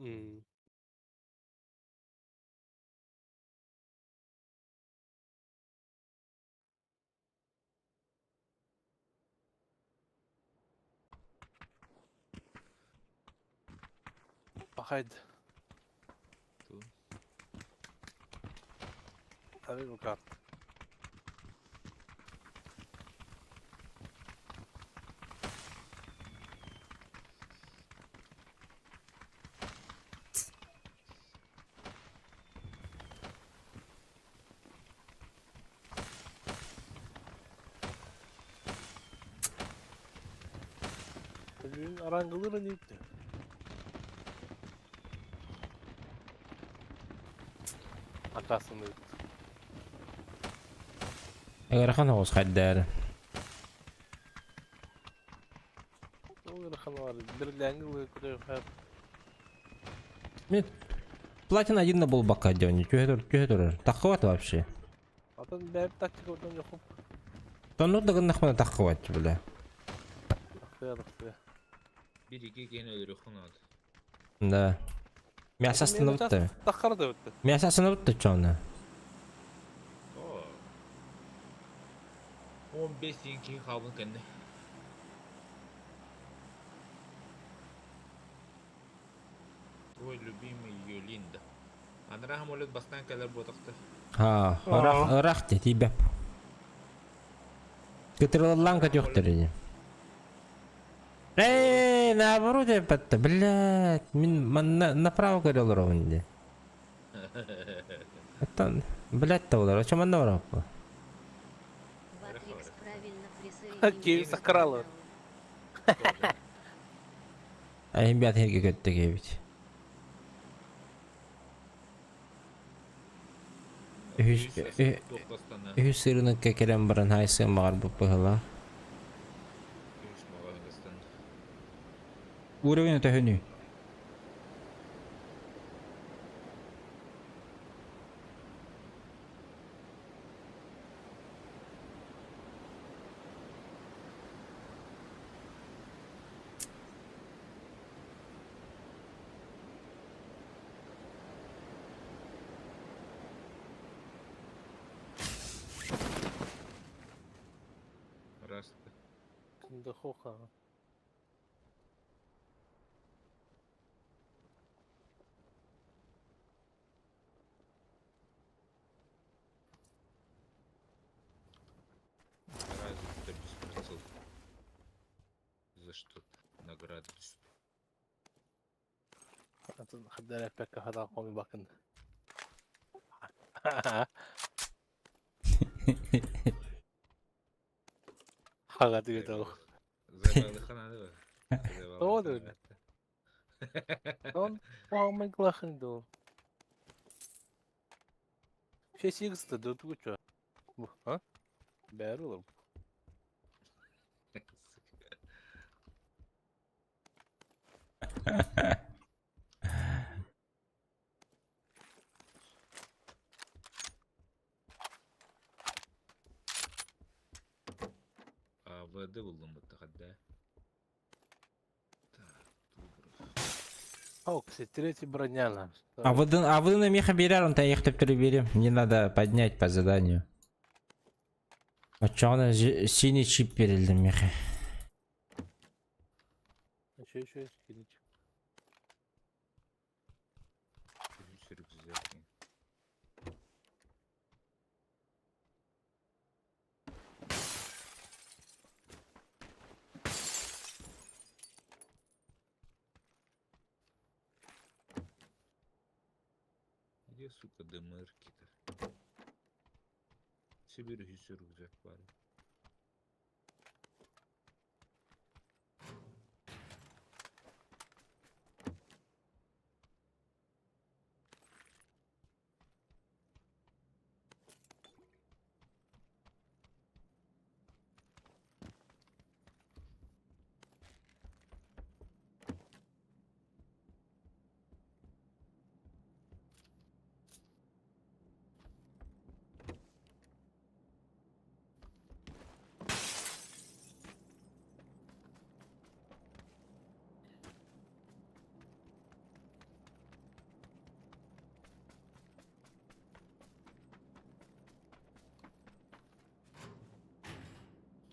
М. Пахайд. Ту. Арыгы карт. Өлүүн арангылыр ниттэ. Акасыны. Ыарахан оҕус хайдаар. Ыарахан бар. Бирлээҥи лыыкырыха. Мен платина один на булбакка дьони түһэ тур түһэ турар. Таххыбат вообще. Атын бэйэм тактика отон йохуп. Тоннур да гыннахпына таххыбат бля. Тахсыа тахсыа. Bir iki киһини өлөрүөххүн наада. Да. Мясо остановитта. Таххар да битте. Мясо остановитта чоны. Оо. 15 диэн киһи хаалбын кэннэ. Твой любимый Юлинда. Анараа самолет бастаан кэлэр буотахта. Ха, ырах ырах ти тиибэп. Кытырыллаан көтүөхтэр ини. Эй, наоборот эппэтте, блядь, мин манна направо көрө олоробун дии. Оттон, блядь да олор, очо манна бараппа. Ватрикс правильно присоединился Киев к сакрала. каналу. Айым бят херге көттө кебит. Үһүс үһүс сырыныкка кэлэн баран хайсыан баҕарбыт быһыылаах. Уровень төһөнүй? Раз. Дохоха. Раз, это без прицел. За что награды түстэ. Атын хаддар эппэккэ хатаан хомуйбаккын. Хаҕа тыытал. Забалыха надо ба. Тоҕо да Он куһаҕан дуу. Шесть да тугу чё? А? Бәрі олар. АВД буллум бытта хадда. Так, Тубров. О, кстати, третий броня нам. А вы на меха берер, он их теперь берем. Мне надо поднять по заданию. А чё он синий чип передал меха? Еще, еще, кинуть. Үс рюкзак. Где, сука, ДМРки-то? Сибирь үс рюкзак бар.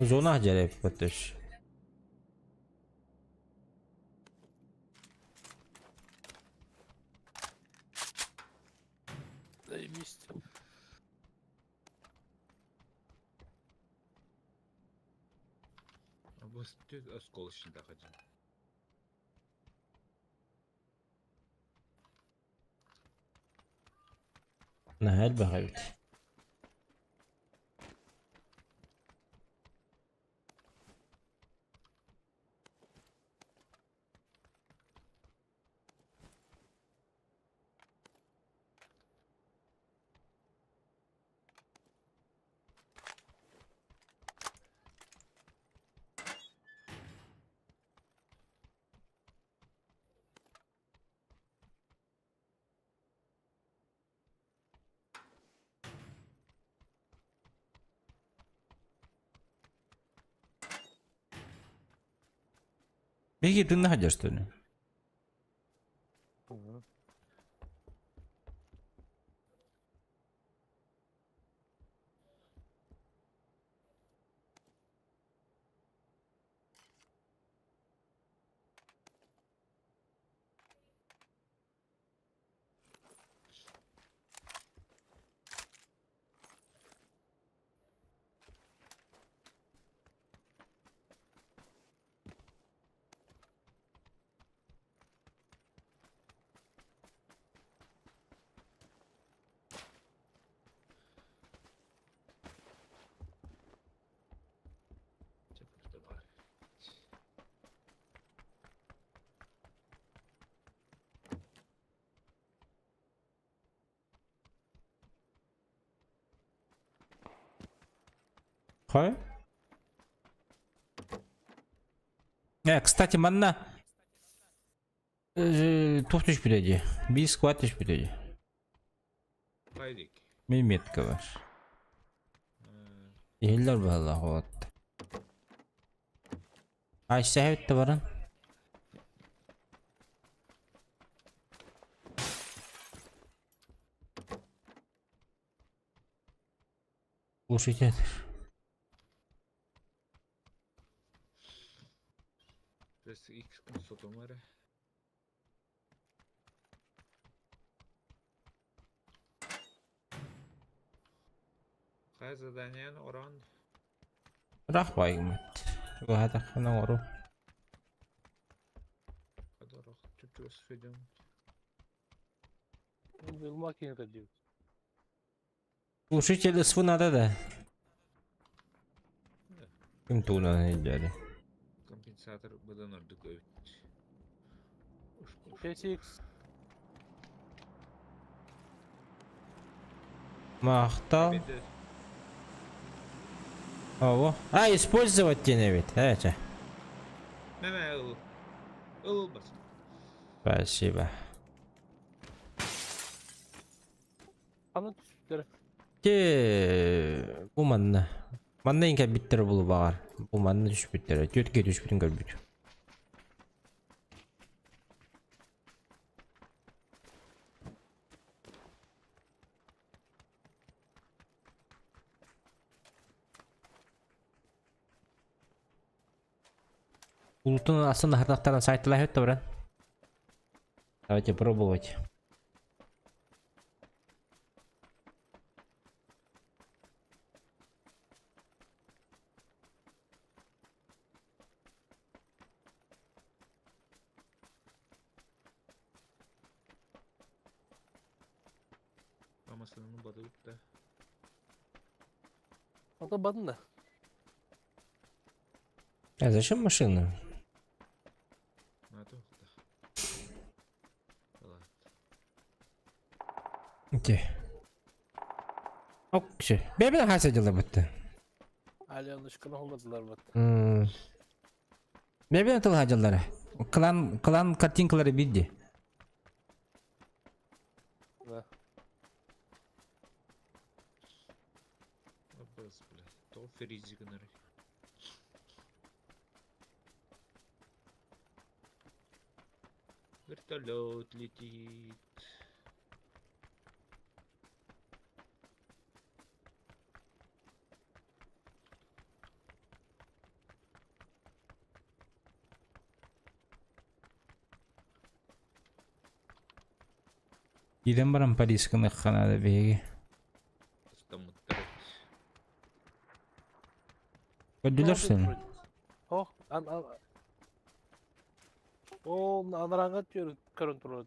Зона дьэрэ эппэтэш. Заебись. А бу осколочный один. Наһаа элбэх эбит. Беги, ты находишь, что ли? Мгм. Хой? Кстати, манна туох түспүтэ дии? Биир сквад түспүтэ дии. Хайдик. Мин метка бар. Иһиллэр быһалаах вот. Айса да баран. Слушайте. Пресс X сотомара. Хай задание оран. Рах байгмат. Вахата хана ору. Хадарах чуть-чуть сөйдем. Макинка диют. Слушайте, СВ надо, да? Да. Ким тугунан илдьэри. Компенсатор быдан ордук эбит. 5х. Махтал. Ого. А, использовать диэн эбит. Эче. Меме ыл. Ыл бас. Спасибо. Аны түспүттэр. Те бу манна. Манна инке биттер булу багар. Бу манна түспүттэр. Түөртке түспүтүн көрбүт. Улутун астын хардактардан сайтылай өттө брат. Давайте пробовать. Амасының бады да. Ата бадын да. А зачем машина? Надо да. Ладно. Где? Ок, все. Бебе хаса дела бутта. Аленочканы холладылар бат. Бебе тыл хадьаллара. Клан клан картинкалары бидди. Да. Абас, бля. То фризигнер. Вертолет летит. Киирэн баран Парижка надо биһиги. Ыстаммыттар эбит. Көрдүлэр сeni. О, ан ан. О, анараҥа көрөн турар.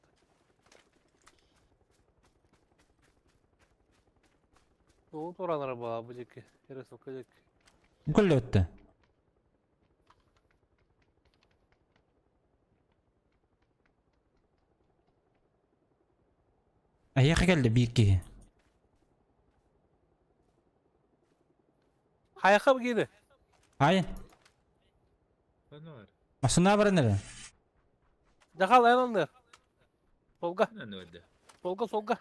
Ол туранара буолаа бу диэки. Эрэ диэки. Көллөттө. Эһиэхэ кэллэ биир киһи. Хайаха киирэ. Ай, Ханна бар? массыына баран эрэ. Дьахал айанныр. Солга, Ханна барда? солга, солга.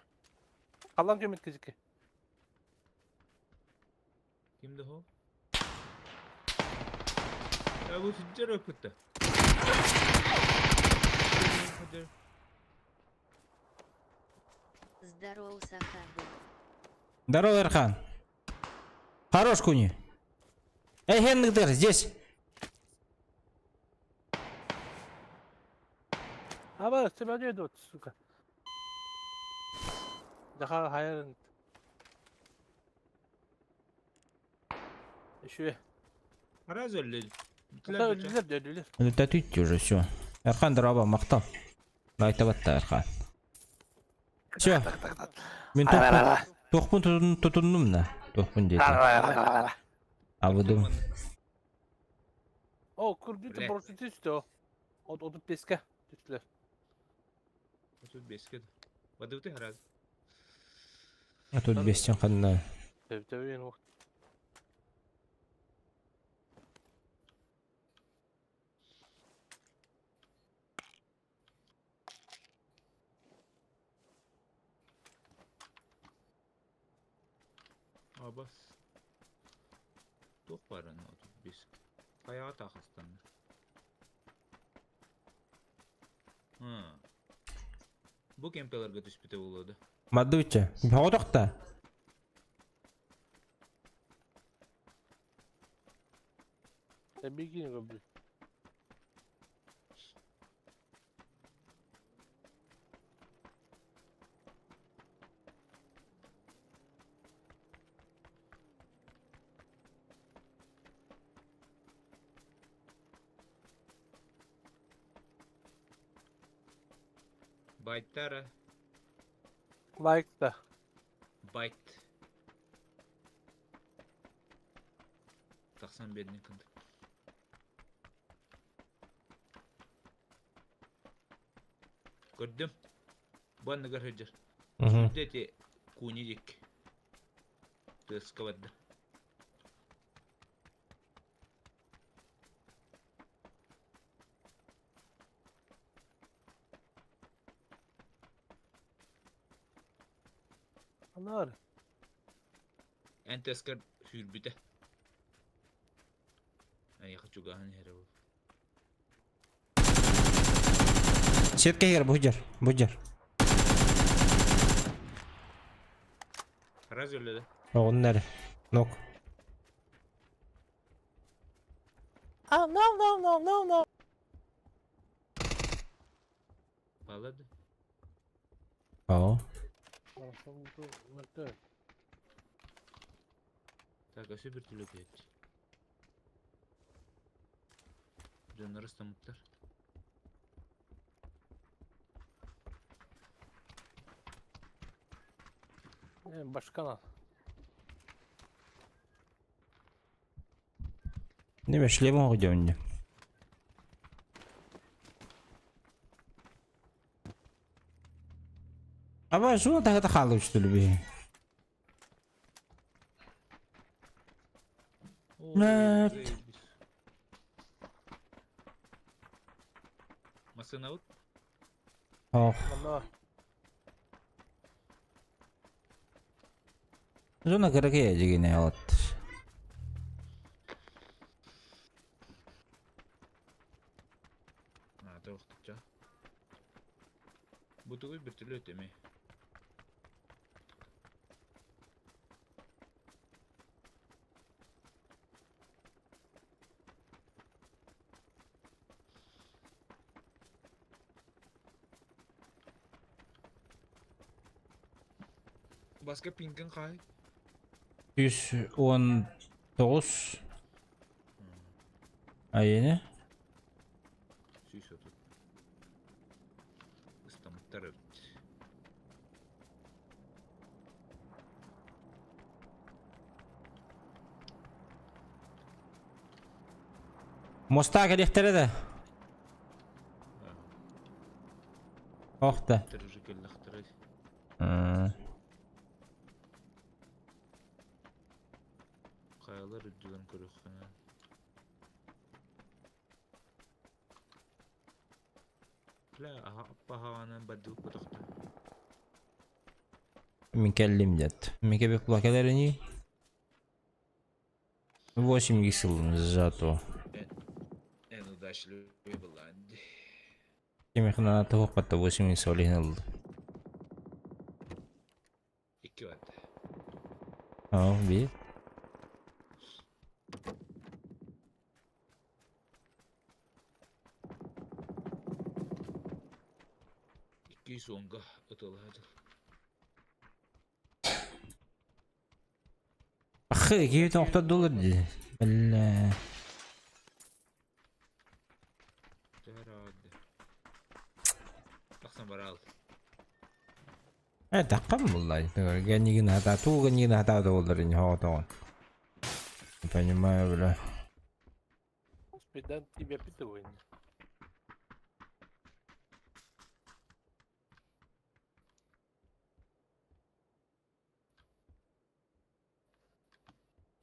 Халлан көмөт кизики. Ким да ho? Ya bu tüccar öpüttü. Hadi. Здорово, Сахабы. Здорово, Эрхан. Хорош, Куни. Эй, Хеннигдер, здесь. Аба, тебя не идут, сука. Дьахал хайарын. Еще. Раз öldü. Өлдүлэр, өлдүлэр. Это тут уже все. Эрхан, здорово, махтал. Лайтабатта, Эрхан. Все. Мен тохпун тутуннум на. Тохпун дети. А вы дум. О, курдүтэ Блядь. борсу түстө. От отут беске түстүлэр. 35 Бадыбыты раз. А тут бестен ханна. Тэб тэб ох. Абас. Туох барын 35. Хаяға тақыстанды. Hı. Бу кемпелерге түспүтэ болуду. Мадуча. Хоғдоқта. Тэбигин көбү. Байттара. Лайк да. Байт. Тақсан беріне кіндік. Көрдүм. Бу анныгар сылдьар. Дети куни дик. Тыска барды. Анар. Эн тыскар сүүрбүтэ. Ай чугаһын иһэрэ бу. Сетка егер, бұжар, бұжар. Раз өледі. Оғыннары. Нок. А, no, no, no, no, no. Балады. О. Так, өсө бір түлі кетті. Дьоннор ыстамыттар. Башкана. Неме шлем оғыдеунде. Аба, жуна тағыта халы үштілі бе. Ой, заебись. Масына вот? Ох. Манна. Жуна кыракая дегене алат. А, тоқтықча. Бутугуй бір түрлі өтеме. Баска пингин хаай. 119 айыны. 130. Ыстамыттар эбит. Моста кэлиэхтэрэ да? Ох да. Уже кэллэхтэрэ. Хайалар үрдүгэн көрүөххүнэ. Бля, аппаһаҕанан бардыбыт потохто. Мин кэллим дед. Мин кэбик була кэлэрини. 8 сыл зато. Эн удачливый была. Кимихна туһуккатта 8 сыл иһин ылды. Икки бат. Аа, bir. Икки суонга ытылаады. Ахы, 2 доллар дии. Бля. Жарады. Тахсан барал. Таххан булла. Гэнигин хата, туу гэнигин хата доллар не хоотоон. Не понимаю, бля. Спидан тебя питывай.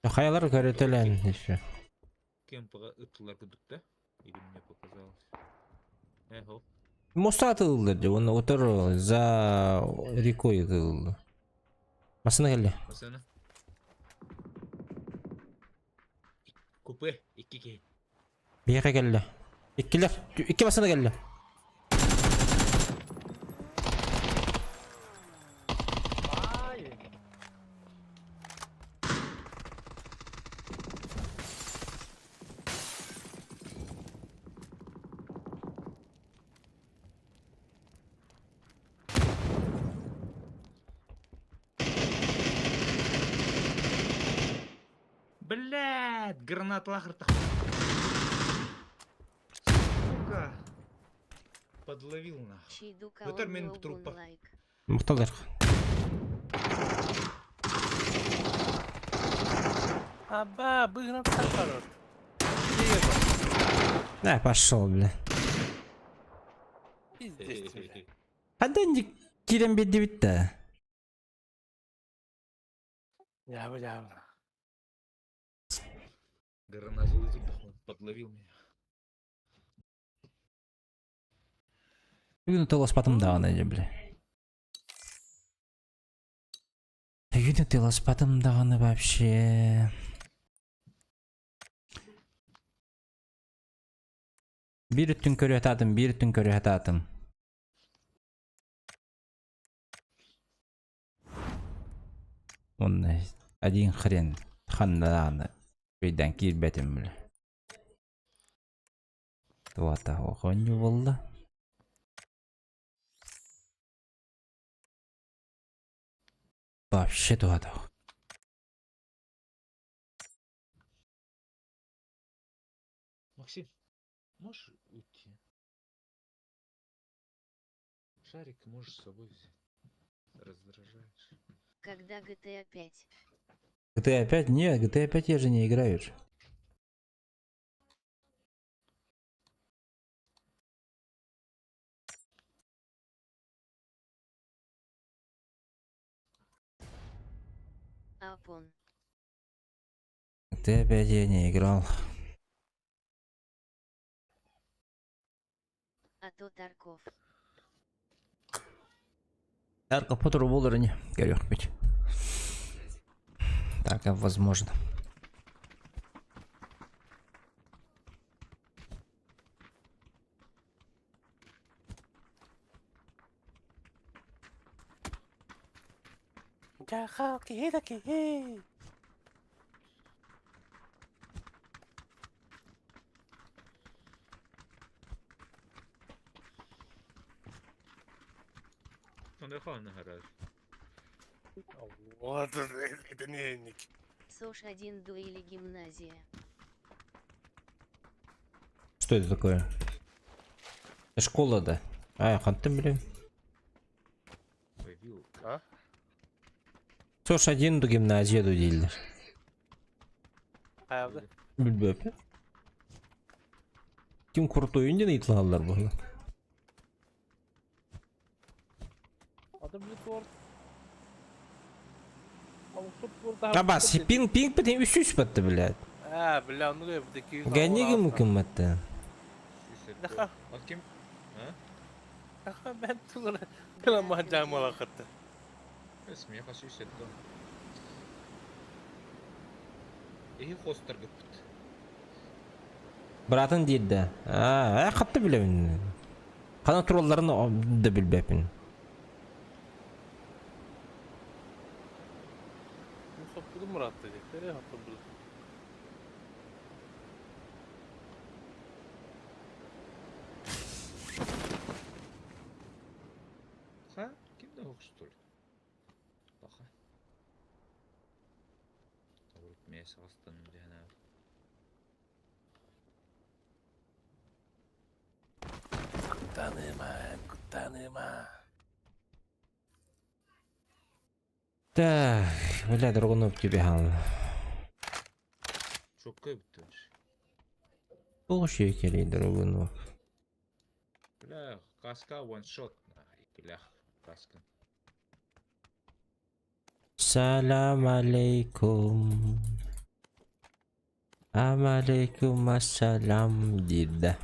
Хайалар көрөтөлөн еще. Кемпаға ыттылар курдук да? Или мне показалось? Эхо. Моста атылды, он отыр за рекой атылды. Масына келди. Масана. Купе, икки киһи. Биһиэхэ келди. Иккилер, икки масына келди. Ай! Блядь, гранат лахар Сука. Подловил нахуй. Чиду Өтөр менин колонну труппа. лайк. Мукталар. Аба, быгнат сахарот. Да, пошел, бля. Пиздец тебе. Хандан кирен бедди битте. Я бля. Гранат он подловил меня. Бүгүн тыласпатым даҕаны дьэ, бля. Бүгүн тыласпатым даҕаны вообще. Биир өттүн көрүө биир өттүн көрүө. Он один хрен ханна бейден киирбэтим, бля. Туата оҕонньу буолла. Вообще туата. Максим, можешь уйти? Шарик можешь с собой взять. Раздражаешь. Когда GTA 5? GTA 5? Нет, GTA 5 я же не играю. Же. Апон. GTA 5 я не играл. А то Тарков. Тарков потору буолар ини. Көрүөхпүт. Так, возможно. Дьэ, киһи да киһи. Ну, да, гараж. Вот это не СОЖ 1 ду или гимназия. Что это такое? Это школа, да? А, хантым, блин. Вавил. А? СОЖ 1 ду гимназия ду дииллэр. Хайабы. Билбэппин. Ким крутой диэн ыйыталаһаллар буолла. Абас, пинг пинг битин үс батты, блядь. А, бля, ну я такие. Гони мукымматты. А ким? А? Мен тугана кыламан жамала кытты. Смеха сүйсетті. Эһи хостар гыппыт. Быраатын диир да. Аа, хатты билэбин. Хана туралларын да билбэппин. Хоппудum Murat dedi. Nereye hoppudum? Ха? Ким да хостур? Баха. Урут мээс астан дehna. Кутаныма, кутаныма. Так, бля, Драгунов тебе хал. Чокка бүттүр. Слушай, келей Драгунов. Бля, каска one shot. Бля, каска. Салам алейкум. Алейкум ассалам дида.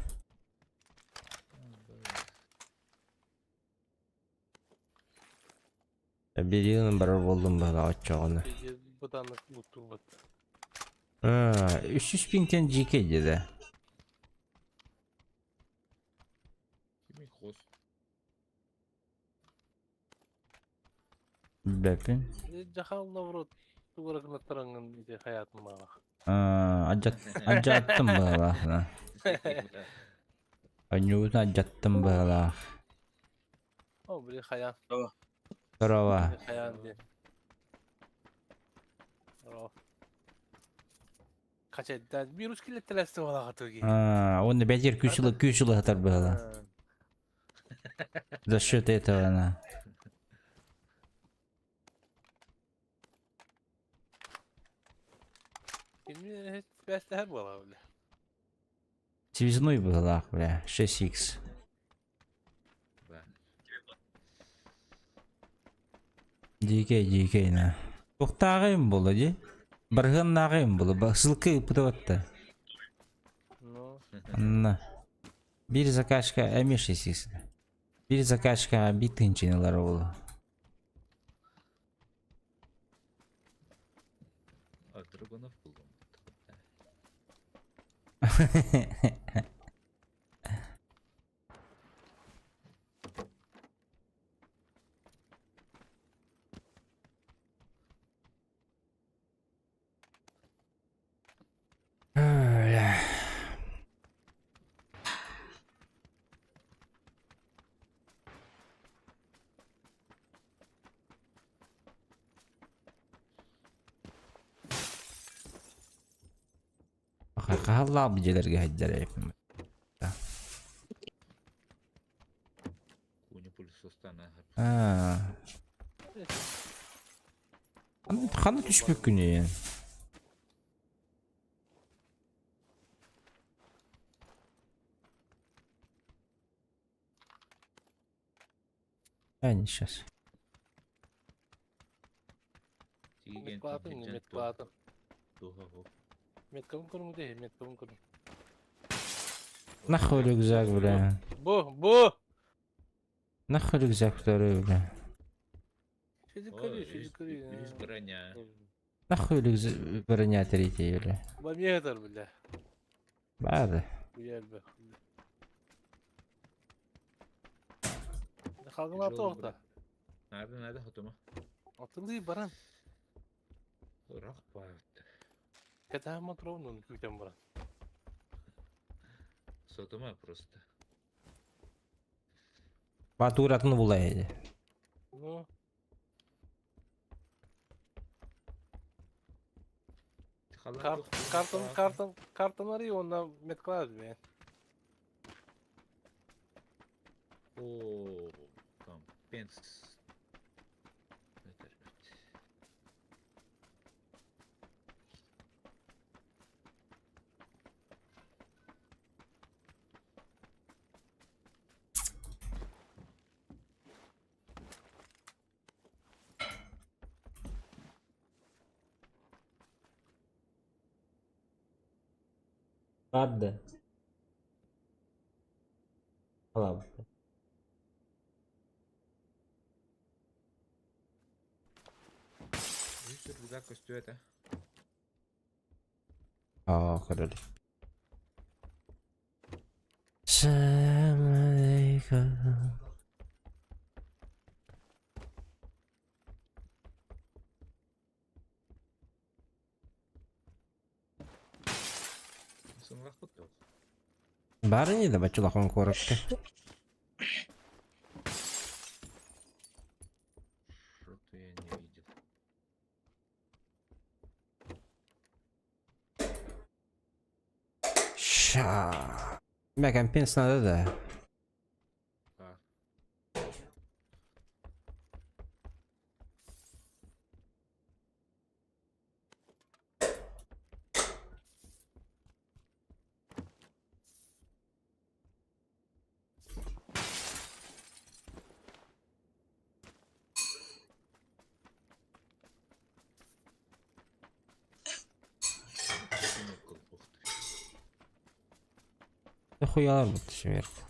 Бириин барар буоллум баҕа оччоҕуна. Бытаннык уттурбут. Аа, үс пинтен жике деді. Кими хост? Билбэппин. Жахал наоборот тугуракнаттараңын ити хаятын мага. Аа, ажат ажаттым баҕалаах. Аньуутун ажаттым баҕалаах. О, били хаян. Здорово. Били хаян ди. Здорово. Качайдан вирус килеттелесте балага туги. Аа, оны бәтер күүс күүс хатар баҕала. За счет этого она. Кими бәстәһәр бала бile. Связной баҕалаах, бля, 6х. Ба. Дикей, дикей, на. Туохтааҕым буолла дии. Барыһыаннааҕым буолла. Ссылка ыыппытабатта. Ну, Анна. Биир заказка эмиэ 6х. Биир заказка биир тыһыынчаны буолла. А Драгунов булдум. Бля. Хааллаах дьиэлэргэ сылдьар эбиппин. Куни пылесостан Аа. Ханна түспүккүнүй? А, не сейчас. меткалатын, меткалатын. Меткалын көрүҥ дии, меткалын көрүҥ. Нахуй рюкзак, бля. Бу, бу! Нахуй рюкзак второй, бля. Сиди көрүй, сиди көрүй. Үс броня. Нахуй рюкзак броня третий, бля. Бамиятар, бля. Бады. Уелбе. Халгын аты оҕта. Надо, надо, хотума. Атылыы баран. Ырах баат. Кэтэһэн мотуробун күүтэн баран. Сотума просто. Батуратын булай. Ну. Картон, картон, картон арый уонна медкласс бэйэн. О, компенс. Правда. Ладно. Үс рюкзак көстүө этэ. Аа, көрөр. Сымлахпыт дуо? Баар ини да бачча улахан куоракка. Что-то я не видел. Ша. Мэ компенс надо да. А. Хуялар бут сверху.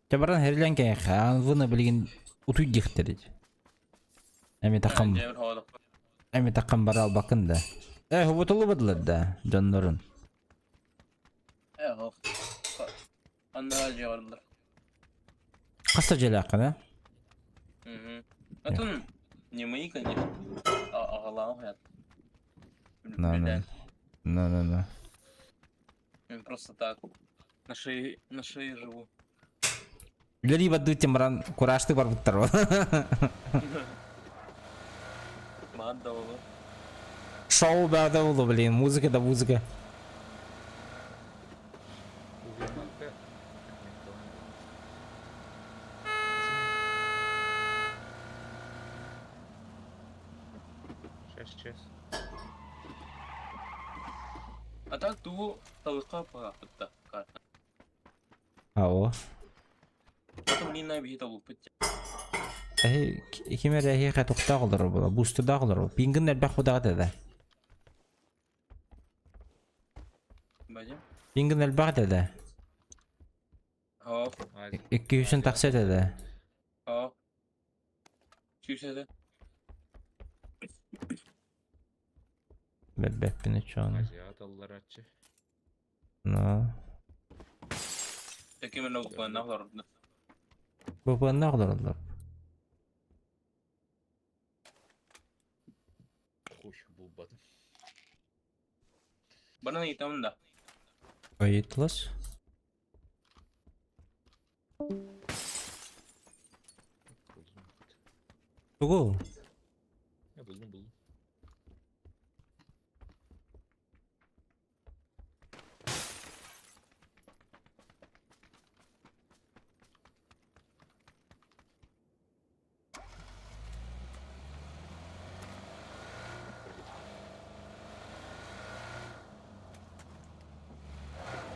Чэ баран хэрилэн кэйэхэ, аанвына билигин утуй диэхтэрий. Эми такам, эми такам бара албакын да. Э, хубутулубадылар да дьоннорун. Э, ох. Аннара дьиэ бараллар. Хас да дьиэлээххин, э? Мгм. Атын не мои, конечно. Аҕалааҕым хайат. На, на. На, на, на. Мен просто так на шее живу. Үлэлии бардыы баран кураштыы барбыттар. Маат да болу. Шоу баада болу, блин, музыка да музыка. Сейчас, сейчас. А так тугу талыкка паҕахпытта карта. Ао. Потом Лина биһи табылпыт. Эһи ким эрэ эһиэхэ тухтаах олорор буола, буустудаах олорор. Пингин элбэх будаҕа да. Бадим. Пингин элбэх да. Хоп, Икки үсүн тахса этэ да. хоп. Сүүсэдэ. Бэрбэппин чону. Азиат аллараччы. Но. Таким образом, олордо. Бу олороллор. Хуй булбатым. Бана ыйтамын да. Ыйытлас. Булдум. Тугу? Я булдум, булдум.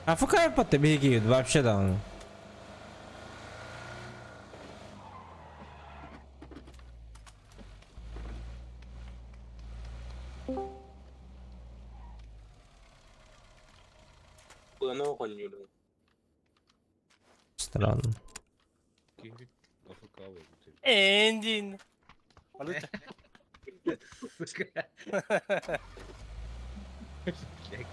А фукай по тебе вообще там. Куана оҕонньуурун. Странно. Киһи АФК буолбут. Эндин. Сука. Блядь.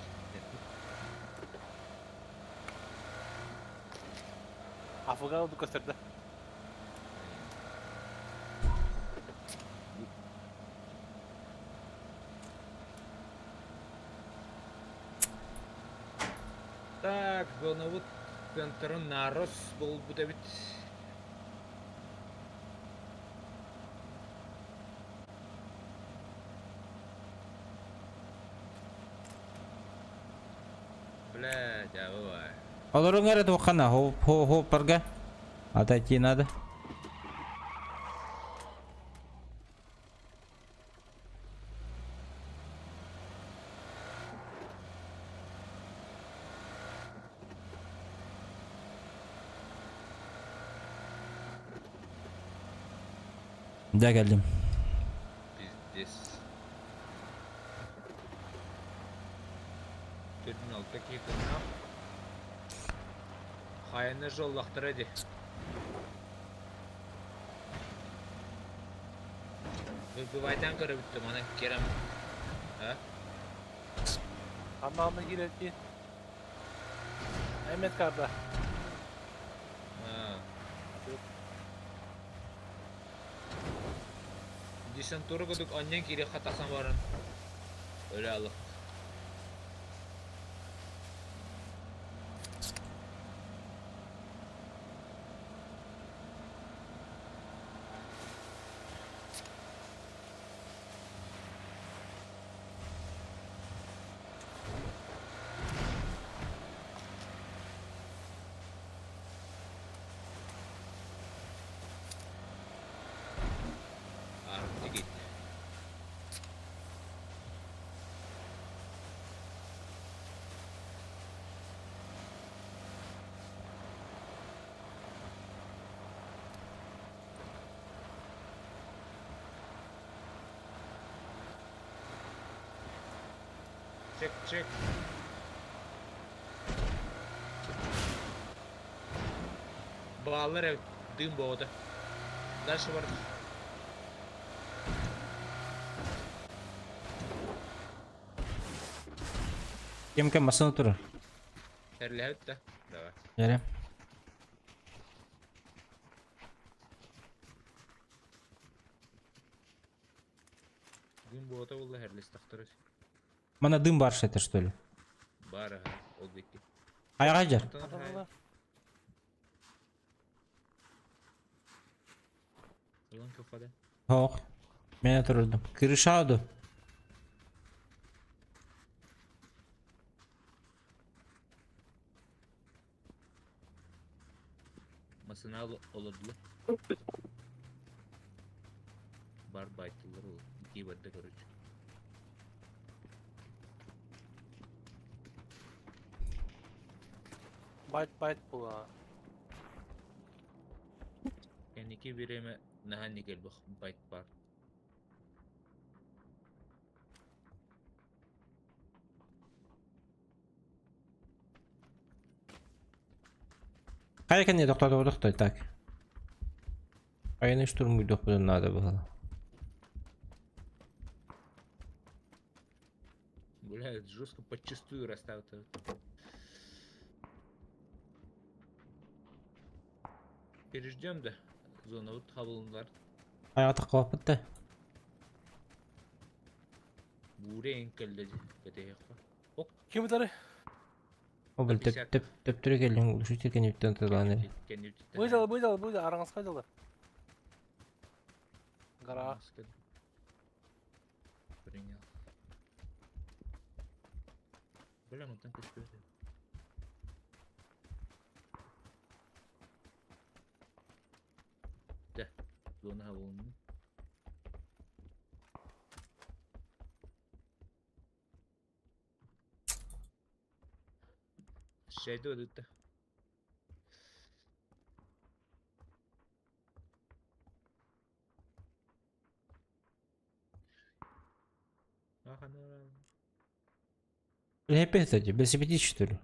АФК көстөрдө. Так, вот Нарос был будет. Дьэ, Олоруҥ эрэ туоххана, хооппарга. Отойти надо. Дьэ кэллим. Пиздец. Төрдүн алта киһи тыннаах. Хайаны жоллахтара ди. Выбывайтан көрөбүттүм аны керем. А? Анна киирэрдии. Эмет карда. А. Десантура курдук онньон киириэххэ тахсан баран өлө алых. Арктик Чек, чек. Бааллар эбит, дым боҕото. Дальше бар. Ким ким массыына турар? Тэрлэһэбит да. Давай. Эрэ. Дым боҕото буолла хэрлэстэхтэрэ. Мана дым бар это что ли? Бар аха, ол диэки. Хайаҕа дьар. Онтон Аталла. Ылан кафада. Хоох. Мен турдум. Крыша ду. Масына олордулар. Бар байтылар ол. Икки барда короче. Байт байт була. Кэнники бириэмэ наһаа никэлбэх байт бар. Хайа кэннэ тохтоотоҕутохтой так. Айаны штурмуйдуохпутун наада быһыла. Бля, это жестко подчистую расставил. Переждем да. Зона вот хабылындар. Айаҕа таххыбаппыт да. Буре эҥкэллэди кэтэһиэххэ. Ок. Ким утары? Ол бил төп төп төптөрү кэллиҥ улушитель кэнниттэн тылаан эрэ. Быйдалы быйдалы быйдалы араҥаска дылы. Гора. Принял. Бля, мантан көстүбэт. Да, зона хабылынна. Шайды ыытта. Ахана. Бля, опять эти, без аппетита, что ли?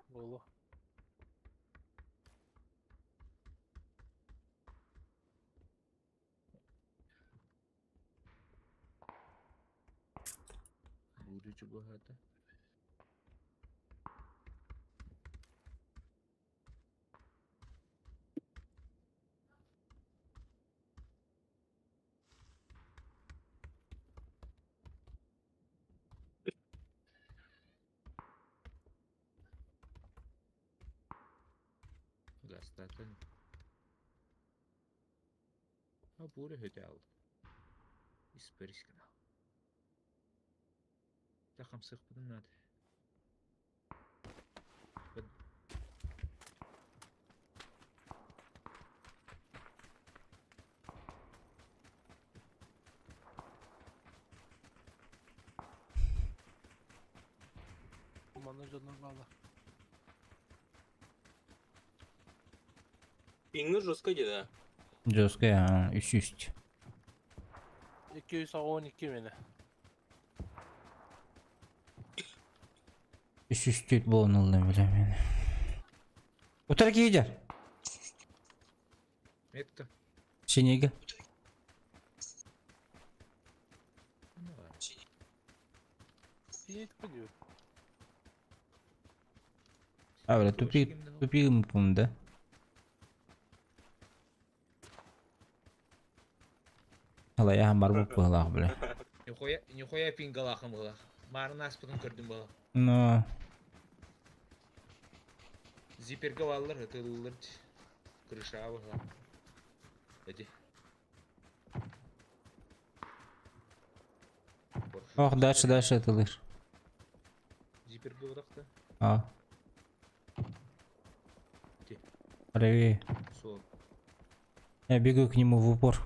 Буолуо. Буду чугаһаата. Гастатын. А буре хөтэ алды. Исперискин ал. Та хамсыахпытын наада. Манна дьоннор бааллар. Пингы жестко да. Жесткая, а, үс үст. 212 мені. Үс үстүт буолан ыллым бile мен. Утары киһи Метка. Синеге. Ну ладно. Синеть подиyor. А, бля, тупик, тупик мы да? Алая бар буп быһылаах, бля. Нихуя, нихуя пингалахым была. Марын аспытын көрдүм была. Но Зиперге баллар, ытылылар. Крыша была. Эти. Ох, дальше, дальше ытылыр. Зиперге бодақта. А. Где? Правее. Сол. Я бегаю к нему в упор.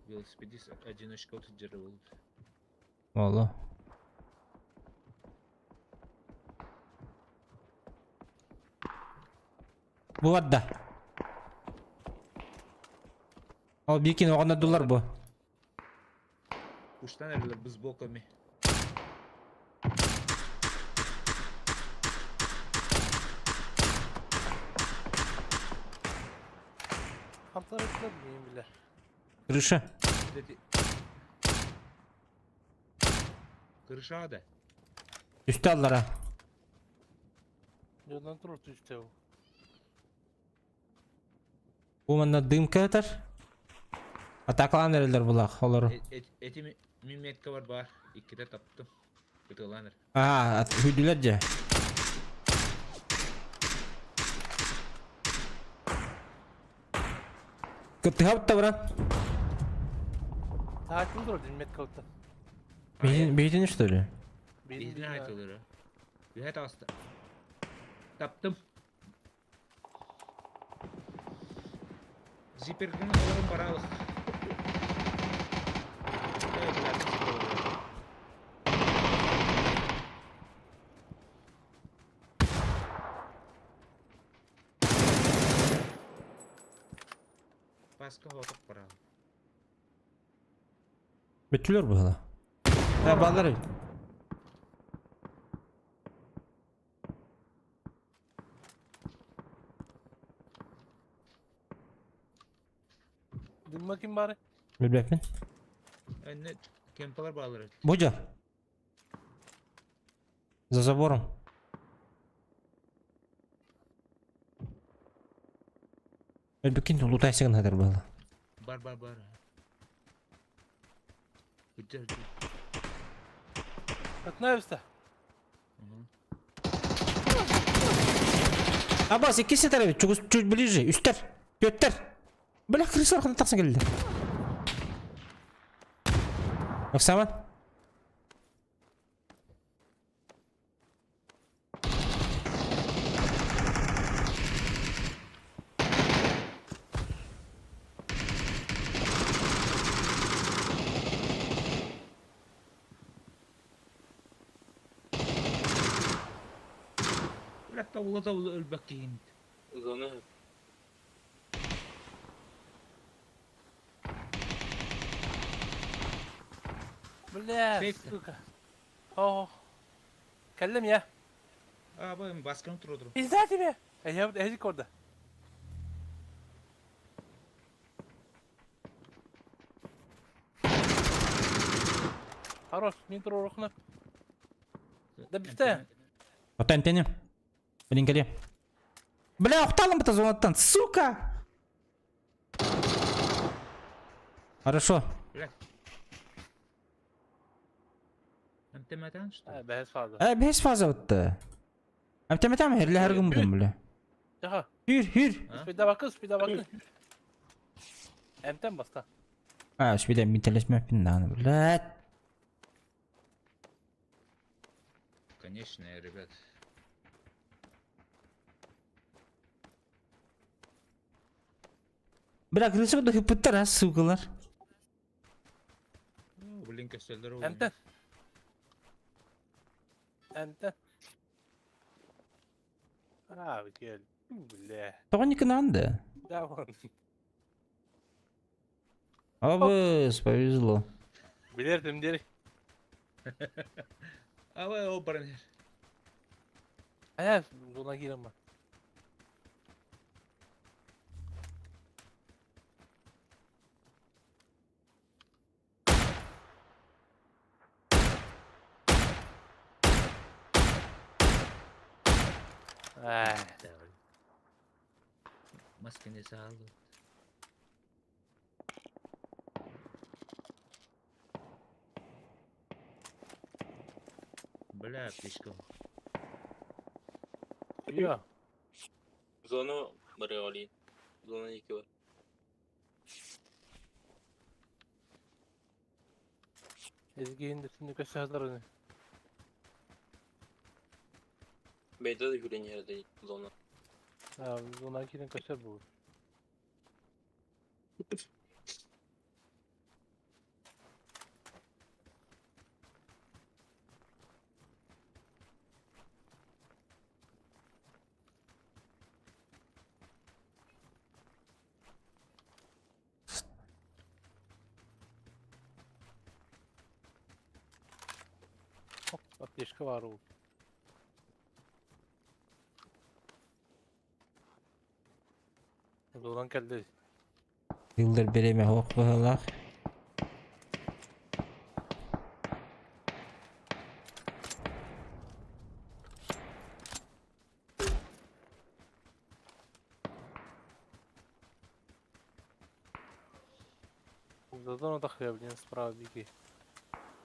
Велосипедист одиночка вот держал. Алло. Бу да. Ол бикин оҕоннордулар бу. Уштан эрэлэр быз боками. Хантар ettiler bileyim bile. Крыша. Эти... Крыша да. Үстэ аллара. Yoldan turur üstte bu. Бу манна дымка этэр. Атакалаан эрэллэр булах олору. Эти метка бар бар. Икките таптым. Ытыланыр. Аа, хүдүлэр дьэ. Кыттыһабыт да брат. Takip durur dinmet kalıttı. Бейтин что ли? Benim Биһини bildiğim айтылыр. Үһэт аста. Таптым. Зипергин олорун баралык. Э, блядь, зипер. Паска хоток баралык. Бүттүлэр быһыла. Ә, баллар. Din bakayım bari. Билбэппин. Энне кемпалар баалар. Будя. За забором. Өлбүккин лутайсыгын хатар быһыла. Бар бар бар. Үтер. Katına üstte. Абас, икки тарабы, чуть чуть ближе, үстер, көттер. Бля, крысалар хана тахсан келди. Оксаман? Бля, тавла тавла өлбәк кийин. Зона. Бля, Фейк. сука. Oh. Кэллим я. А, бу басканы турдуру. Пизда тебе. Я эжик orada. Хорош, мин тур урукна. Да бифте. Отан тенем. Блин, кэле. Бля, ухталым бата зонаттан, сука! Хорошо. Бля. Эмтемэтэн что? Ha, бәс fazla. Э, бес фаза бытты. Әмтеметем, херле хәргім бұдым, бля. Jaha. Хүр, хүр. А? Спида bakın, спида bakın. Emten basta. А, шведе, мен телесмеппин дағаны, блядь. Конечно, ребят. Бля, крыса куда хыппыттар, а, сукалар. Блин, көстөллөр ол. Энтэн. Энтэн. А, кел. Бля. Тоҕо никынан да? Да вон. Абыс, повезло. Билэртим диэри. Ава, ол баран иһэр. Айа, зона киирэн бар. Ай. Масканы саалды. Бля, аптечка. Йо. Зону барыалин. Зона 2 бар. Ezgi'nin de şimdi köşe hazır onu. Бэйдэ да күрэн иһэр зона. Ha, зона киирэн көстөр бу. Хоп, аптечка бар ол. Зонан кэллэ. Yıldır береме хоқ быһылах. Зону тахыа, блин, справа беги.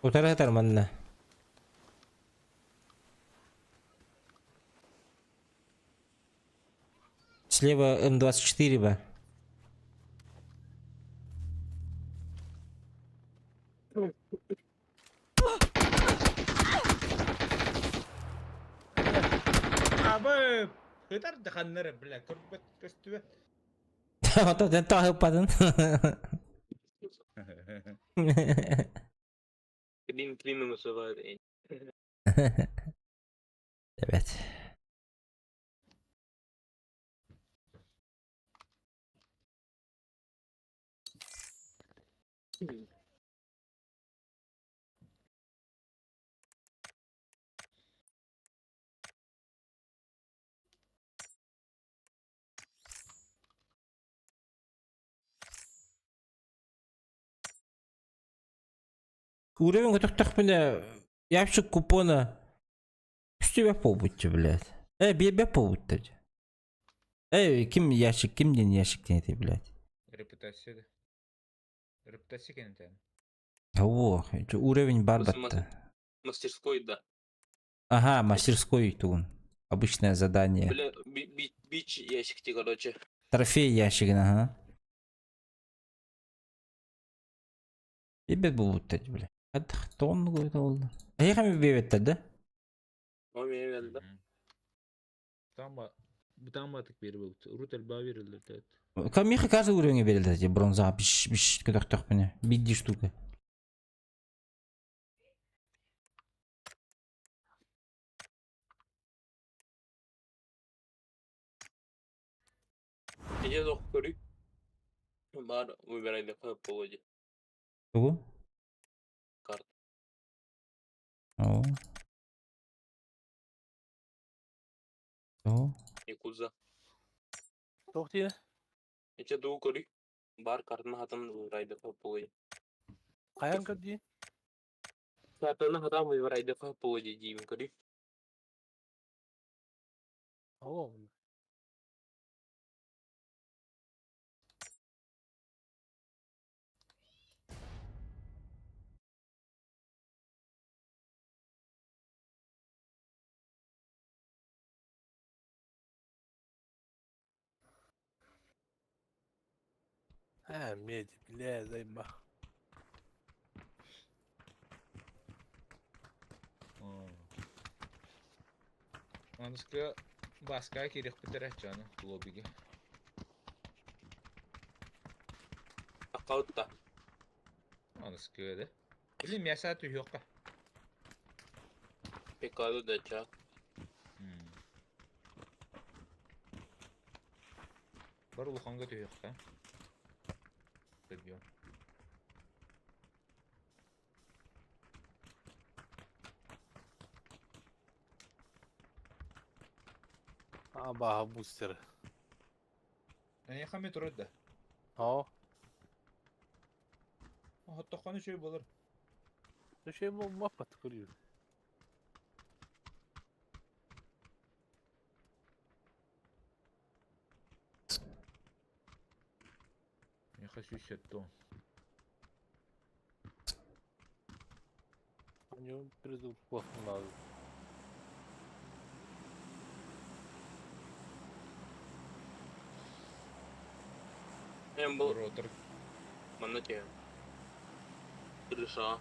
Утары сытар манна. Слева М24 ба. Абы, хытар да ханнары, бля, көрбөт көстүбэ. Ото ден тахыппадын. Клин клином вызывает. Evet. Уровень көтөхтөхпүнэ ящик купона үстүбэт буолбуччу, блядь. Э, биэрбэт буолбуттар. Э, ким ящик, ким диэн ящик диэн этэй, блядь. Репутация да. Репутация кэннитэн. О, уровень бар батта. Мастерской, да. Ага, мастерской тугун. Обычное задание. Бля, бич ящик короче. Трофей ящигин, ага. Биэрбэт буолбуттар, бля. Тон буолла. Эйиэхэ биэрбэттэр да? О, мен да. Там бутааматык биэрбэт. Урут элбэҕи биэрэллэр да. Миэхэ каждый уровень биэрэллэр бронза биш биш көтөхтөхпүнэ. Биирдии штука. Иди дох көрүй. Бар выбирай по Тугу? Карта. О. О. Якудза. Туох диэ? Иче дуу көрүй. Бар картаны хатан выбирай по Хайан көрдүү? Картаны хатан выбирай по диибин көрүй. О. А, меди, бля, заеба. Аныска баска кириэхпит эрэ чаны лоббига. Хаутта. Аныскы да. Или мясо түһүөххэ. Пекаду дача. Бар улаханга түһүөххэ. Стадион. Абааһы бустеры. Эйиэхэ эмиэ турар да? Оо. Оһоттоххуна үчүгэй буолар. Үчүгэй буолбаппат көрүү. Миэхэ 170. Аньуун придуркуохпун наада. Мен бұл Ротор. манна түһэн. Крыша.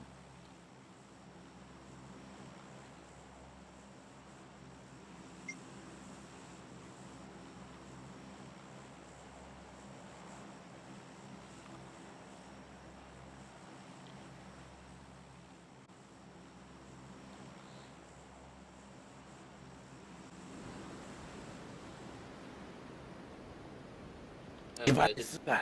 Ебать, сука.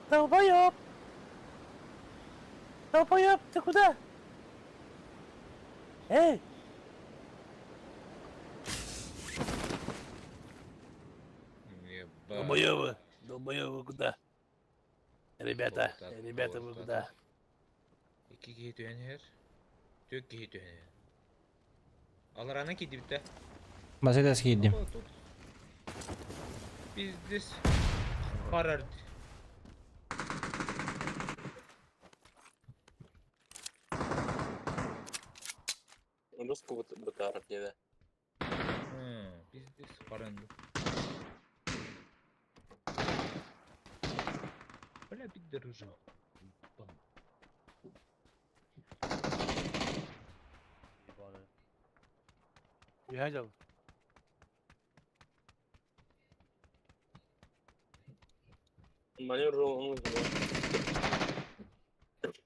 Долбоёб! Долбоёб, ты куда? Эй! Ебать. Долбоёбы! Долбоёбы куда? Ребята, ребята, вы куда? Икки киһи түһэн иһэр. Түөрт киһи түһэн иһэр. Аларана киирдибит Мерседес киирдим. Тут Пиздец. Харард. Русского бытаар диэбэ. Пиздец харанды. Бля, биддержал. Үһэ дьол. Манер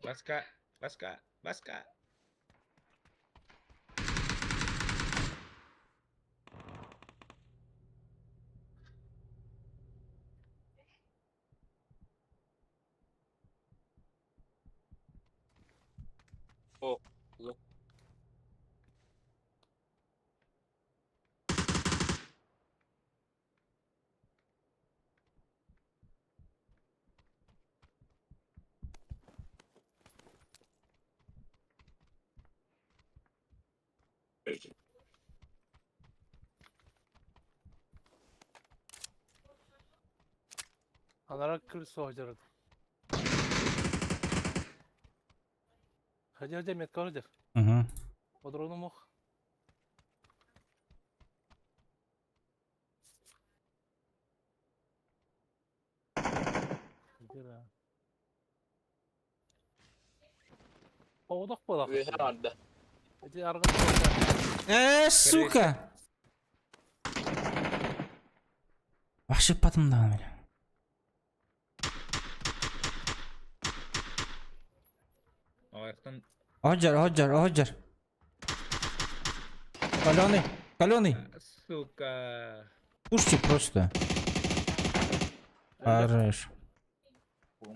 Баска, баска, баска. О, Анара крыльцо одерет. Ходи, ходи, метка одер. Угу. По дрону мог. Оҕодох буолах. Үөһэ арда. Ити аргын буолла. Э, сука! Вообще потом даҕаны. Аяқтан Оһдьар, оһдьар, оһдьар. Каленый, каленый. Сука. Пушьте просто. Хорош.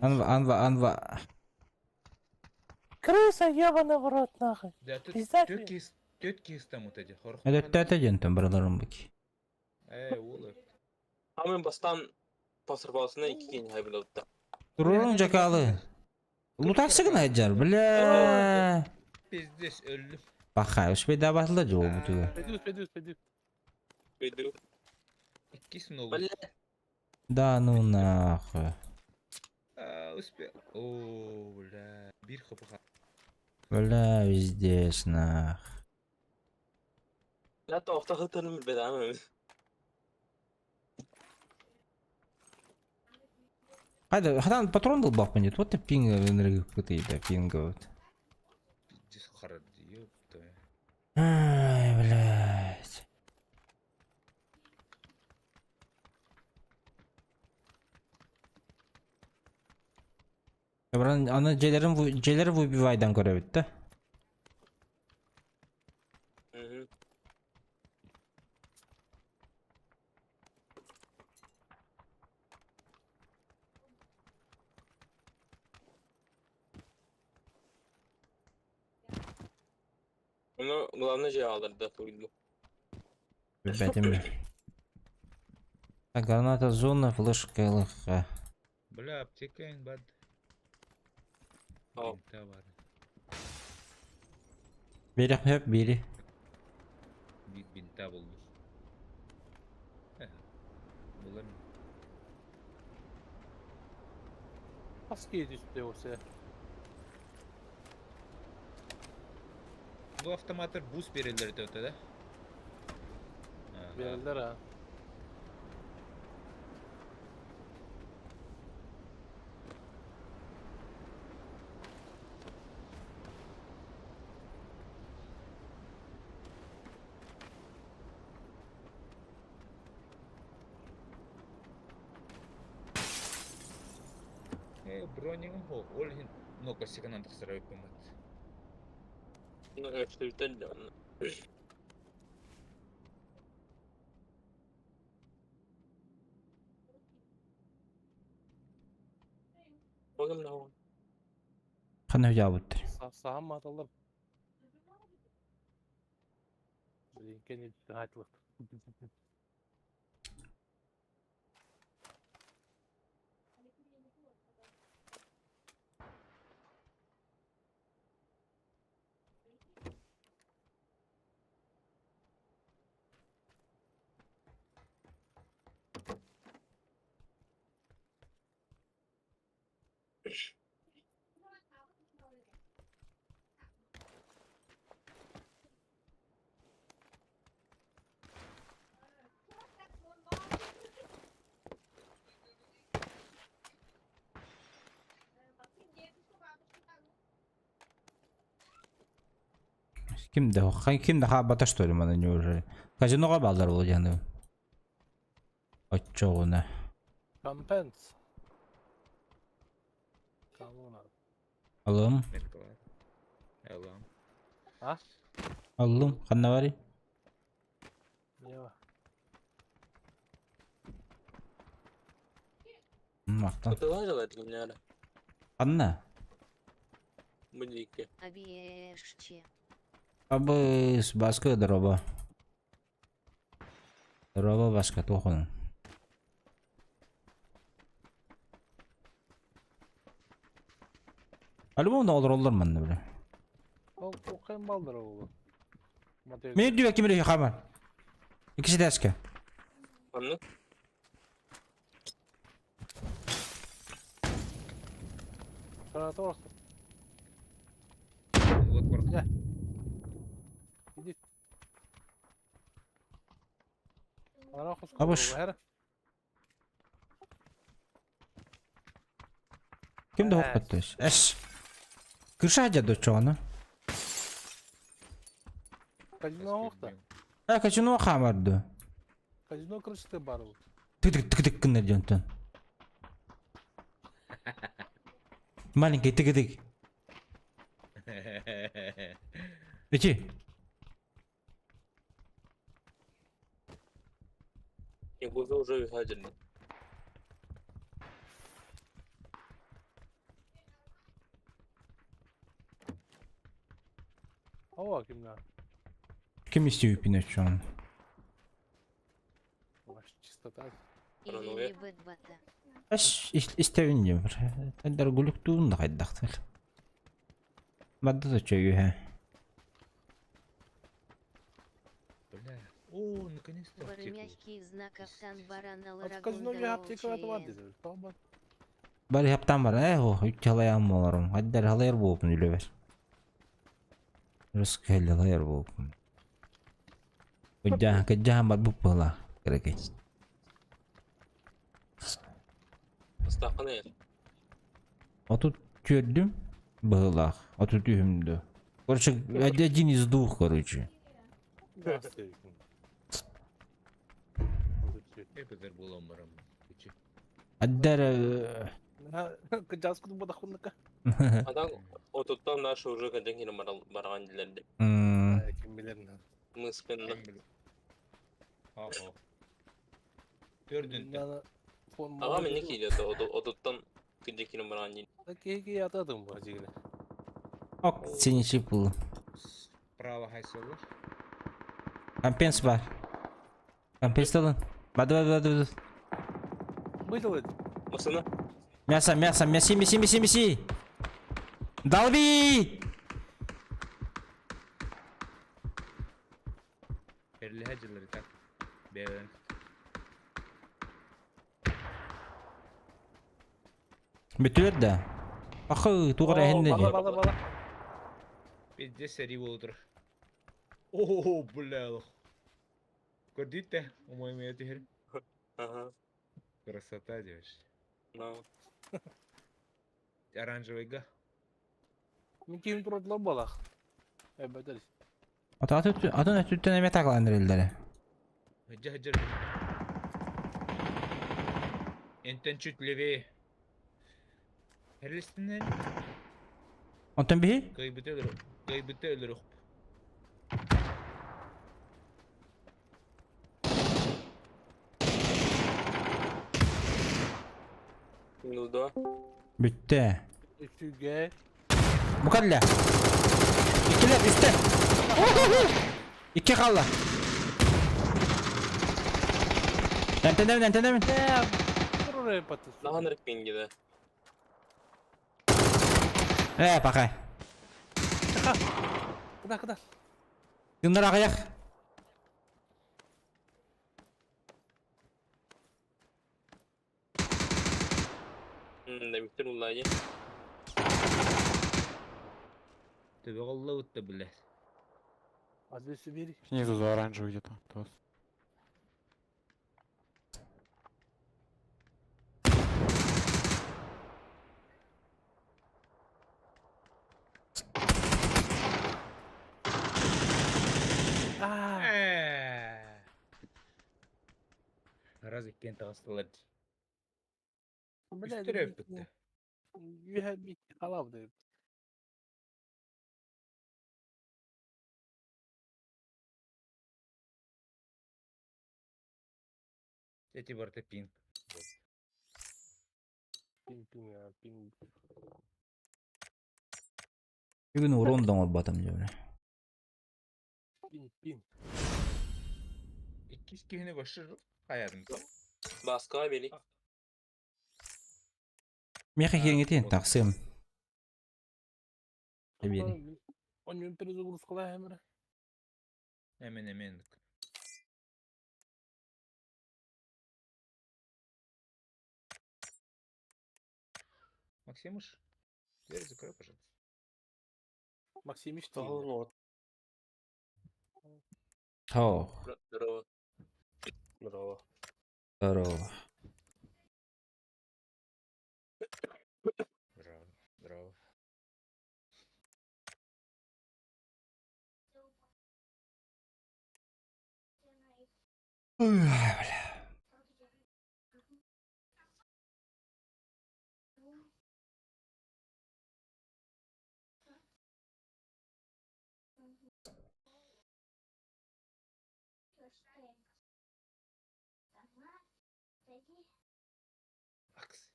Анва, анва, анва. Крыса ебана в рот нахуй. Да тут Пизда түөрт тебе. киһи түөрт киһи ыстаммыта дии. Хорох Это диэн быраларым быки. Ээ, уол Амен бастан пасырбасына икки киһини хайбылабыта. Турурун жакалы. Лутаксыгын айджар, бля. Пиздец өллүм. Баха, успей батылда жол бутуга. Пойду, пойду, пойду. Өйдү. Иккис нолу. Бля. Да ну нахуй. А, успел. О, бля. Биир хпх. Бля, вездес нах. Ла тоохто хытырым билбэт амен. Хайда, хатан патрон был бах нет. Вот ты пинг энергия да, пинг вот. Пиздец харады, ёпта. Ай, блядь. Баран аны дьиэлэрин дьиэлэри выбивайдан көрөбүт да. Мгм. Onu главное же алдырды туйду. Билбэтим. Так, граната зона, флешка ЛХ. Бля, аптека ин бад. О. Бинта бар. Бири хөп бири. Бит бинта булду. Булар. Хас киһи түстэ усе. Бу автоматтар буст берелер өтө да? Береллер ha. Э, бронигым хо, ол хин нока сигнал тахсара өппөмөт. Ну, өстүлтен де оны. Oğlum ne oldu? Хана жабыттыр. Саһан маталар. Блин, кенни айтылык. Ким да ким да хаабата что ли маны неужели? Казиноға балдар ол яны. Отчоғына. Компенс. Колонна. Алым, Алым. А? алым, ханна бари? Не бар. Мақтан. Кытыла жалайды кимнәре. Ханна? Бу дике. Абиэшче. Абыс, баска дроба. Дроба баска тохун. Альбом да олар олар манна биле. Ол оқайын балдар ол. Мен дүйә кимре хамар. Икisi дәске. Анны? Граната орықты. Вот бар. Иди. Ана қос. Абыш. Ким да хоппаттыс? Эс. Кырша жады чоны. Казино оқты. Ә, казино хамарды. Казино крышты бар ол. Тык тык тык кыннар дьонтон. Маленький тык-тык. Эти. Я буду уже выходили. Ова кимна. Ким истею чон? Ваш чистота. Или Бэтбата. Эс истевин дем. Тайдар гулюктуун да кайдактыл. Бадда да чөйү хэ. Бля. О, наконец-то Бары аптеку. мягкий знак Автан Барана А казино Ларагунда я аптека это бар ОЧН. деді. Тамам. Бары хаптан бар. Э, о, үчалаям боларым. Хайдар халайыр болупун үлөбер. Рус келли халайыр болупун. Кыджахан кыджахан бар буп була. Керек. Астақын ел. А тут көрдүм. Быгылах. А тут үхүмдү. Короче, один из двух, короче. Эбэтэр буолан баран. Аддар Кыдьаас кутун бодахпынныка. А так отуттан наши уже каден барган дилерди. Ким билер. Мыскынна. Ого. Төрдүнтэ. Ага мен киде отуттан кыдекин барган дил. Кеги атадым бу жигине. Ок, синичи пул. Справа хайсылыр. Компенс бар. Компенс алын. Бады бады бады бады. Быдыл. Осына. Мясо, мясо, мяси, мяси, мяси, мяси. Долби! Эрлиһэ дьыллары так. Бэйэлэрин Бүтүлэр да. Ахы, тугар эһинне Бала же. бала бала. Пиздец сэрии буола турар. Оо, бля, олох. Көрдүүт да, умай түһэр. Ага. Красота девочки. Ну. Оранжевыйга. Мин ким турдулар балах. Эбетер. Ата атын өттүттэн эме такланыр элдere. Хыджа хыджа. Энтен чуть левее. Херлистинен Онтон биһи? кайбыты өлөр. Кайбыты өлөр. Ну да. Бүттэ. Үчүгэй. Бу калля. Иккилер үстэ. Икки қалла. Энтенемин, энтенемин. Турur паты. Нахан рекпинги да. Э, пакай. Куда куда? Тыннар ағаяқ. Да биттер уллайы. Төбө голла утта бля. Азбеси бери. Снизу за оранжевый где-то. Тос. Аа. Раз иккен тағыстылар. Бля. Үстірі бітті. Юһэ би халавды. Эти барта пинг. Пин пин я пин. Бүгін урон доңор батам жөбі. Пин пин. Иккис киһини башы хаядым. Баска бери. Меха кеңетен тақсым. Бери. Он перезагрузкалай хэмэр. Эмен эмен. Максимыш, дверь закрой, пожалуйста. Максимич Тау. Здорово. Здорово. Здорово. Здорово. Здорово. Ой, бля. Акс.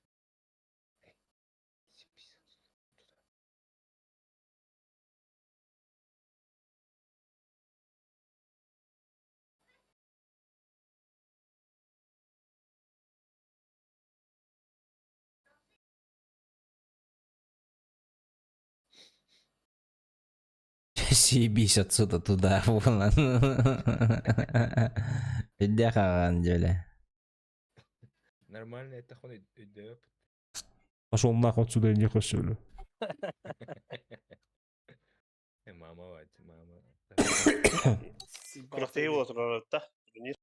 Эй, сипись отсюда. Туда. Съебись отсюда туда, вон. Бедде қаған жөлі. Нормально, это хон өйдөп. Пошел нахуй отсюда, не хочу. Э, мама, вать, мама. Күрәхтәге була торар да. Турнир.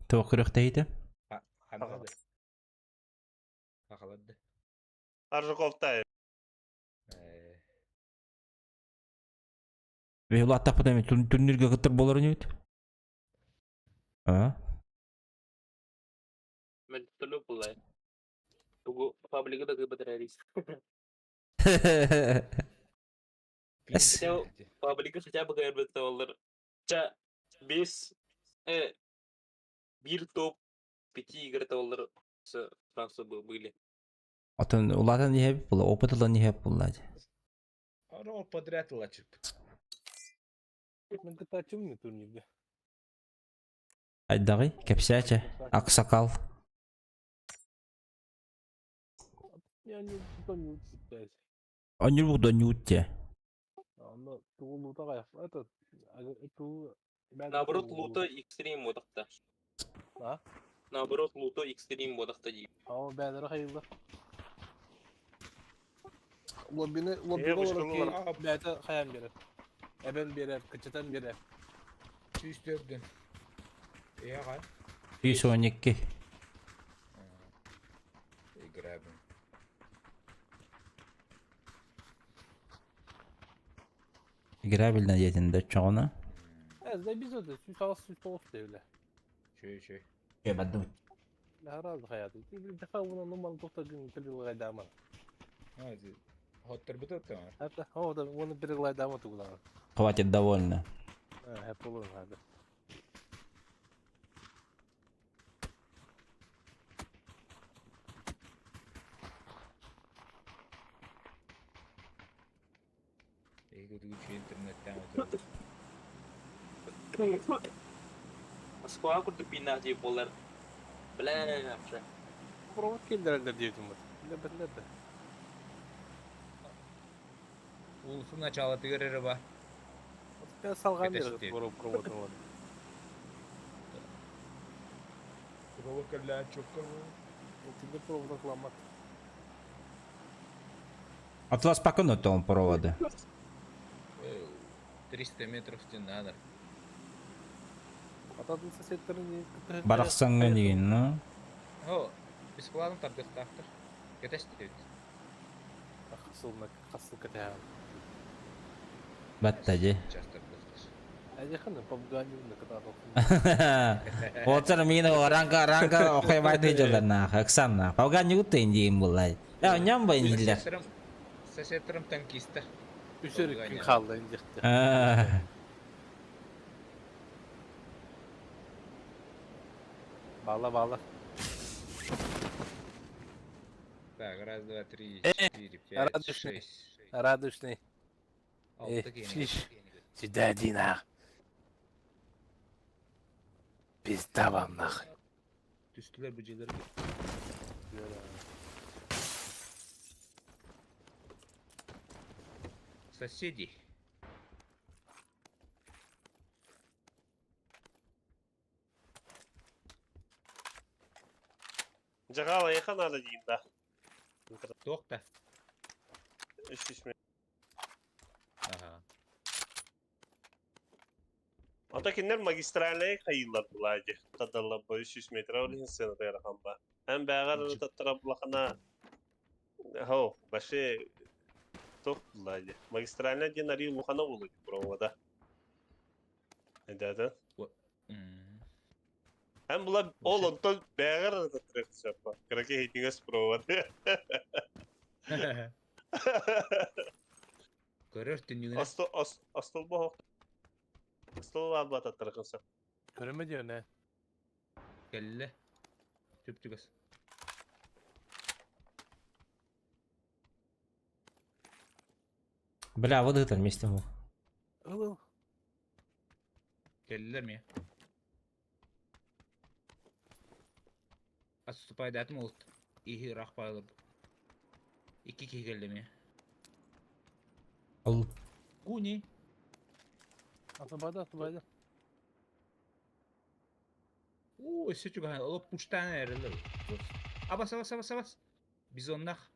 Тоқ күрәхтәйді? Ханады. Хахалады. Аржаковта. Э, Бе улаттап потом турнирге кыттыр болар не өт? А? Мөлтөлү булай. Тугу паблигы да кыйбатар эрис. Эс. Паблигы хотя бы кыйбатар олар. Ча бес бир топ пяти игр олар с Франция были. Отон улаатан иһэбит була, опыт ылан иһэбит буолла дии. Ара подряд ылачып. Мен кытааччым турнирга. Айдаҕый, кэпсээчэ, аксакал. Я не донют блядь. Онньур донньуут дии. Онно тугу лута этот ту Наоборот, лута экстрим бодақта. А? Наоборот, лута экстрим бодақта дейм. Aa бәдәр хайылда. Лоббини Е, лобби бушкалар. olarak бәтә хаян берер. Эбен берер, кычытан берер. Сүүс төрдүн. Эҕа. 112. Играбын. Играбельно диэтин да чоҕуна. Ez de biz öde süs al süs olsun devle. Чөй чөй. Бадым. Herhalde hayatı. Bir defa bunu normal doktor gün bir yıl dama. Хоттор бутат var. Hatta o da onu bir yıl dama tuğulan. Хватит довольно. Hep olur hadi. Эйго дугучу интернеттен отырып. Москва курдук бинах деп болар. Бля, вообще. Провод keldirenler diye bu. Ne ben de. Улусун начало тыгырыры ба. Ben salgan Кетешти. bir провод провод var. Провокалля чокка Şimdi провод kullanmak. Атлас поконал он проводы. 300 метров надо. Ататын соседтерин Барахсаңга деген, ну. О, бесплатно тардыктактыр. Кетешти. Хасылна хасыл кете. Батта же. Часто тардыктыр. Әжехан пабганю на ката тохтун. Отыр мені ранга ранга оқай байды жоларна, Оксана. Пауган югут индиим булай. Я ням ба индилер. Соседтерим танкисттер. Үшер күн қалды инжекте. Бала бала. Так, раз, два, три, четыре, пять, радужный. шесть. Радужный. Алты шиш. кені. Сюда иди нах. Пизда вам нах. Түстүлөр бу жерлер. Соседи. Жагала еха надо дейін да. Токта. 300 метр. Ага. Ата кинер магистральный хайылар булади. Тадалла бу 300 метр ол сена тайрахан ба. Һәм бәгәр таттара булахана Хо, баше тоқ булади. Магистральный ден ари лухана булды провода. Да-да. Һәм була ол онтон бәгәр таттара шапа. Краке хитингес провод. Көрөр түнүгүнө. Асты астыл бу. Астыл ба таттара кылса. Көрөмө diyor ne? Келле. Түп түгөс. Бля, вот это вместе мог. Ыл Келлер ми? Отступай датым олт. Ихи рах байлып. Ики ки келди ми. Ол Куни. Атыбайды атыбайды. Оо, өссө чугаһан, оло пуштан эрелер. Абас, абас, абас, абас. Бизоннах.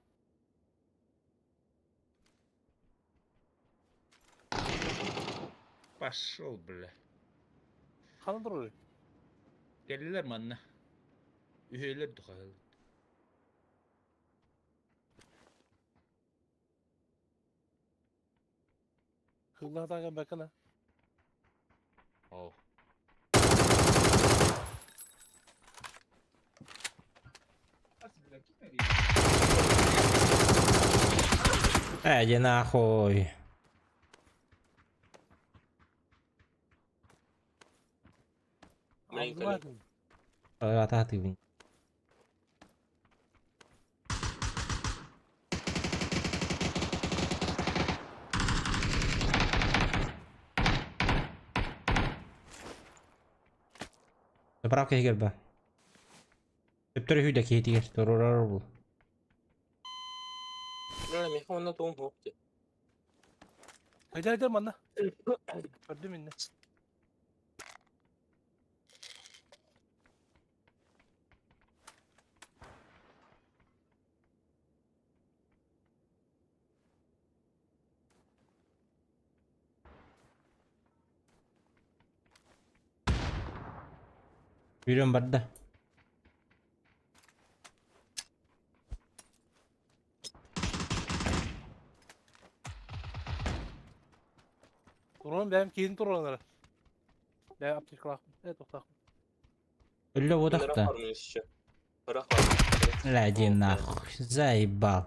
Пошел, бля. Ханан турur. Келлилер манна. Үһөлөр духал. Хылла таган бакана. О. Э, иди нахуй. Мен Атаатыыбын. Заправка иһигэр ба. Төптөрү үһүйдэ киһитигэр туруорар бул. Миэхэ онно туом суох дии. Хайда хайда манна. Көрдүм инне. Yürüyorum барда. Турон бэйэм киин туруонара. Бэйэм аптечкалаахпын. Э тохтоохпун. Өллө буотахта. Бля, иди нахуй. Заебал.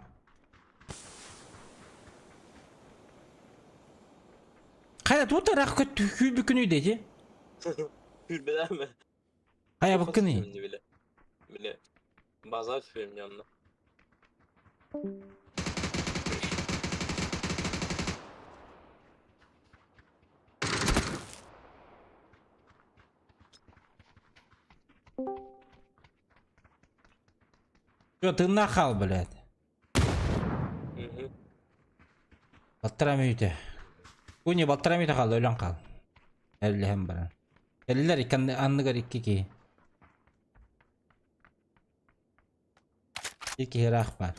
Хайа тут ыраах көт күүрбүккүнүй дети? Күүрбэлээмэ. Хайа быккыный? Биле. Биле. Базар түһүөм дьонно. Чё, ты нахал, блядь? Мгм. Балтараа мүнүүтэ. Куни балтараа мүнүүтэ хаалла, өлөн хаал. Эллэһэн баран. Эллэр икки анныгар икки киһи. Икки киһи ыраах баар.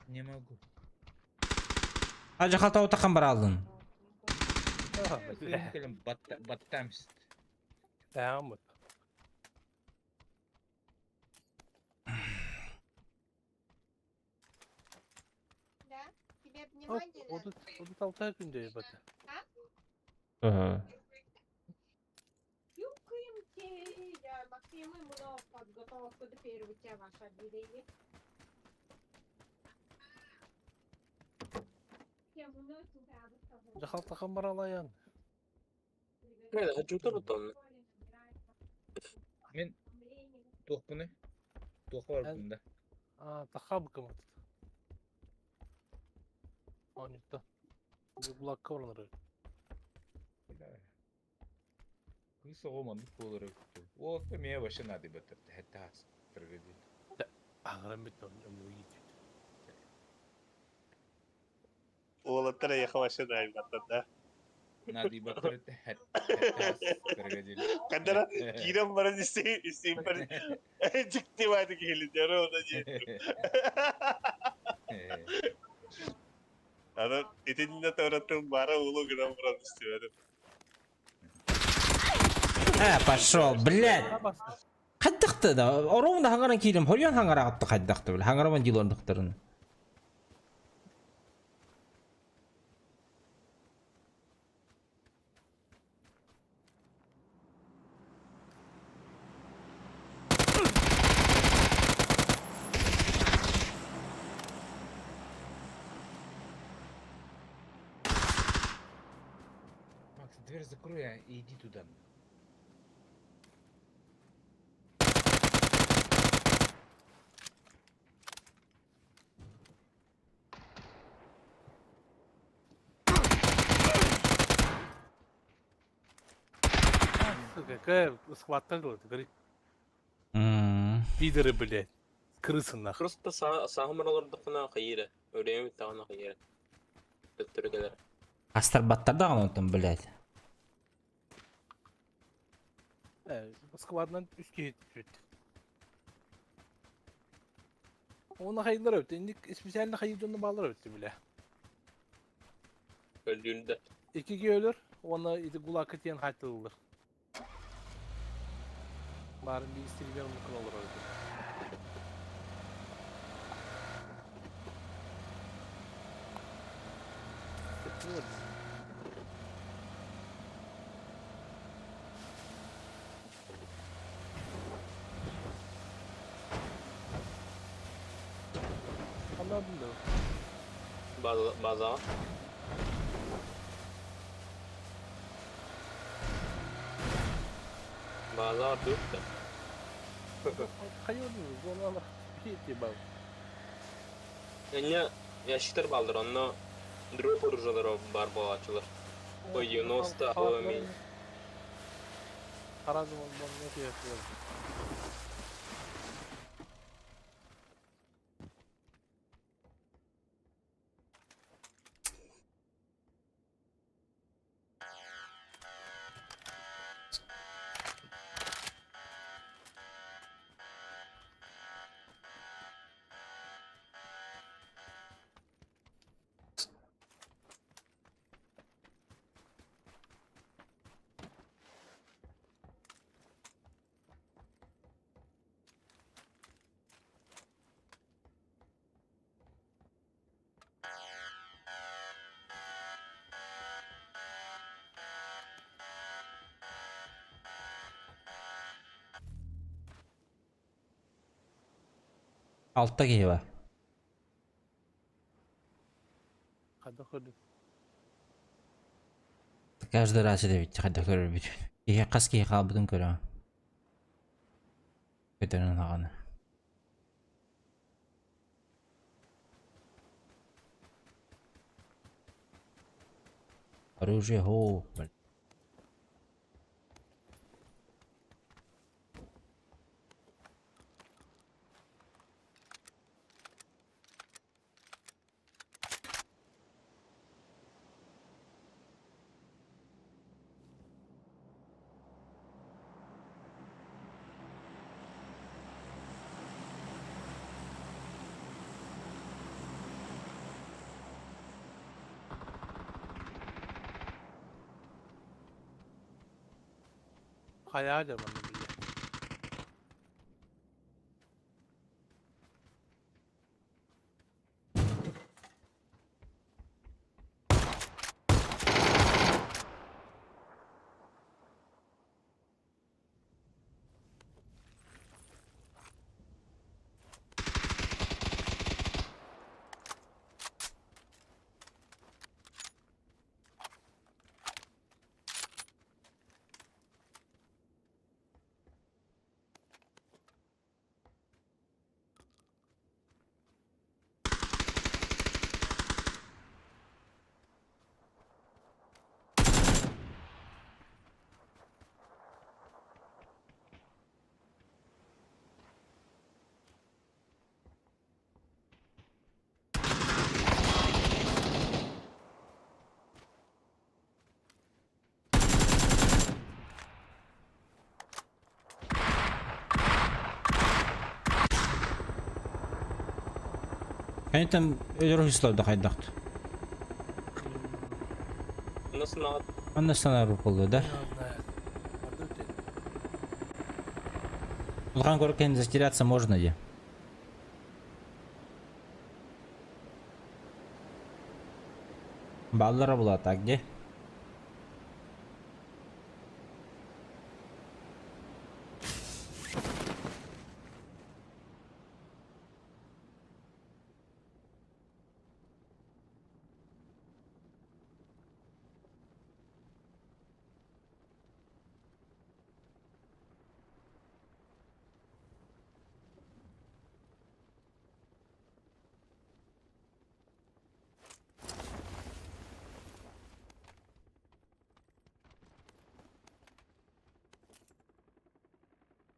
Не могу. Ажы халта отақан бар алдын. Кэлэн баттамст. Тааммыт. Да? Тебе внимание надо? Отут алта күндө бата. Ага. Подготовку до первого ваша объявление. Дьахалтахан баралайан. Мин туохпуну? Туохха барбын да? А, таха быкымат. Онюкта. Булакка баралар. Кыыс оҕо маннык буолара эбит. Уолаттар миэ вообще надо баттар. Хэтте хас. Трагедия. Аңыран бит он йит. Уолаттар эйиэхэ вообще наайбаттар да. Надо баттар хэтте хас. Трагедия. Ханнара киирэн баран исти истиимпэр дьикти баайдык иһиллэр онно диэн. Аны итиннэ туораттым баара уулу гынан баран истибэтим. Э, пошел, блядь! Хайдахты да? Оруун хаңаран киирим, хорьон хаңараҕытты хайдахты, бля. Хаңараман дилордуктарын. Макс, дверь закрой, а, и иди туда. Сука, какая схватка была, ты говори. М. Пидоры, блядь. Крысы нахуй. Просто саһымар олордоххуна хайыра. Өрөйүм таҕына хайыра. Төттөрү кэлэр. Астарбаттар даҕаны онтон, блядь. Э, складынан үс киһи түспүт. Оны хайылар өттү. Инник специально хайыр дьонно баалар өттү биле. Өлдүүрдэ. Икки киһи өлөр. Уонна ити ГУЛАГка тиийэн хаайтыллар. Баарын биир стример оннук олорор этим. Anladın da. Базаҕа. Базаҕа туох да. Хайа зоналар бал. Инньэ ящиктар бааллар, онно дроп оружиелара баар буолааччылар. Ой, 90 ОМИ. Харазым онно тиэхтилэр. Алта киһи бар. Хайдах көрдүм? Каждый раз этэбит хайдах көрөрбүт. Киһи хас киһи хаалбытын көрөҕүн. Көтөрүн аҕаны. Оружие хоо. Хайаа дьэ манна биллэ. Кэнниттэн өлөр уһусларда хайдахт. Анна санаар буолла да. Улахан көрүккэ затеряться можно де. Баллара була так где?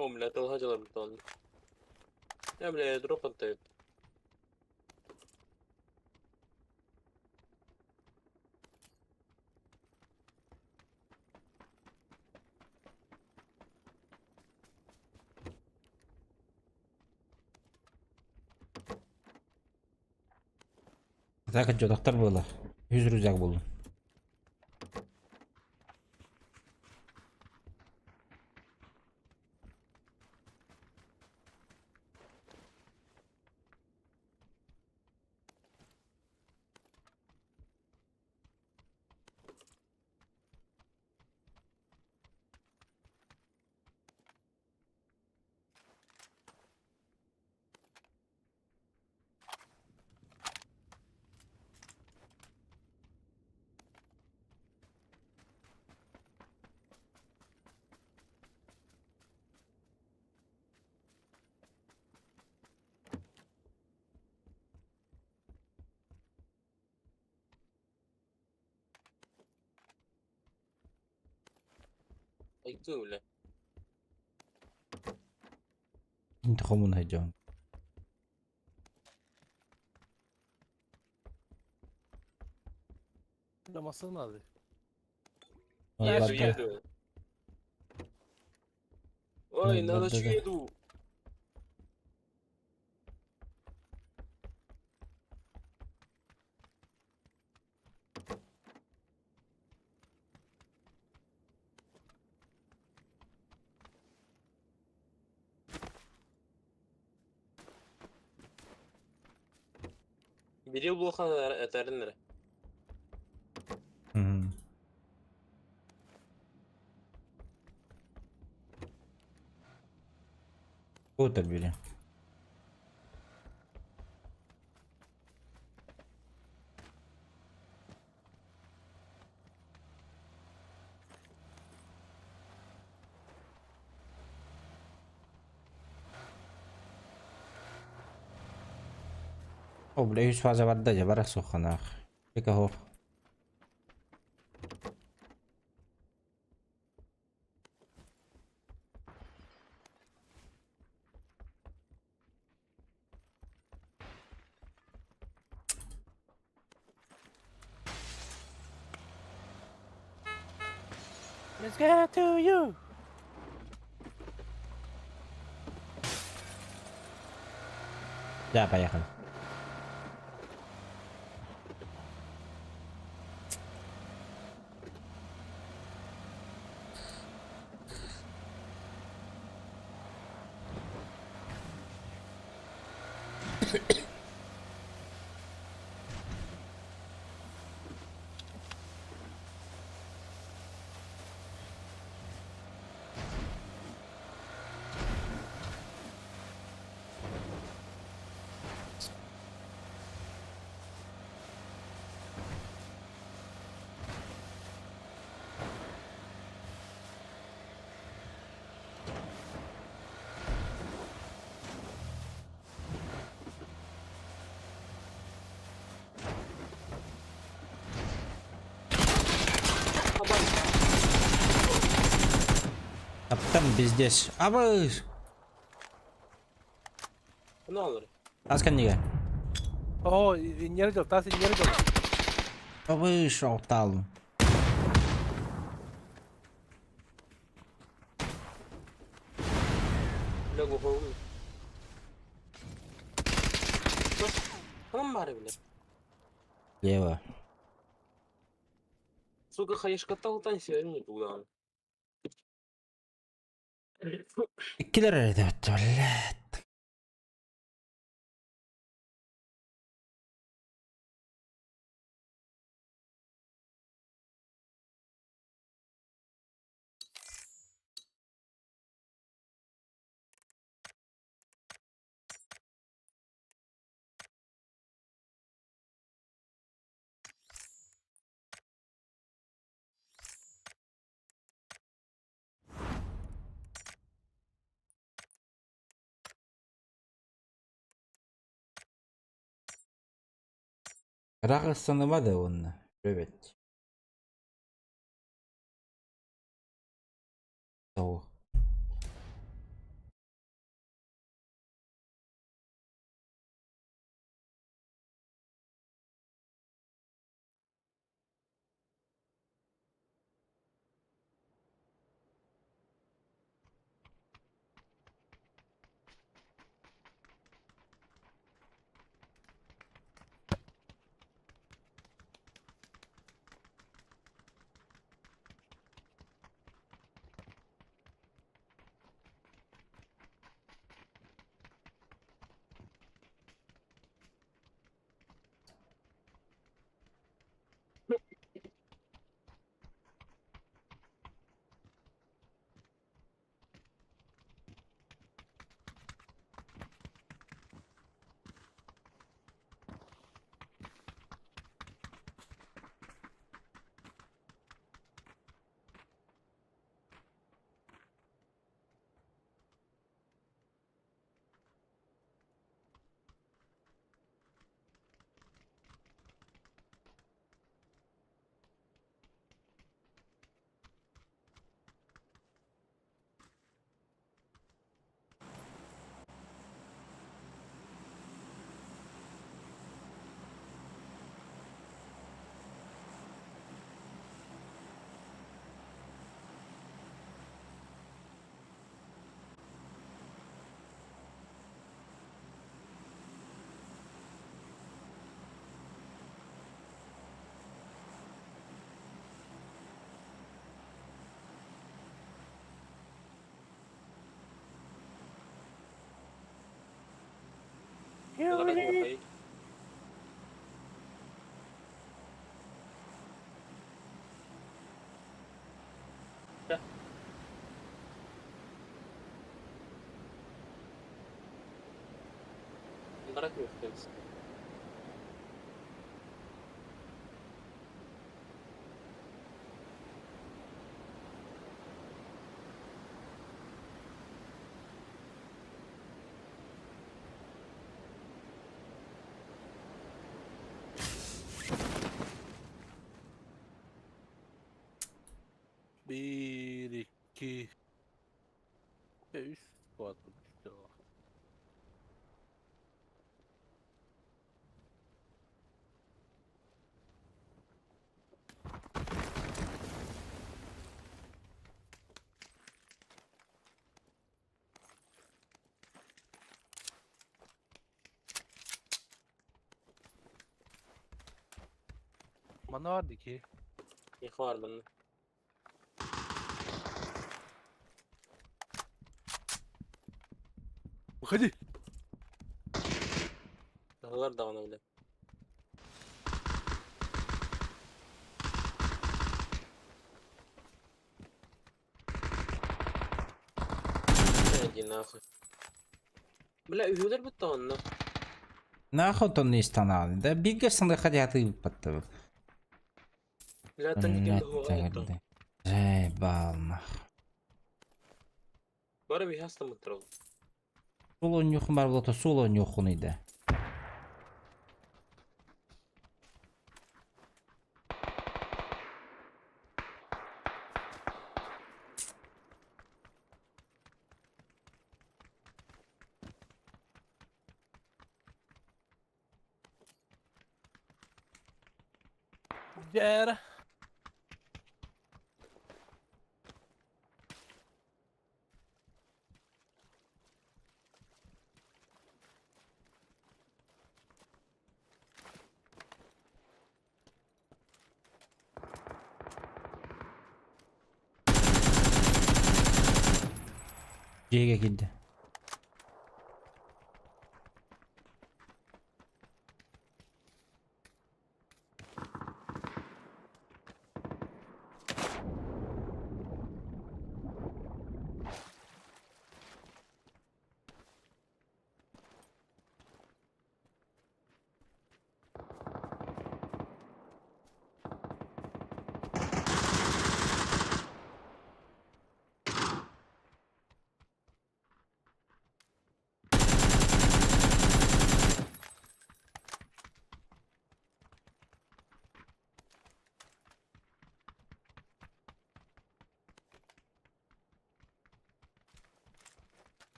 О, бля, толгадила бетон. Я, бля, дроп отдает. Так дьодохтор буолар. Үс рюкзак буллум. Айкы, бля. Инти хомун хайдьон. Намасын алды. Еду, Барда. еду. Ой, на Барда, ночь да. еду. Бери блоха этәриннер. Мгм. Кутер бери. О, бля, үс фаза барда же бара суханах. Эка хох. Let's get to you. Да, поехали. А там пиздец. А вы... Ne olur? Аскан неге? О, нердел, тас нердел. А вышел там. Бля, глухой. Ханам бары, бля. Лево. Сука, хаешка талтан не туда. Киллер это, блядь. Рахастанымады онна. Привет. Того. Bir, iki, üç squad işte. Bana vardı ki. Их var bende. Hadi. Dağlar dağına bile. Иди нахуй. Бля, үһүлэр бутта онно. Нахуй он не станал. Да бегаешь сам хотя ты под. Бля, там ким да Заебал нахуй. Бары bir hasta mıtır Соло нюхун бар болото соло нюхун иде. Gel. Жеге килди.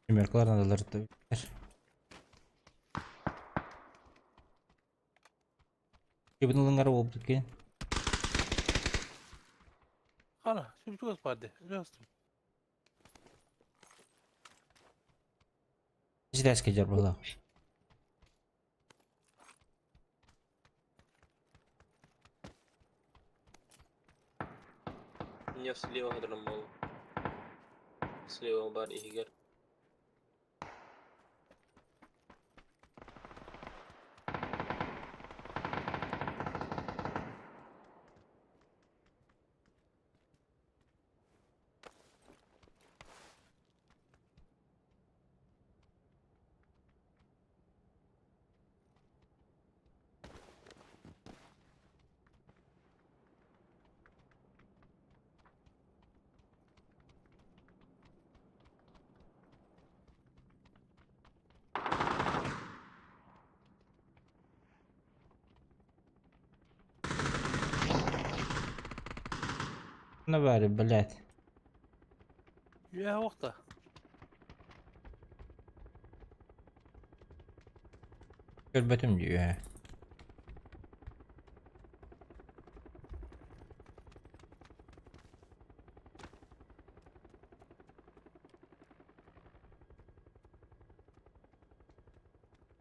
Примеркалар надалар. Кебин ылыңар болуп кеткен. Ana, şimdi çok az vardı. Biraz. Жидәске жар була. Не слева драмол. Слева бар игер. На баре, блядь. Ya vakta. Көрбөтүм дүйө.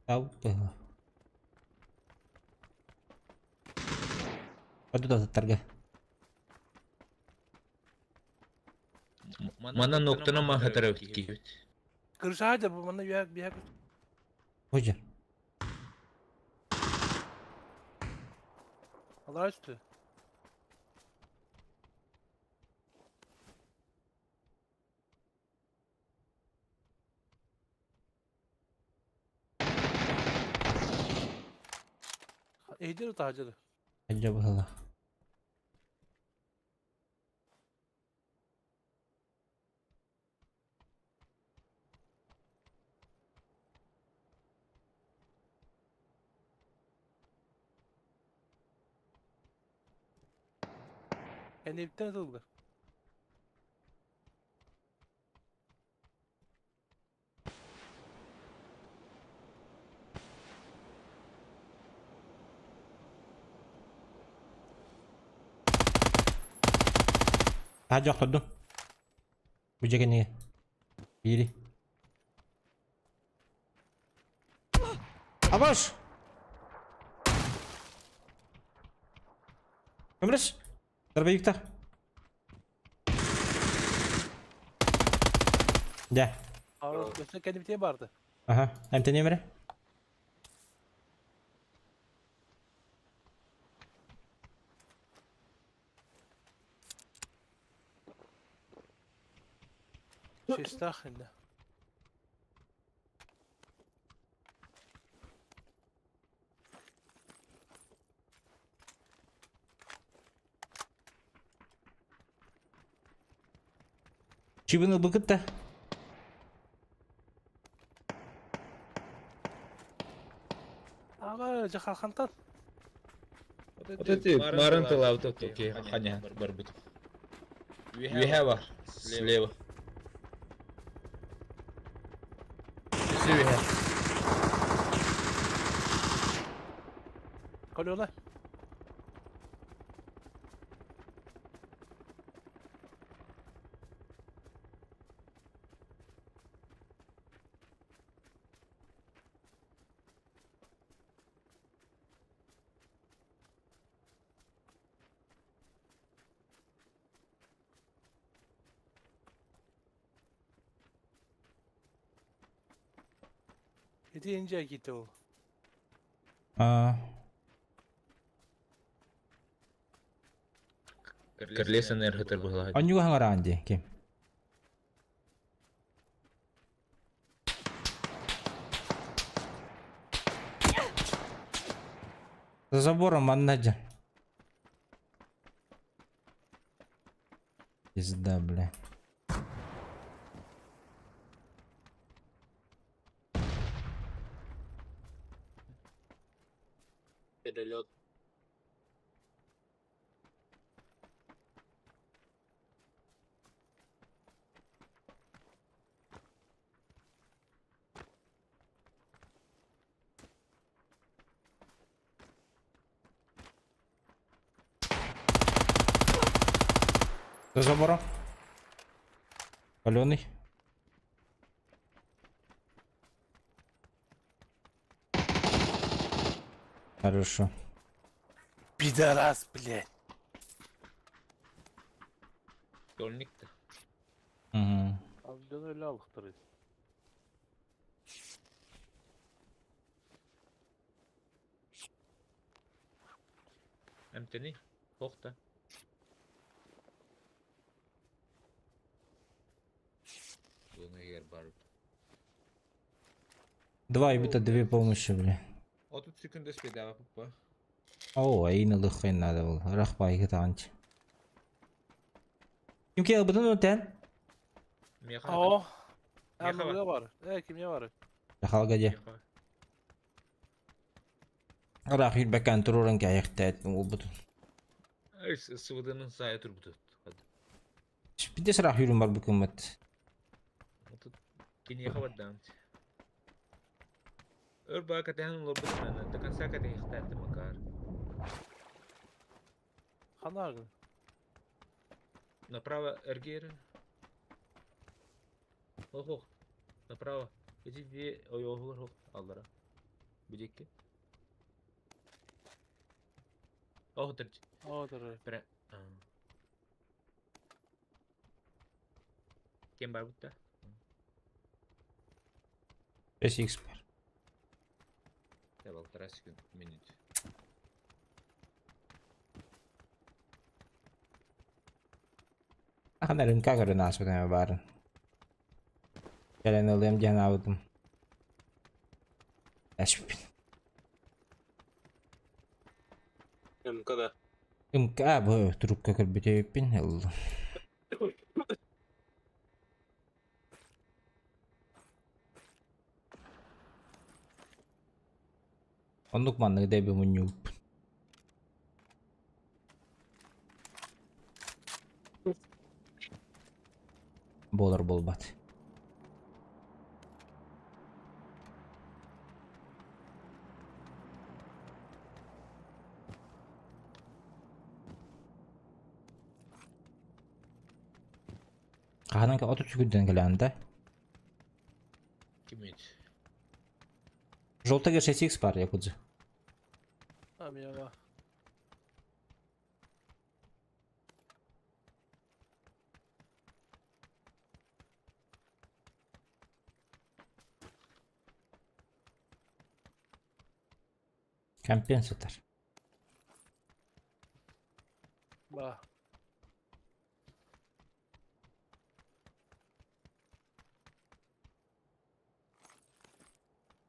Тау было. Пойду тарга. Манан ноктана махатара киһибит. Kırşa bu bana bir bir Hoca. Аллара үстü. Эйдер таһдьыр. Хадьа быһыла. Кэнниттэн ытыллар. Таһырдьа охтордум. Бу дьэ кэннигэ. Биири. Абаш! Көмөлөс! Дробовиктар. Дьэ. Өссө кэннибитигэр барды. Аха, эмтэниэм эрэ. Честах инде. Чыбын ылбыкыт да. Аҕа дьэ халхантан. Вот эти марын тылабыт окей, ханя барбыт. Үөһэ бар, слева. Өссө үөһэ. Колёна. Ити инжа киитэ ол. Аа. Керлесен эрхытыр быһылаһа. Онньуга хаҥараан дии ким? За забором манна дьэ. Пизда, бля. Перелет. За забором. Паленый. Хорошо. Пидорас, блядь. Дольникті. Угу. Ал дьон өлө алыктыр. Эмтени. Хохта. Буну егер барып. Два убито, две помощи, бля. 30 секунд спедаға пупа. О, айны лыххын надо было. Рахпай кытаанч. Ким келбытын өтен? Меха. О. Меха бар. Амыга бар. Э, кимне бар? Халга де. Рах юрбәкән турурын кәйәхтәт ул бутун. Сывыдының сайы турбутут. Биде срах юрүм бар букумат. Кинеха бардам. Өр баа катэһэн олорбут до конца катэһихтаатты Макар. Ханагын. Направо эргер. Ох, Направо. Эти две ой ох аллара. Бидекке. Ох, дырч. О, дыр. Пре. Кем бар бутта? 5x бар. Я полтора секунд минут. Хана РМК көрөн ааспыт эме баарын. Кэлэн ылыам диэн аабытым. Эшпин. МК да. МК бу трубка көрбүтүппүн ыллым. Оннук маннык дэби мунньубуппун. Буолар буолбат. Хаһанан 30 күндэн кэлээн да. Кимит? Желтый 6X бар якудза. А, меня Компенсатор. Ба.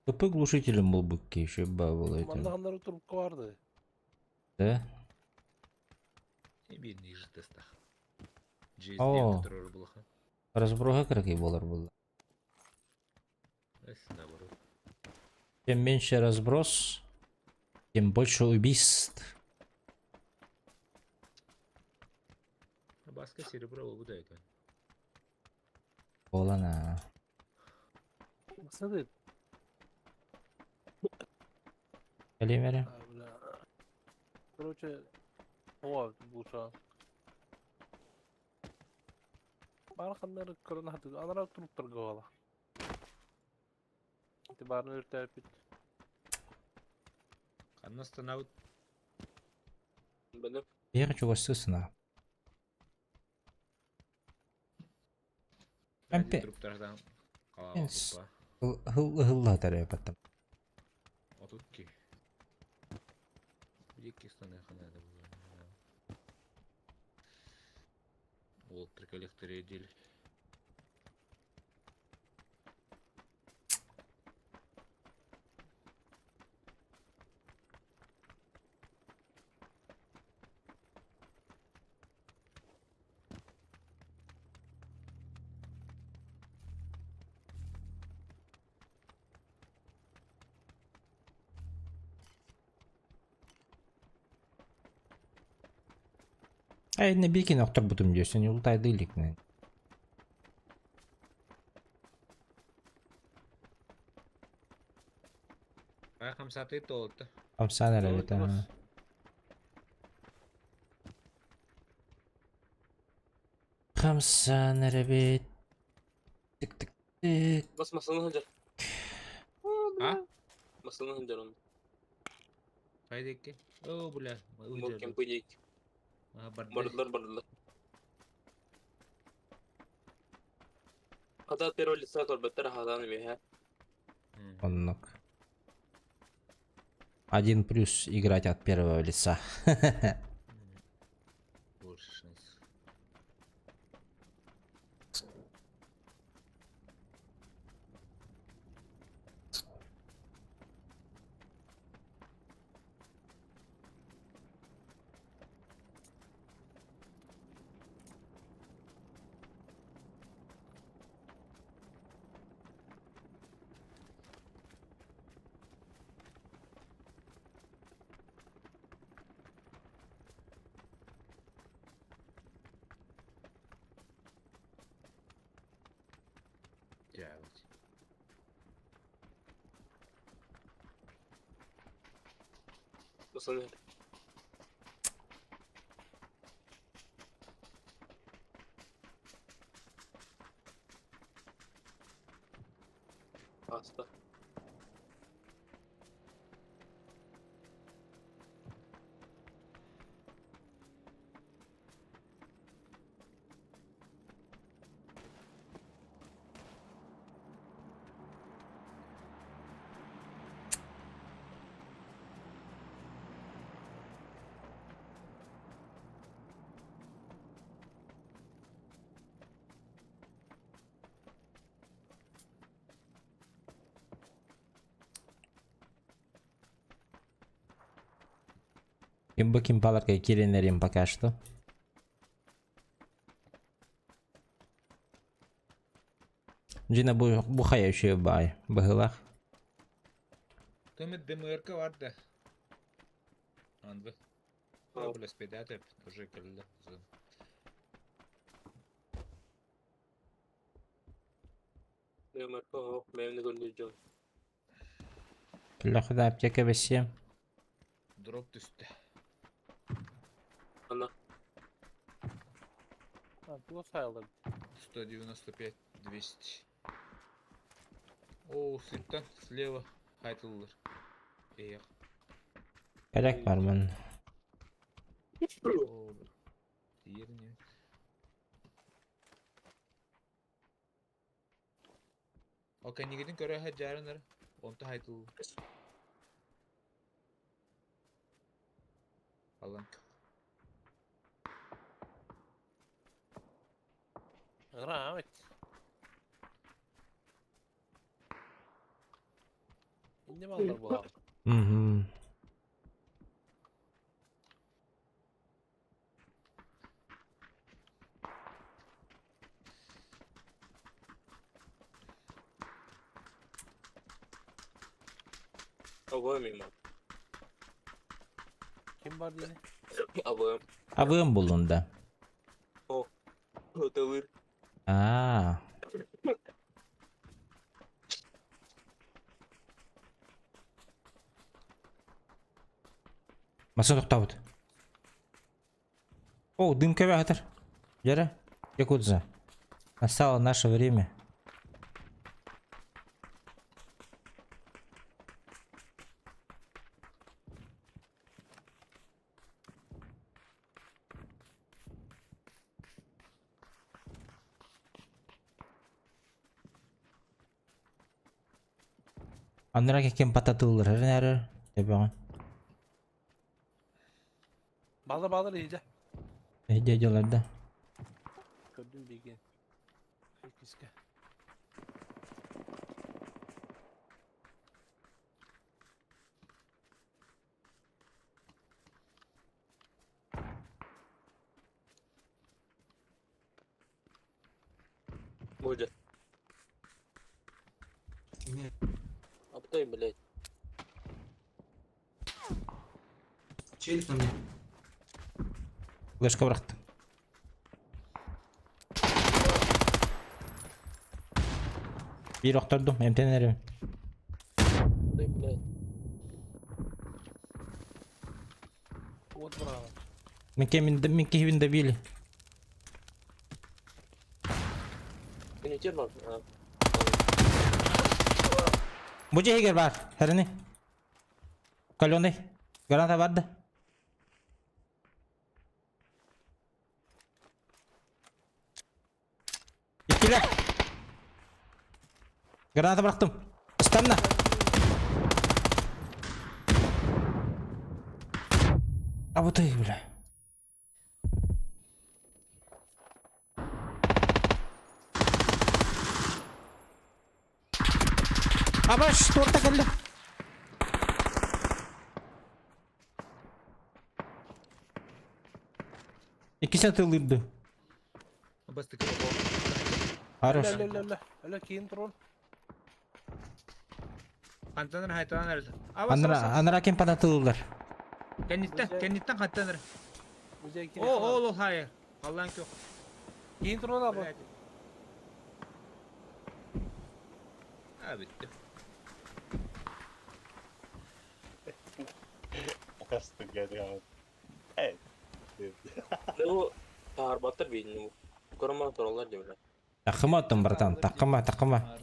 КП глушителем был бы еще было это. Манна трубка барды. Да? Биир ниже тестах. О. GSD турар булаха. Разброха какие болар было. Эс наоборот. Чем меньше разброс, тем больше убийств. Баска серебро бу да экен. Болана. Смотри. Калимере. А, бля. Короче, о, буша. Барханнар көрөн хаты. Анара туруптар гола. Ти барын өртөпүт. Ханна станабыт. Билим. Я хочу вас сына. Компе- Труптардан Пенс. калаабыт. Хылла тарапаттым. 32. Бир стана ханада булар. Ол триколлектор edil. Ай, не бикин октор бутум десен, ултайды илик. Ай хамсаты толту. Амсан эребит. Хамсан эребит. Тык тык тык. Бас масаны ханжар. А? Масаны ханжар он. Кайдекке? О, бля. Бу кемпи дейк. Бардылар бардылар. Хата первого лица көрбөттөр хатан эмиһэ. Оннук. Один плюс играть от первого лица. Больше шанс. Дьявол. Масаны. Аста. Ким бу кимпаларга кииринэрим пока что. Дьина бу, бу хайа үчүгэй баай быһыылаах. Тымыт ДМРК бар да. Анды. Велосипедат уже келді. ДМРК оһох бэйэмни көрдүүр дьон. Кэллэххэ аптека бэссиэм. Дроп түсті. Ана Ha, bu sayılır. 195, 200. О, сырттан слева хайтылыр. Эх. Керек бар мын. О, Тиерне. О, кэннигитин көрө сылдьаарынар. Онто хайтыл. Алан. Грамоть. Не балдар буолар. Мгм. Абыам иман. Ким бар диye? Абыам. Абыам буллун да. Отылыр. Аа. Маса тоқтабыт. О, дым кәбәтер. Жара, Якудза. Настало наше время. Аннара кем пататылыр, әрі Тебеғын. Балдар балдар iyice. Hediye ediyorlar Gördüm bilgi. Kiske. Будет. Аптай, блядь. Челюсть на мне. Флешка бырақты. Bir okturdum, emtenerim. Аптай, блядь. Вот браво. Мен кемин добили. Ты не терпал? А. Бу жегер бар, хәрини. Каленый. Граната барды. Иккиле. Граната бырактым. Ыстанна. А вот и, бля. Абаш, торта келді. Иккисен тылырды. Бастык. Хорош. Öyle öyle öyle. Öyle kiyin troll. Хантаныр хайталанар. Абас. Анара, анара кем пататылыр. Кэнниттен, кэнниттен хантаныр. Музей О, о, ол хайыр. Аллан көк. Kiyin troll abi. Блядь. А, бітті. Kastım geldi abi. Evet. Ну, таарбаттар бейін. Көрмә туралар деп, блядь. Такыма оттон, братан, такыма, такыма.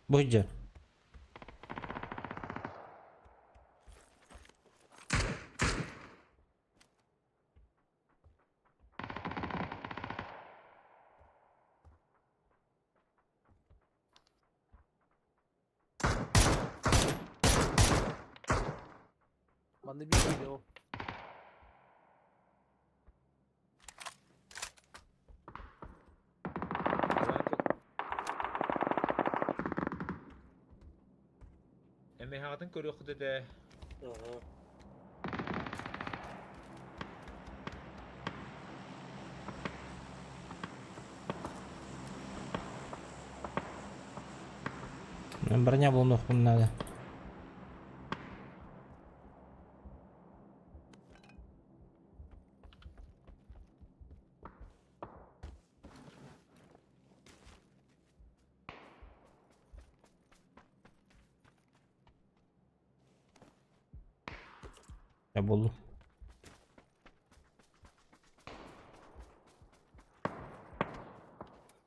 Бу же. Bende bir şey o. Броняҕытын көрүөххүт этэ. Ага. Броня булуохпун надо. Я буоллум.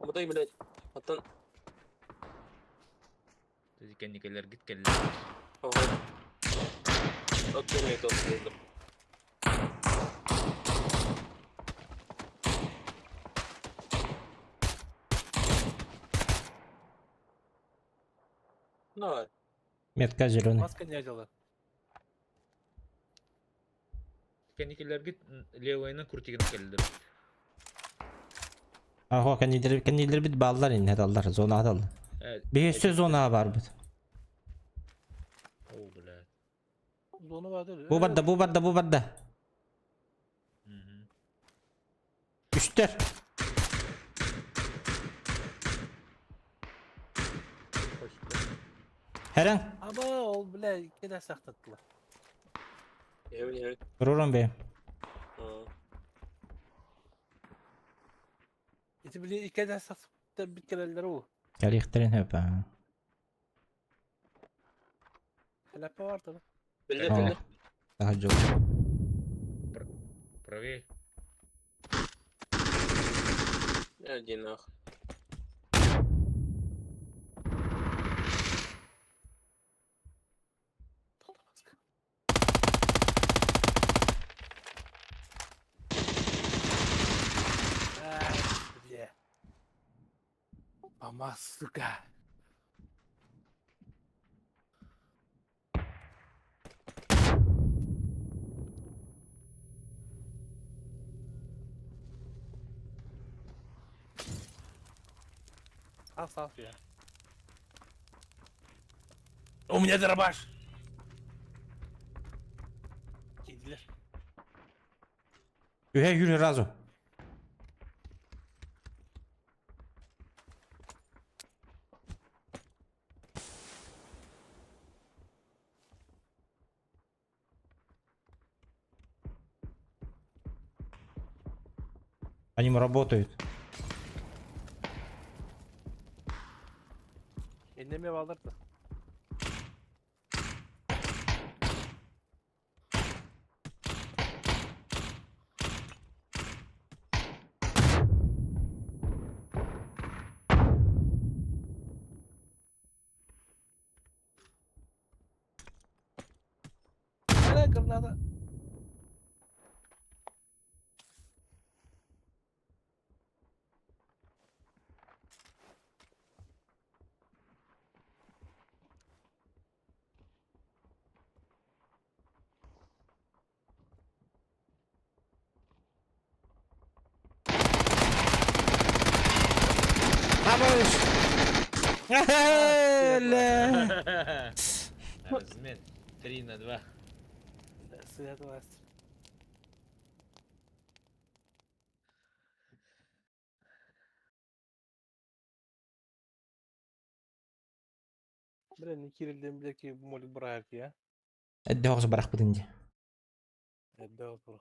Абатай, блядь. Оттон... Кэнникэлэргит кэллэ. Ага. Оттон это булдum. Давай. Метка зеленый. Маска не одела. Кэнникэлэргит левайынан крутигынан кэллилэр. Аха кэннилэр кэннилэрбит бааллар инне даллар зона дал. Биһиэссе зона барбыт. О, блядь. Зона vardır. Бу барда, бу барда, бу барда. Мгм. Үстэр. Хәрәң. Ama ol bile gene saklattılar. Evet, evet. Турурун бе. Ha. İti bile iki kere saklattılar bir kereler o. Кэлиэхтэрин хөп. Helapa vardı. Bildi, Aa. bildi. Daha жол. Правее. Иди нах. Ay, бля. Мама, сука. Сал, сал, я. У меня дробаш. Kediler. Үһэ yürü разу. Они работают. Enleme alırdı. Hala granada. Vamos! Эле. Размен. 3 на 2. Свет власть. Бля, не кирилден бля ки молик брак я. Эдде оҕус барахпытын дии. Эдде отур.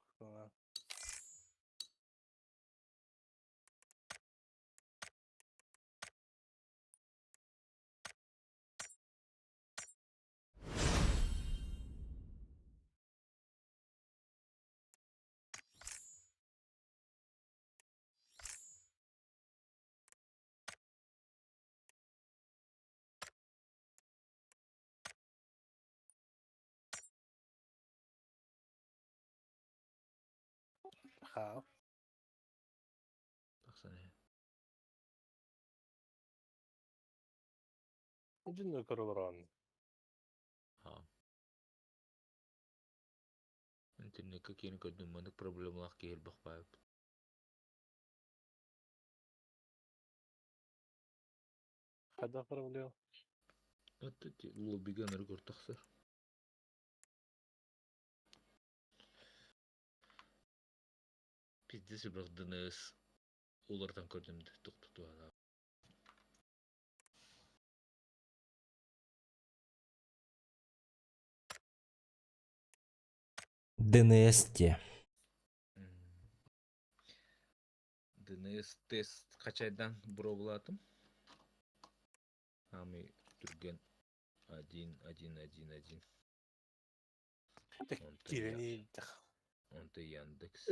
Хаа. Baksana. Үдүн көрөлөр Ha. Интернетке киирэн көрдүм, маннык проблемалаах киһи элбэх баар. Хада проблема. Отто лоббига ынырык тахсар. Пиздец элбэх ДНС уларытан көрдүм да туох-туох ДНС диэ. ДНС тест хачайдан боруобалаатым. Самый түргэн один один один один. Киирэн Онто Яндекс.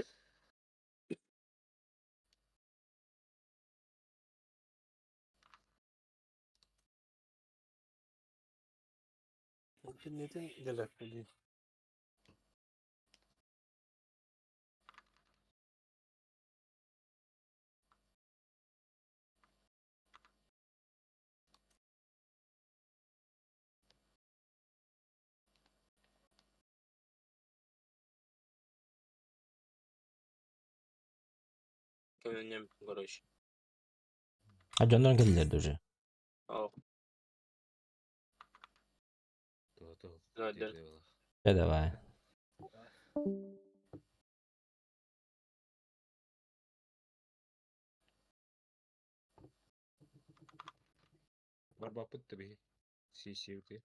Интернетин дэлэппилии. Көмөннөм, короче. А дьоннор кэллилэр да уже. Ол. Туһа Да, да. Дьэ давай. Барбаппыт да биһи. Сиэсиэбитигэр.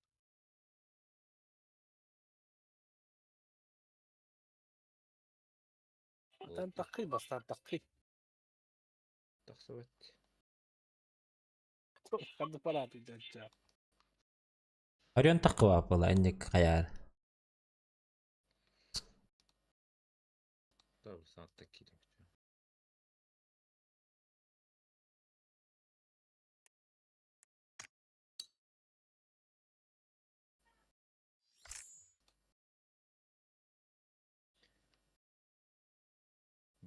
Там такый бастаан такый. Тахсыбат. Ханды парааты дьанча. Орион таххыба буола инник хайаар. Tabii saatte киирэн.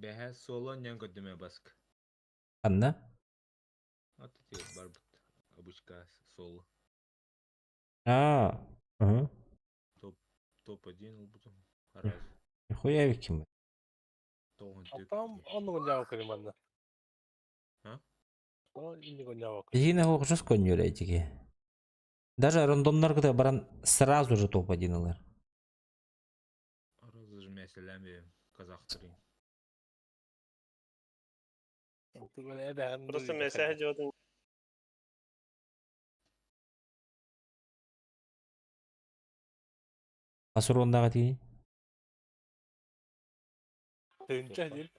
Бэһэ суола ньан көрдүмэ баск. Ханна? Аты тиэ барбыт. Обычка соло. Аа. Уһу. Топ топ-1 ылбытым. Раз. Нихуя эбиккин. Тоҕун түк. Там оннугун дьаабы манна. А? Иннигин дьаабы. Биһигини оҕус көнньүөрэ итиги. Даже рандомнарга баран сразу же топ-1 ылар. Раз же мәсәлән казахтырын. Просто месяц жодун. Асурондаға тиий. Тыынча диир.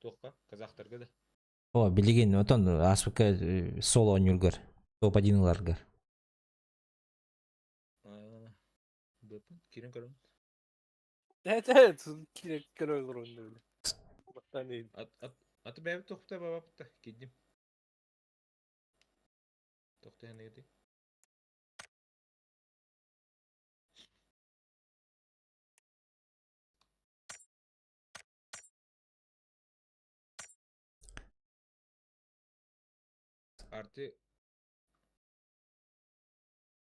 Туохха? Казахтарга да. О, билигин отон аспыкка соло оонньуургар. Топ-1 ыларгар. Бөпүн кирен көрөм. Evet evet. Кире көрө олорун Бастан Ат ат аты бэйбит тохта бабапта кидим. Тохта ханыгды. Арты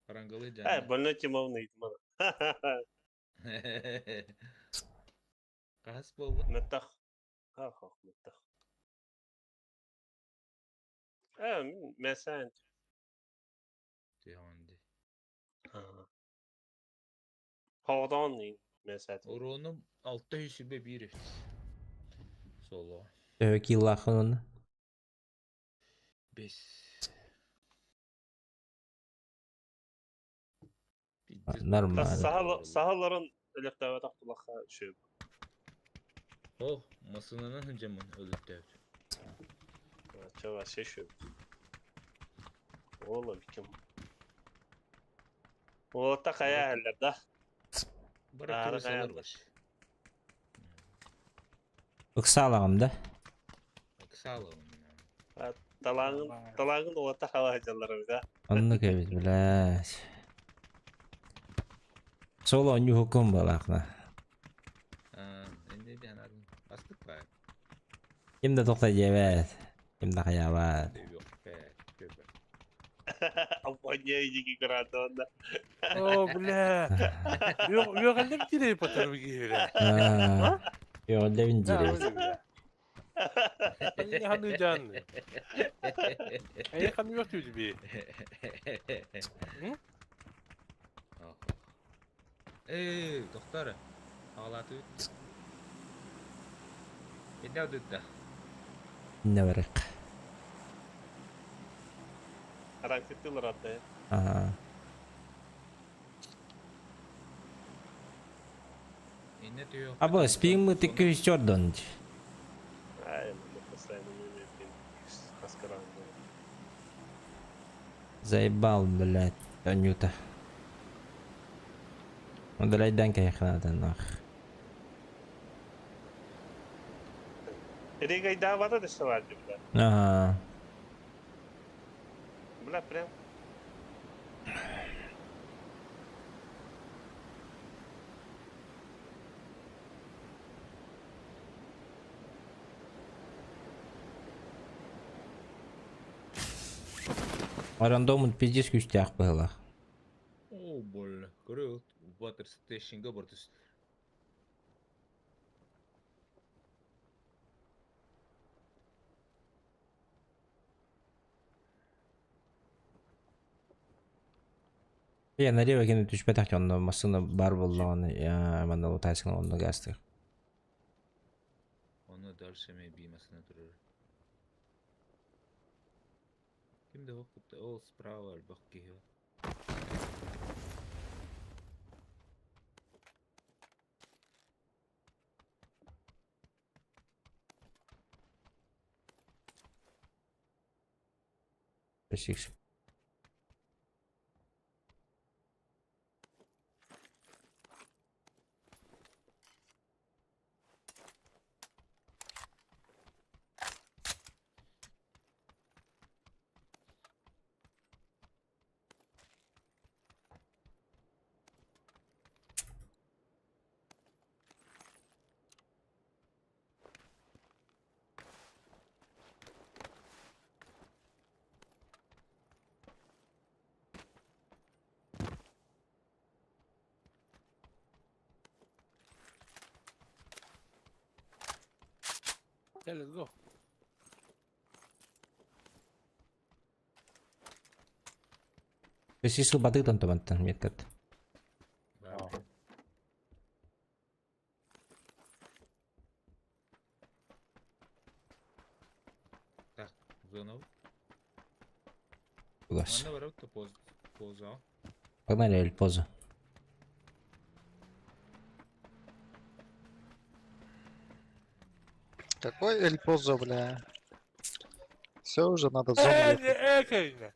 Караңгылы Э, жана. больной Тимовна итмана. Кахас болду. Меттах. Ха-ха, меттах. Э, месен. Түйанды. Хоғдан месен. Уронум 601 Соло. Төһө кииллаахын онно. 5. Нормально. Сахаларын өлөктөбө тактылакка шөп. О, масынанан хынжамын өлүттөбүт. Чаба шешөп. Ола биким. Ота кая эллер да. Бара Ары кырысалар каяндар. бар. Ыксаалаҕым да. Ыксаалаҕым. Талаңын талаңын ота хала жаллар да. Оннук эбит, блядь. Соло оонньуу буолаахна. Энди диэн астык баар. Ким да тоқта диэбэт. Ким да хайаабат. Yok be. Төбө. Апоня иги градонда. О, бля. Үөҕэллэм киирэй потар киирэ. Үөҕэллэбин диир. Ханы жан. Эй, ханы yok түйді би. Эй, доктор. Ağlatı. Инне одutta. Инне барык. Аранкыттылар атты. Ага. Инне түйө. Абы, спиҥмыт 204 дон. Ай, мы постоянно не имеем хаскаран. Заебал, блядь, Анюта. Удаляй кайханадан нах. Регайдавата дешевать, бля. Ага. Бля, прям. Рандомун пиздец күүстээх быһыылаах. О, бля. Көрө, Water Station-га бар түс. Я налево кини түспэтэх онно массыына баар буоллаҕына я манна утаайсыҥ онно гаастыыр. Оны дальше мен биймасына турар. Ким да хоппут? Ол справа альбах киһи. Precies. Yeah, let's go. Precis сылбатык томаттан меткат. Бар. Так, зона. Угас. Манна барабыт поз поза. Погнали Эль поза. Какой Эль Позо, бля? Все уже надо в зону ехать.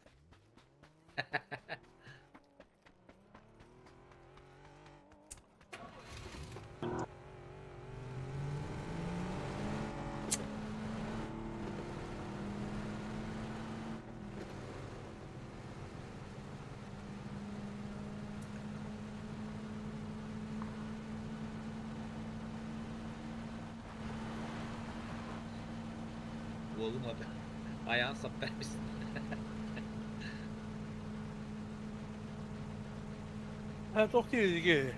Oğlum abi. Ayağın sap vermişsin. Ha, тохти диги.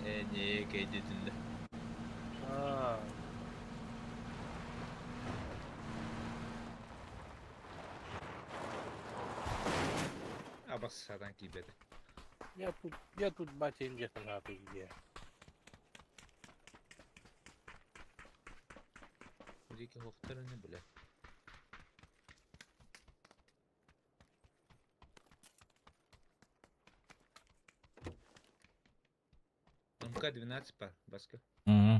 Э, не, кейдетинде. А. Абас садан кийбеди. Я тут батя инжектор где. Дики хохтар не бля. МК-12 пар, баска. Угу.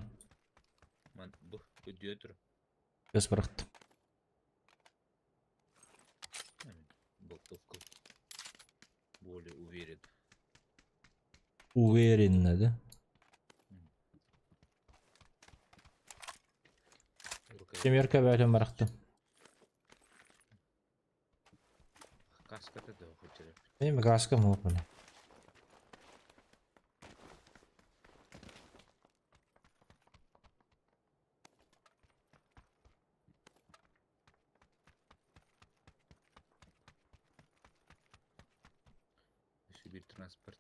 Ман, бу, өдүө Көс барахт. Болтовка. Более уверен. Уверенно, да? Семерка бәтен барахты. Каската да хочер. Мен каскам yok бля. Сибирь транспорт.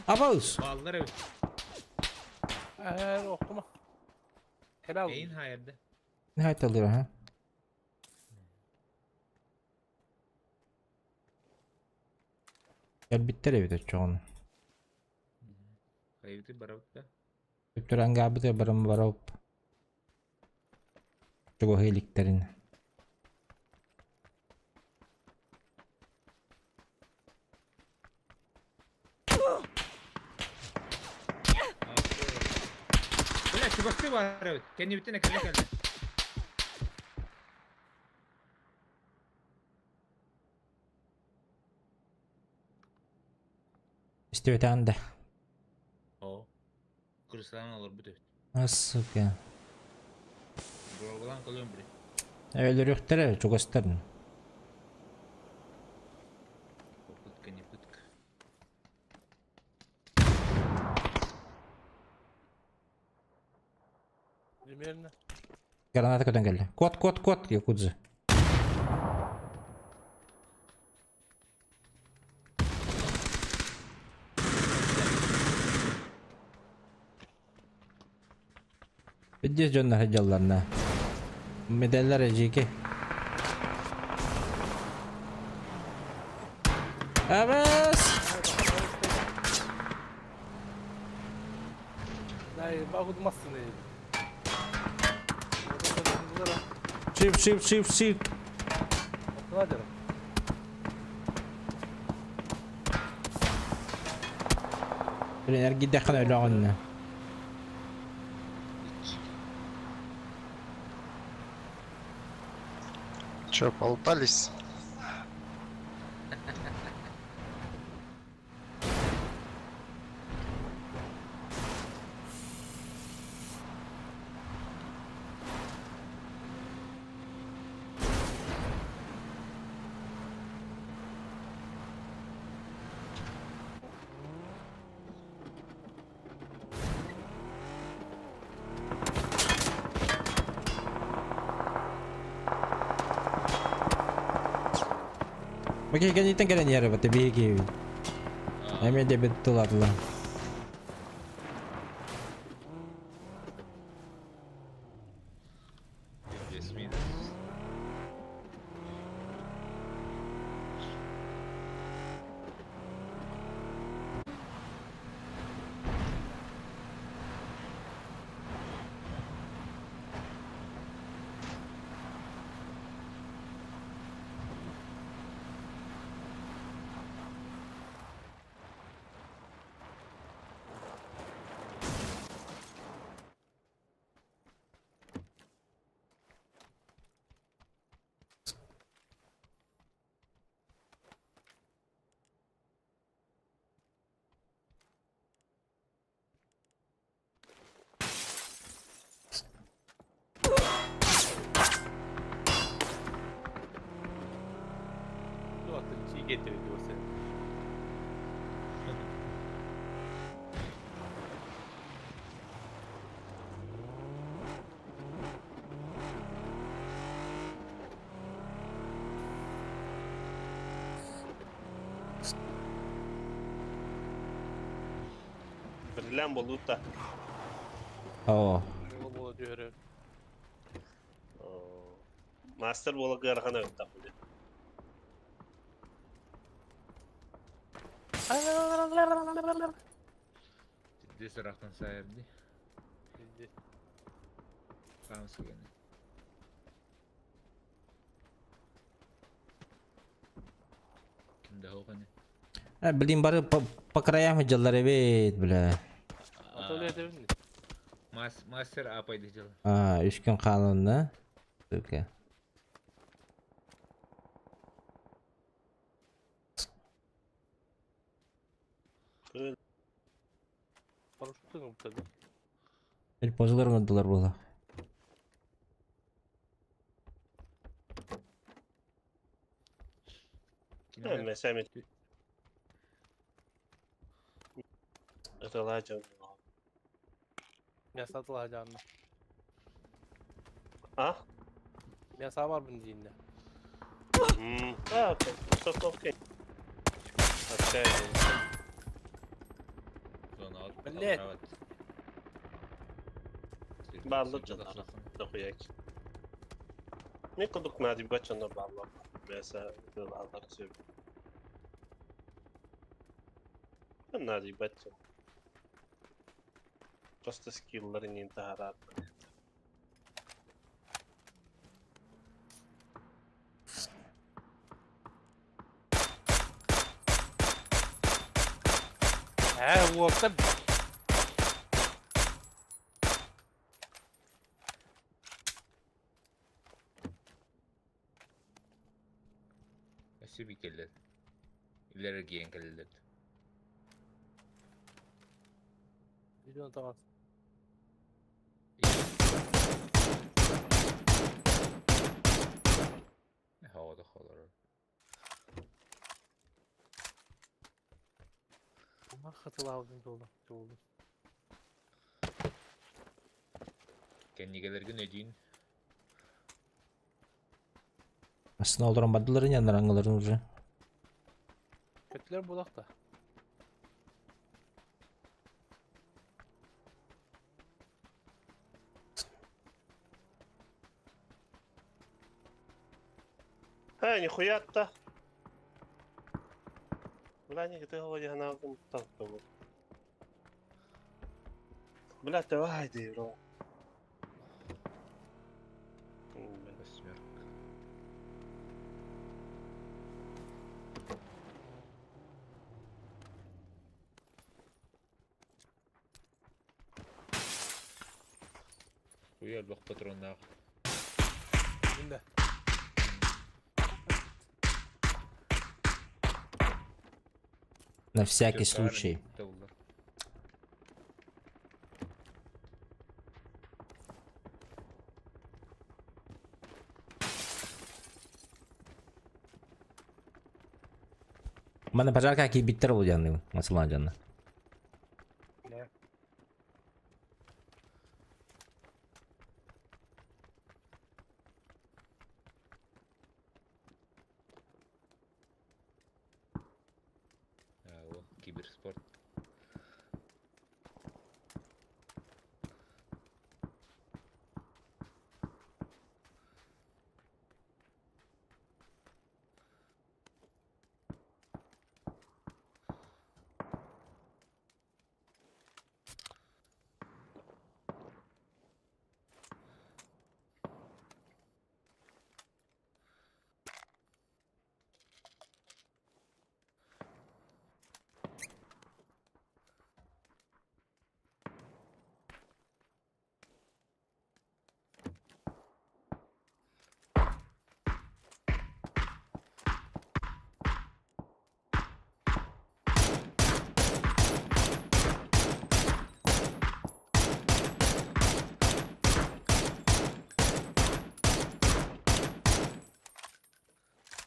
Абаус! Бааллар эбит. Ээ, охтума. Helal. Эйин хайырды. Не айталыр, ha? Кэлбиттэр эбит оччоҕуна. Хайыбыты барабыт да. Түптүрэнгаабыт барым барап. Чугаһыы иликтэрин. Бля, чугастыы баар эбит. Кэннибиттэн эккирэ кэллэ. Истибэтэҕин да. Оо. Кырысалаан олорбут эбит. А, сука. Боробулаан кылыам били. Өлөрүөхтэрэ чугастарын. Попытка не пытка. Примерно. Граната көтөн кэллэ. Кот, кот, кот, Якудза. Пиздец дьоннор сылдьалларна. Медаллар эдьиики. Абас! Nej, bagudmazsın ey. Шип, шип, шип, шип. Блин, эргийдэххинэ өлөҕүннэ. Че, полутались? Окей, кэнниттэн кэлэн иһэр эбит, биһиги. Эмиэ диэбит тылатыла. Пиздец, минус. Getirdi o seni. Берлен болута. Оо. Бола бола diyor. Мастер бола кыархана өттак. Пиздец ырахтан сайырды. Пиздец. Хаамыс кэлэн. Ким да хоҕаны. Э, блин, бары по, по краям сылдьаллар эбит, бля. Атölye edebilir Мастер апайды дьыл. А, үс күн хаалынна. Сука. Paraşütle mi bu tabii? El pozulар мындылар буола. Mesela Ыталаачан. Мен сатылacağını. А? Мен var bunun diyinde. А, окей. Стоп, окей. Окей. Блядь. Бааллар дьоннор. Дохуяк. Мин курдук наадыйбат дьоннор бааллар. Бэсэ бааллар сөп. Наадыйбат дьон. Просто скилларын иин таһараат. Ээ, уоптар. Өссө би кэллэр. Үлэр эргийэн кэллилэр. Видеоны таҕас. Havada kalır. Ума хатылаабытын туолла. Туолла. Кэннигелэргин өйдүүн. Aslında олорон бардыларын yanlarangыларын уже. Kötüler bulak da. Ха, нихуя та. Бля, не ты говори, она там там. Бля, давай, ты, бро. Восьмерка. Уйар бах патроннаах. Мин На всякий случай. Табыллар. Мана пожарка кийбиттер ол жанны. Масылан жанны. Не. О, киберспорт.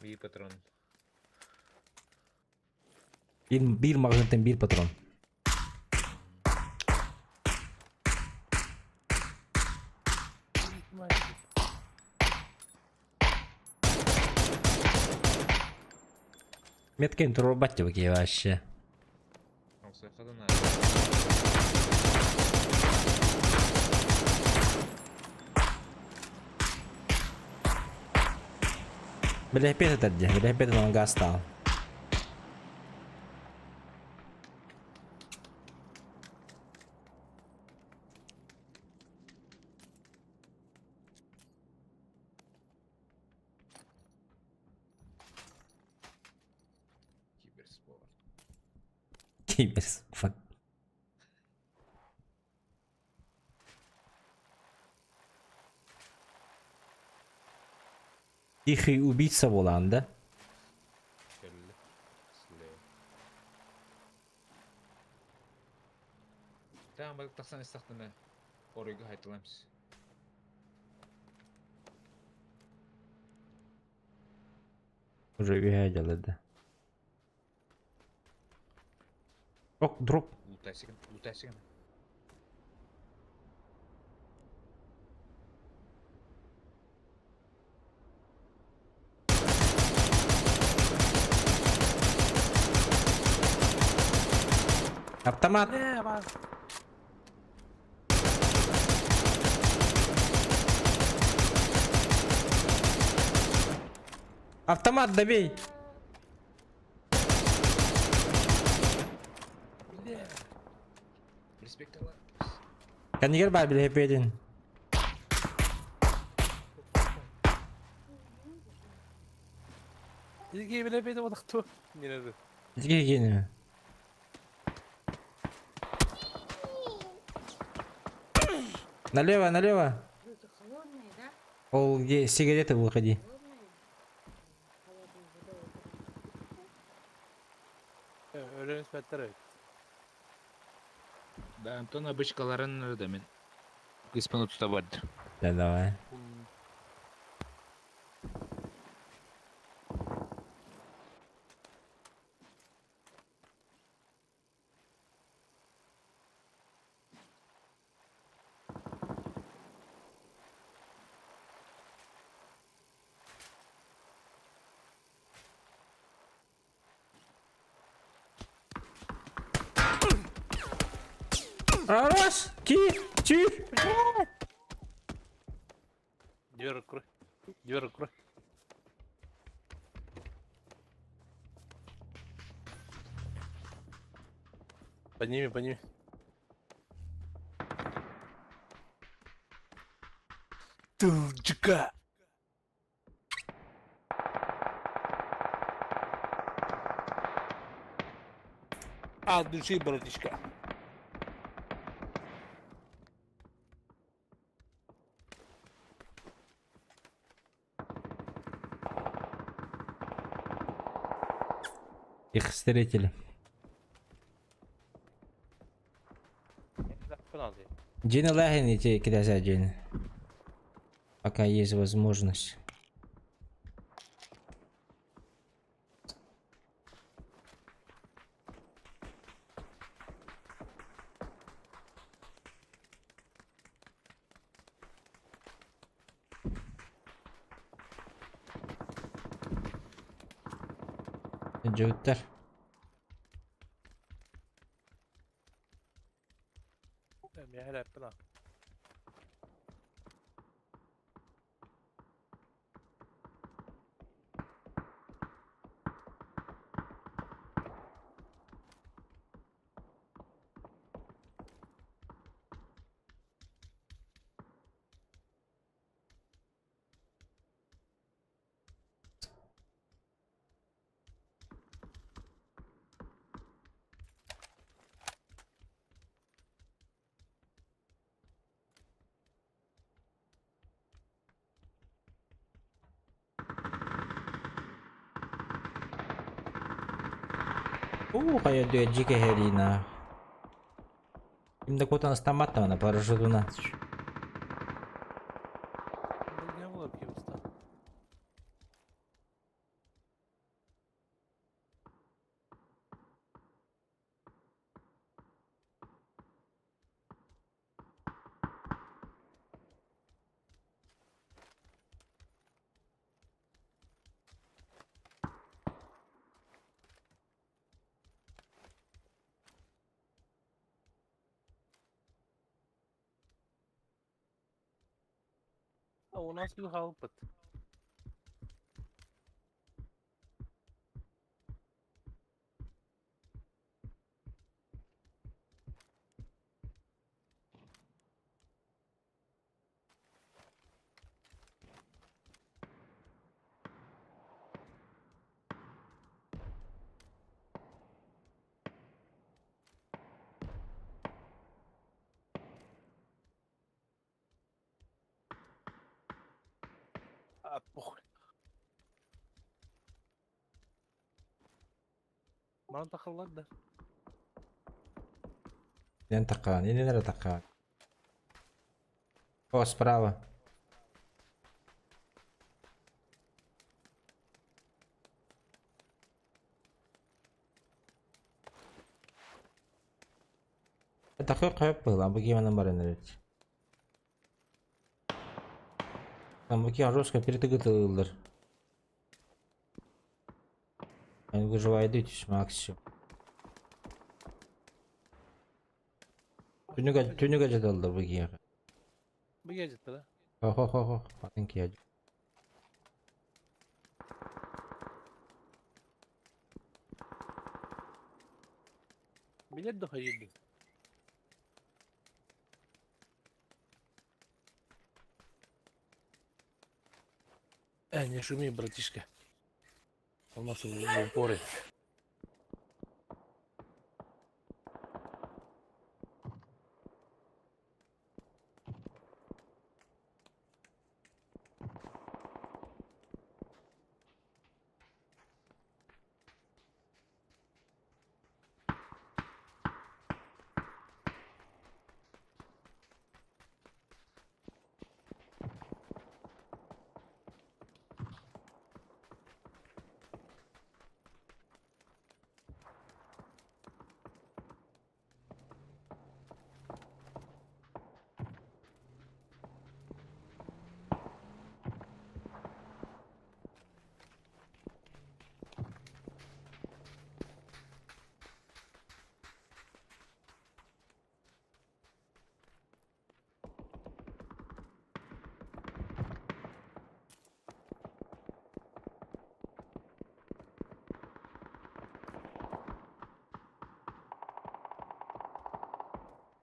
Bir патрон. Бир, бир магазинтен бир патрон. Меткен турбат деп вообще. Алсақадан Бля, опять это где? Бля, опять он газ стал. Киберспорт. Киберспорт. Тихий убийца болан, да? Кэллэ. Слэ. Таан балык тахсан истахтана оройго хайтыламс. Уже үйәділі да. Ок, дроп. Лутайсыгын, лутайсыгын. Автомат. Не, бар. Автомат добей! Кэннигэр баар билэһипиэдин. Илги билэпиэдин бодохту. Нинеды. Илги гине. Налево, налево. Ол где сигареты выходи. Өлөн испэттэр эбит. Да, Антон обычкаларын да мин. Кыспын тута барды. Да, давай. Раз, ки, чи. Дверь открой. Дверь открой. Подними, подними. Тылчика. От души, братишка. Их встретили. Дьиэни ылаһын ити кидэсэ дьиэни. Пока есть возможность. Дьүттэр. Уу, хайа дьиэ кэһэриина. Ким да куотан ыстаммат даҕаны парашютунан. У нас хаалбыт. А, похуй. Манан тахаллар да. Эн такаан, иннин эрэ такаан. О, справа. Такой хөп было, бу киһи баран эбит. Там бу киһи жестко перетыгытыллар. Они выживают максимум. Түнүгэ түнүгэ жаталлар бу киһи. Бу киһи да. Хо-хо-хо, атын киһи. Билэр да хайыырдын. Э, не шуми, братишка. У нас в упоре.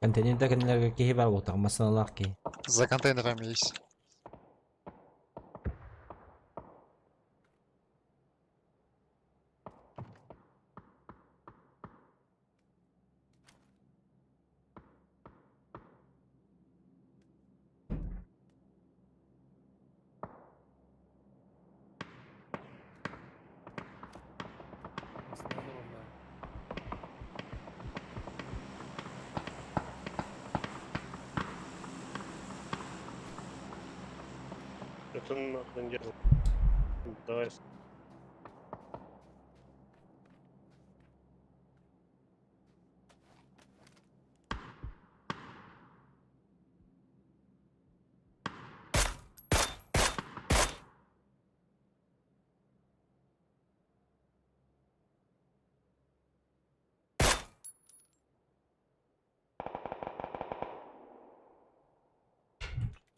Контейнерда кинилэргэ киһи бар буолтаҕа массыыналаах киһи. За контейнерами есть. Это нахрен делать. Давай.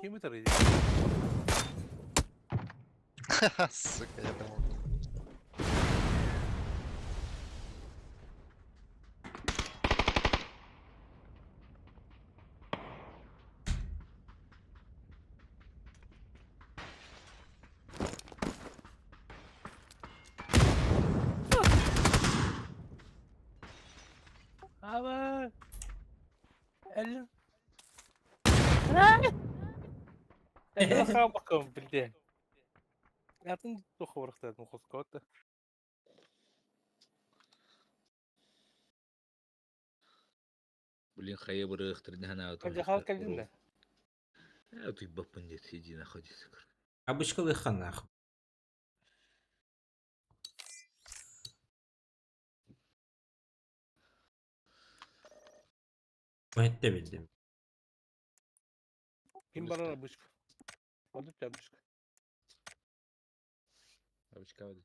Ким ытарый? Сука, я думал. Ама! Эллин. Хаалбаккын билде. Атын тухурахтаатын хоскоот. Блин, хайа бырыахтарын ханаабытым. Дьахал кэллин да. Утуйбаппын диэт, иди находится. Обычкалыахха нах. Эттэ билдим. Ким барар обычка? Одут обычка. Обычка вот.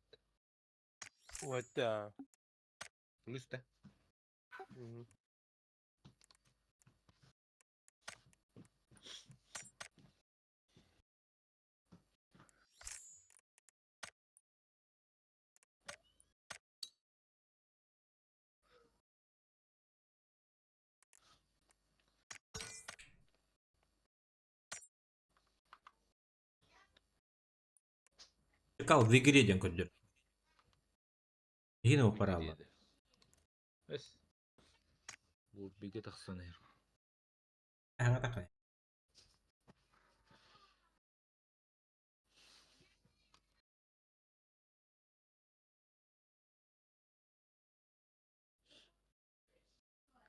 Вот да. Плюс да. Кал в игре диэн көрдөр. Иһин оппараалла. Эс. Бу бигэ тахсан иһэр. Аҥа такай.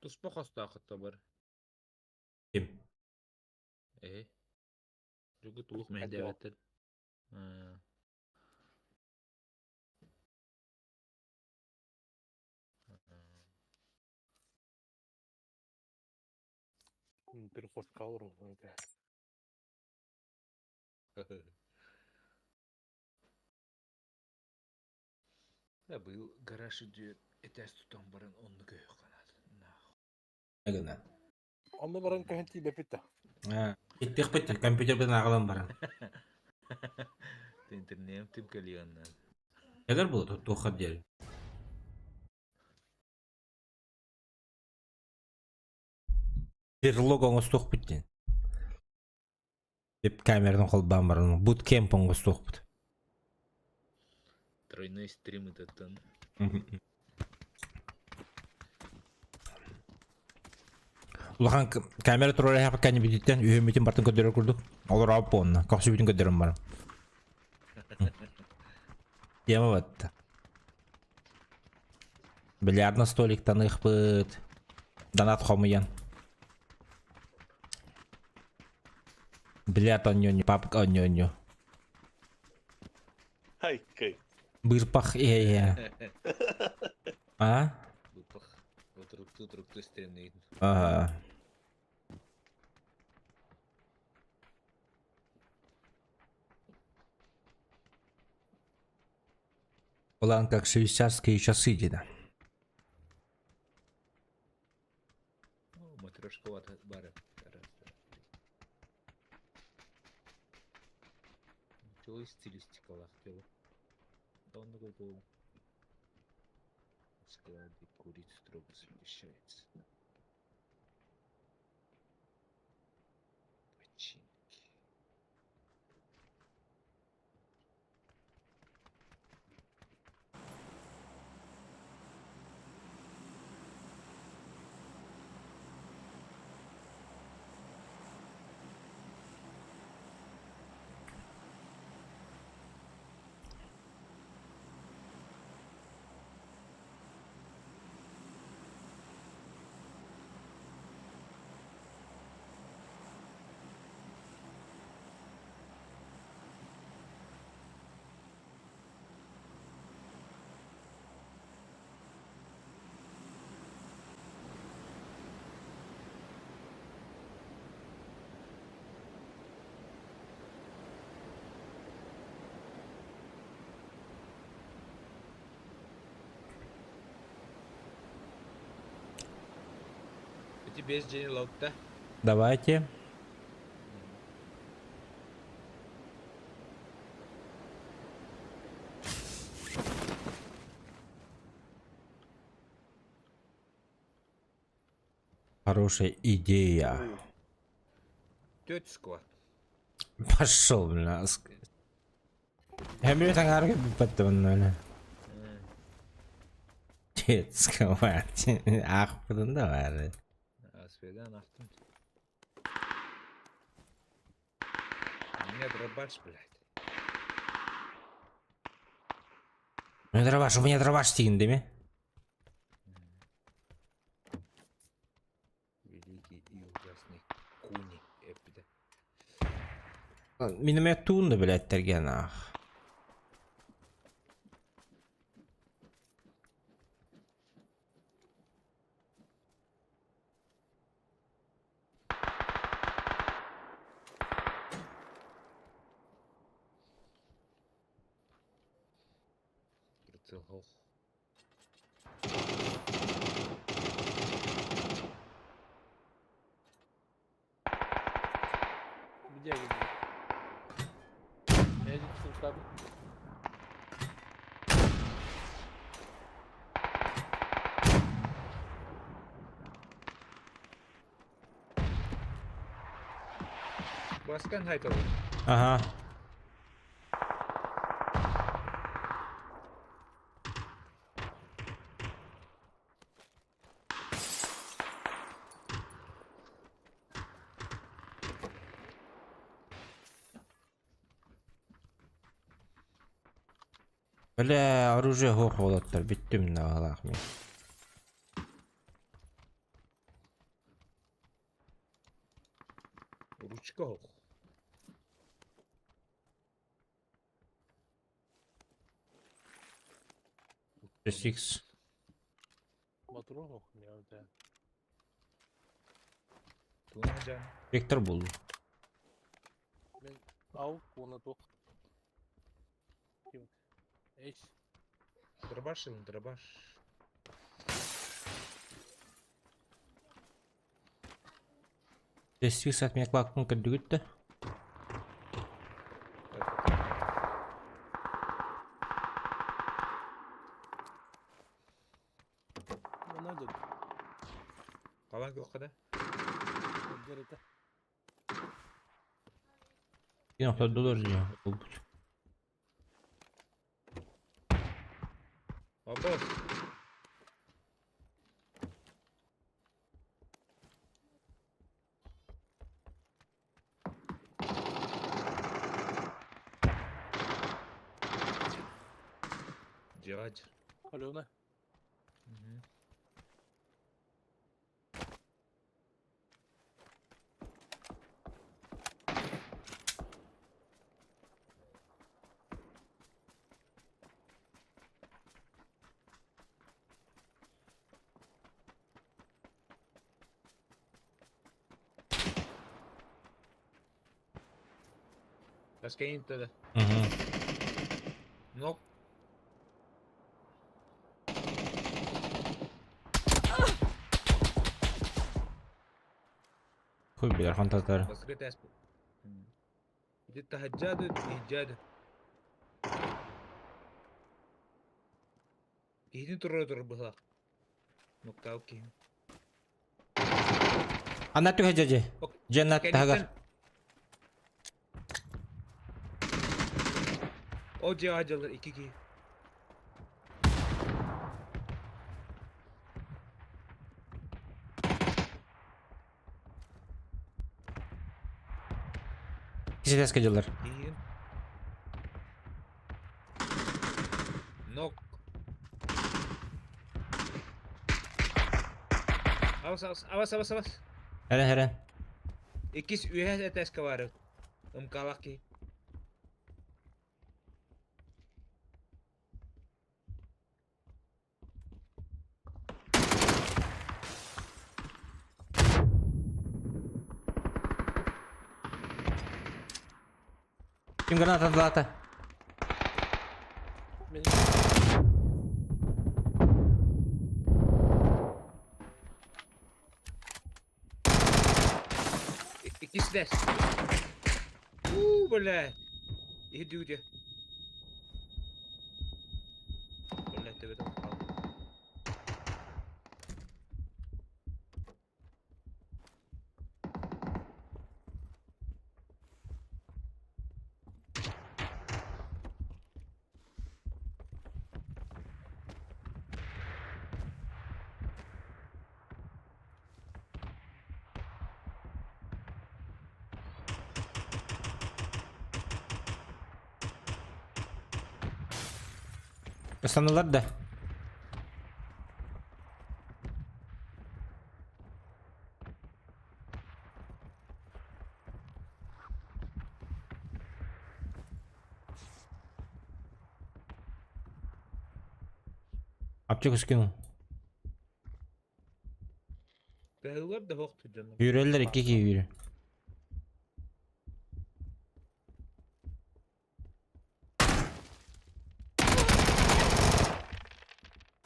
Туспа хостоохотто бар. Ким? Э. Жүгү туох мэһдээбэттэр. Аа. Bir хоска олорор. Да быйыл гараж үрдүгэр этээс тутан баран онно көһүөх канаат. Нахуй. Гына. Онно баран көһөн тиийбэппит да. Аа, иттиэхпит компьютербин аҕалан баран. Интернет тим кэлиэннэн. Кэлэр буолуо туохха диэри. Берлог оҥостуохпут диэн. Веб камератын холбоон баран буткемп оҥостуохпут. Тройной стрим ытаттан. Улахан камера турар эһэхэ кэннибититтэн үһүммүтүн бартын көрдөрөр курдук. Олор буонна. Көхсүбүтүн көрдөрөн баран. Тема батта. Бильярдный столиктаныахпыт. Донат хомуйан. Бильярд онньонньу, папка онньонньу. Хайкай. Быырпах иһэ-иһэ. А? Быырпах. Утуруктуу утуруктуу стримнейин. Ага. План как швейцарские часы диэн. Матрешка бары. Раз, два, три. Чего стилистикалаах дело. Онно Склады курить строго запрещается. Починки. Эти без день лотта. Давайте. Хорошая идея. Түөрт squad. Пошел, бля. Эмиэ таҥаарга бүппэттэ онно. Детского. Аахпытын да бары. Асведан ахтым. У меня дробаш, блядь. У меня дробаш, у меня дробаш диигин дими? Великий и ужасный Куни эппитэ. Миномет туун да билээттэргэн аах. Прицел ох. Где где? Я иду Баскан хайтал. Ага. Бля, оружие суох уолаттар бүттүм наҕалаах мин. Ручка ох. Six. Ботурун ох, не это. Туна жан. Вектор булду. Мен ау, оны тух. Ким? Эйс. Дробаш или дробаш? Six от меня клакпын көрдүгүт да. Оны да. Калан кылқада. Сылдьар этэ. Кини охтордулар дии булбут. Бабос. Дьиэҕэ Алена. Таскайын да. Нок. Хуй билэр хантатар. Баскы тэс. Ити таһаджады, иһджады. Киһитин турар турар быһылаах. Нуктаал киһи. Анна түһэ дьэ Дьэннат таһыгар. Ол дьиэҕэ дьаллар икки киһи. Кисэлэскэ дьаллар. Киһигин. Нок. Абас, абас, абас, абас, абас. Эрэн, эрэн. Иккис үөһэ этээскэ баар. Ымкалах киһи. Ким граната атылаата? Мин Иккис этээс. Уу, блядь. Иһи дүүтэ. Блядь, төбөтө хаалла. Ыстанылар да. Аптека скинул. Кыһыллар да суох дьоннор. Үүрэллэр икки киһи үүрэ.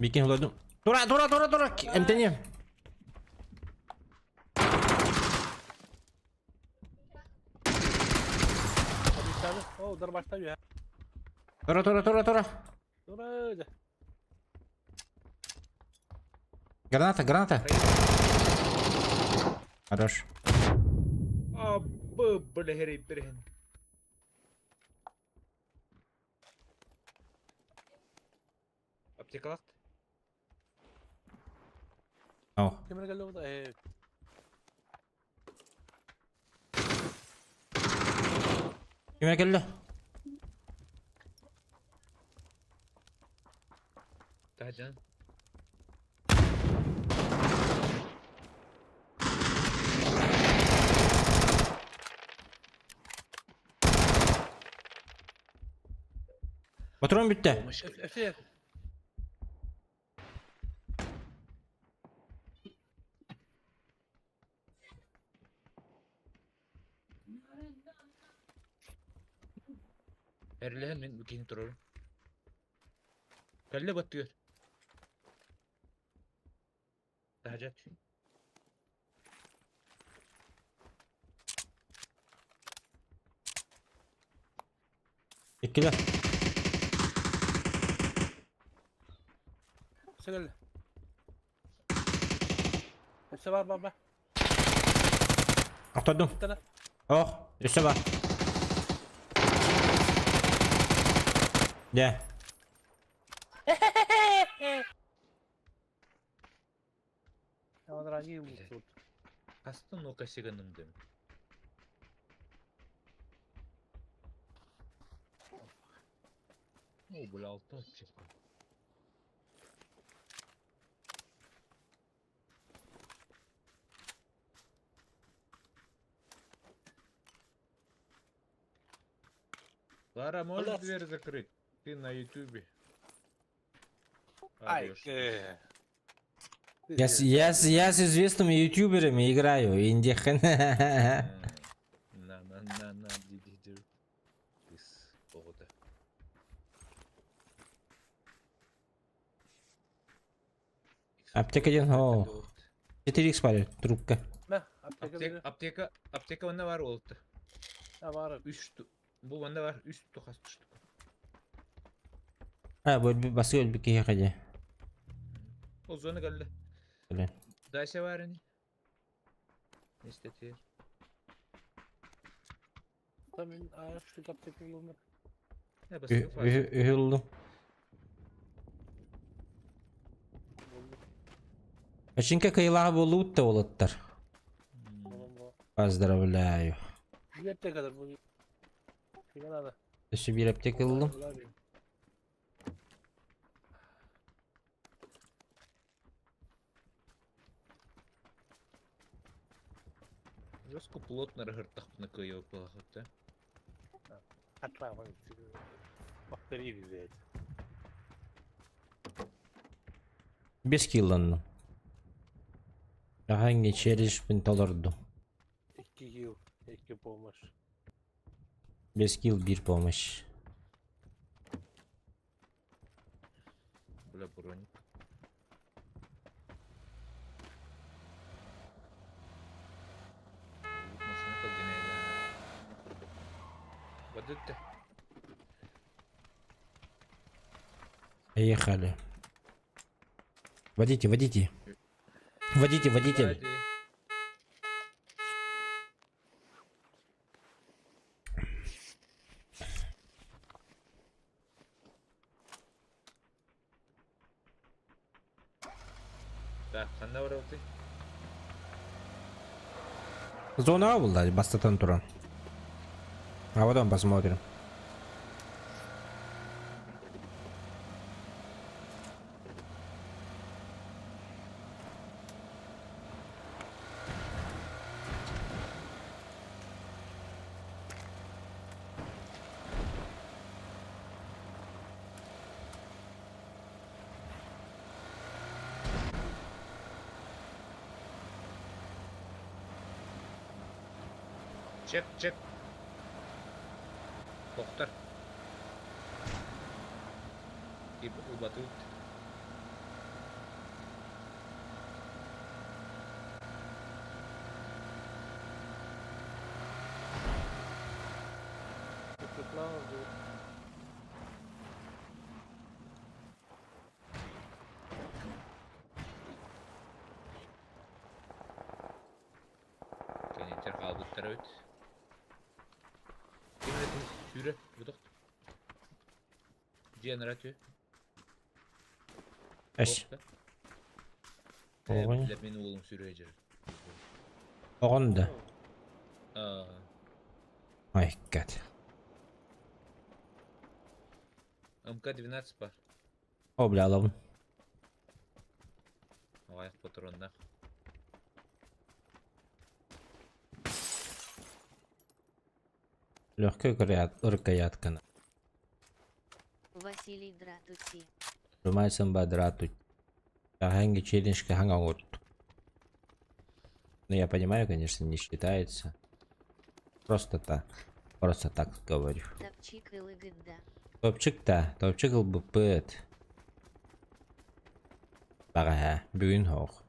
Бикин холодум. Тура, тура, тура, тура! Эмтэнием. О, удар башта үһэ. Тура, тура, тура, тура. Тура дьэ. Граната, граната. Хорош. А, б, бля, херей, Аптекалаахт. О. Ким эрэ кэллэ э Ким кэллэ? Таһдьан. Патрон бүттэ. Эфир. Эрлэһэн мин киһини турарым. Кэллэ баттыгар. Таһдьат. Иккилэр. Өссө кэллэ. Өссө бар бар бар. Охтордум. Ох, өссө бар. Дьэ. Хаста ну-ка сыганым дым. О, бля, алта чекка. Лара, можешь дверь закрыть? Ты на ютубе. Ай, Орешь. Я с известными ютуберами играю, индихан. На, на, на, на, ди, ди, ди. Кыс, оҕото. Аптека диэн, о. 4x бар, трубка. Мә, аптека Аптека, аптека, аптека онно бар уолта. бар. Үс штук. Бу онно бар, үс штук, хас штук. А, бу басы өлбүт киһиэхэ дии. Ол зона кэллэ. Блин. Дайся бар ини. Нестетир. Там мен штук аптека булмар. Не басты Үһү ыллым. Починка кыйылаҕа буолуут да уолаттар. Поздравляю. Bir аптекаdır bu. Киге надо? Өссө биир аптека ыллым. Жестко плотно рыгыртахпына кыйып балахытта. Bakteri gibi. Бес килланным. Hangi челлендж толордум. 2 yıl, 2 помощь. Бес килл бир помощь. Бля, броник. Вот это. Поехали. Водите, водите. Водите, водитель. Так, ханна барабыты? Зона была, бастатан туран. А потом посмотрим. Чек, чек. Доктор. Убатыт. Кенеттер қалбыттар өт. Ким сүүрэ будок. Дьиэн ратю. Эш. Оҕон. Мен уолум сүүрэ жер. Оҕон да. Аа. Ай, гад. МК-12 бар. О, бля, алабын. Аяқ патроннах. Легкая рукоятка. Василий Дратути. Румайсан бадрату. Ханги челлендж хангангот. Ну, я понимаю, конечно, не считается. Просто так. Просто так говорю. Топчик и лыгыда. Топчик-то, топчик ЛБП. Бага, бүгүн хоох.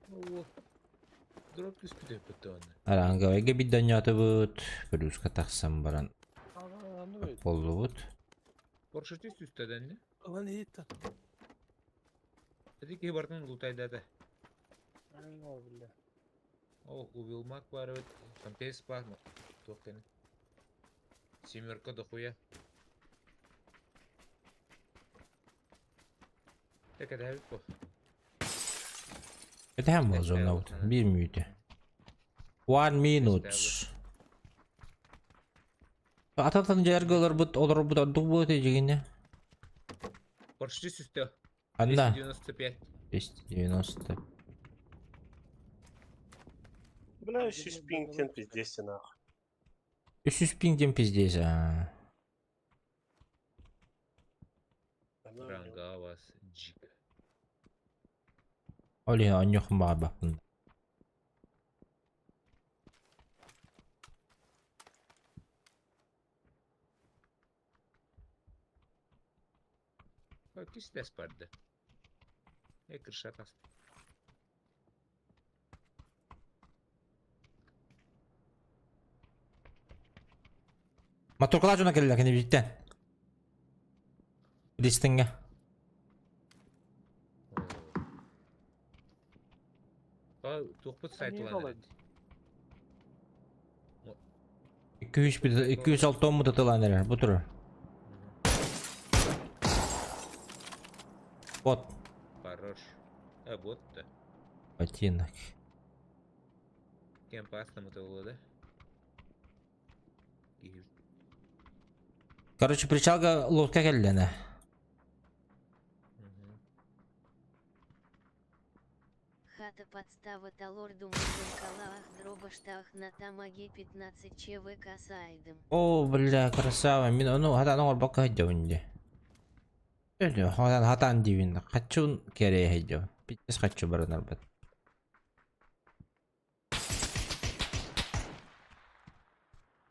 О. Дроп түспүтэ бутон. Аранга бидданятыбыт, плюска тахсан баран боллубут. Поршути түстәдән Ылан иттен. Эти ки бартын лутайдады. О, бля. О, убилмак баар эбит. Компес баар туох кэнэ. Семерка дохуя. Так это бу. Кэтэһэн буол зонабыт. Биир мүнүүтэ. One minute. Ататан дьэргэ олорбут олорбут ордук буо этэ дьигинэ. Почти сүстэ. Анна. 295. 290. Бля, үс пингтен пиздец нахуй. Үс пинг диэн пиздец аа. Рангавас джик. Ол иһин оонньуохпун баҕарбаппын. Кистэс барды. Э, крыша таста. Моторкалаах дьоно кэллэ кэнибиттэн. Билистиҥҥэ. Туохпут сайтыланар. 206 му тытылан эрэр бу турар. Вот. Хорош. А вот да. Ботинок. Кем паснам это было, да? Короче, причалга лодка кэллэнэ. Хата подстава талорду мужикалах дробаштах на тамаге 15 ЧВК сайдым. О, бля, красава. Мин ону хатан оҥорбокко сылдьабын дии. Өлү, хатан хатан диибин. Хаччун кэриэ сылдьабын. Пиздец хаччу баранарбыт.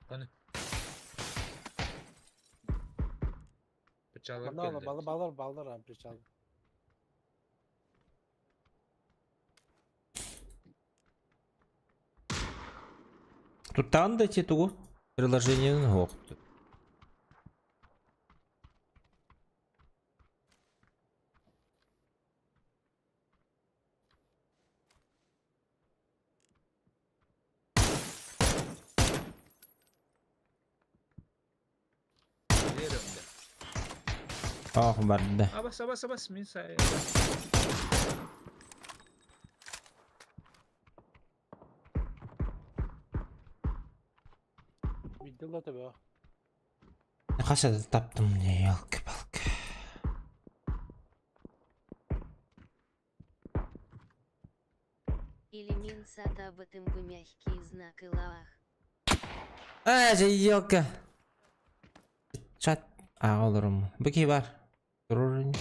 Аны. Причаллар Балар, келді. балар, балар, балар, а, причал. Туттаҕын да ити тугу? Приложениены суох. Верим да. Ох, барда. Абас, абас, абас, мин сай. Видела тебя. Хас это таптым мне, елки-палки. Или мин сатабытым бы мягкий знак и лаах. Ай, же елка. Чат. А, олорум. Быки бар. Турur.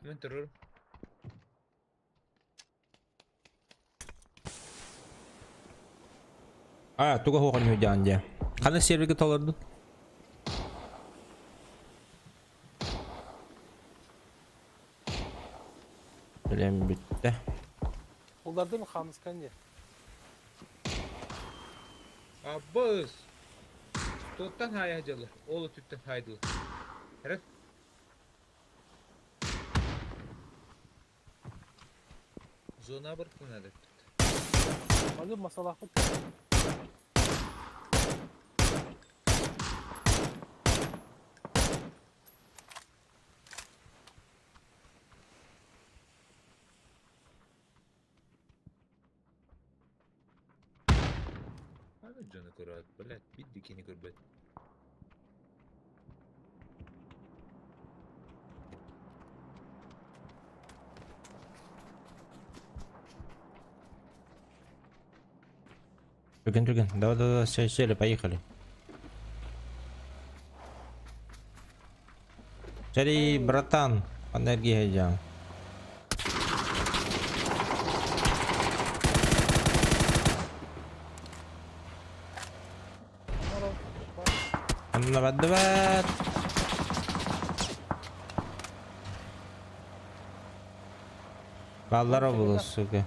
Мин турur. А, туга хухан юдян дия. Хана серверге толордун? Билем бүттэ. Улардын хамыскан не. Абыс. Тоттан хая дьылы. Ол өттүттэн хайдылы. Эрэ. Зона бір надо. Аны масалахпыт. Аны дьону көрөөт, блядь, бидди кини көрбөт. Түргэн түргэн. Давай, давай, давай, сели, сели, поехали. Сели, братан, энергия идем. Анна бат. Баллара было, сука.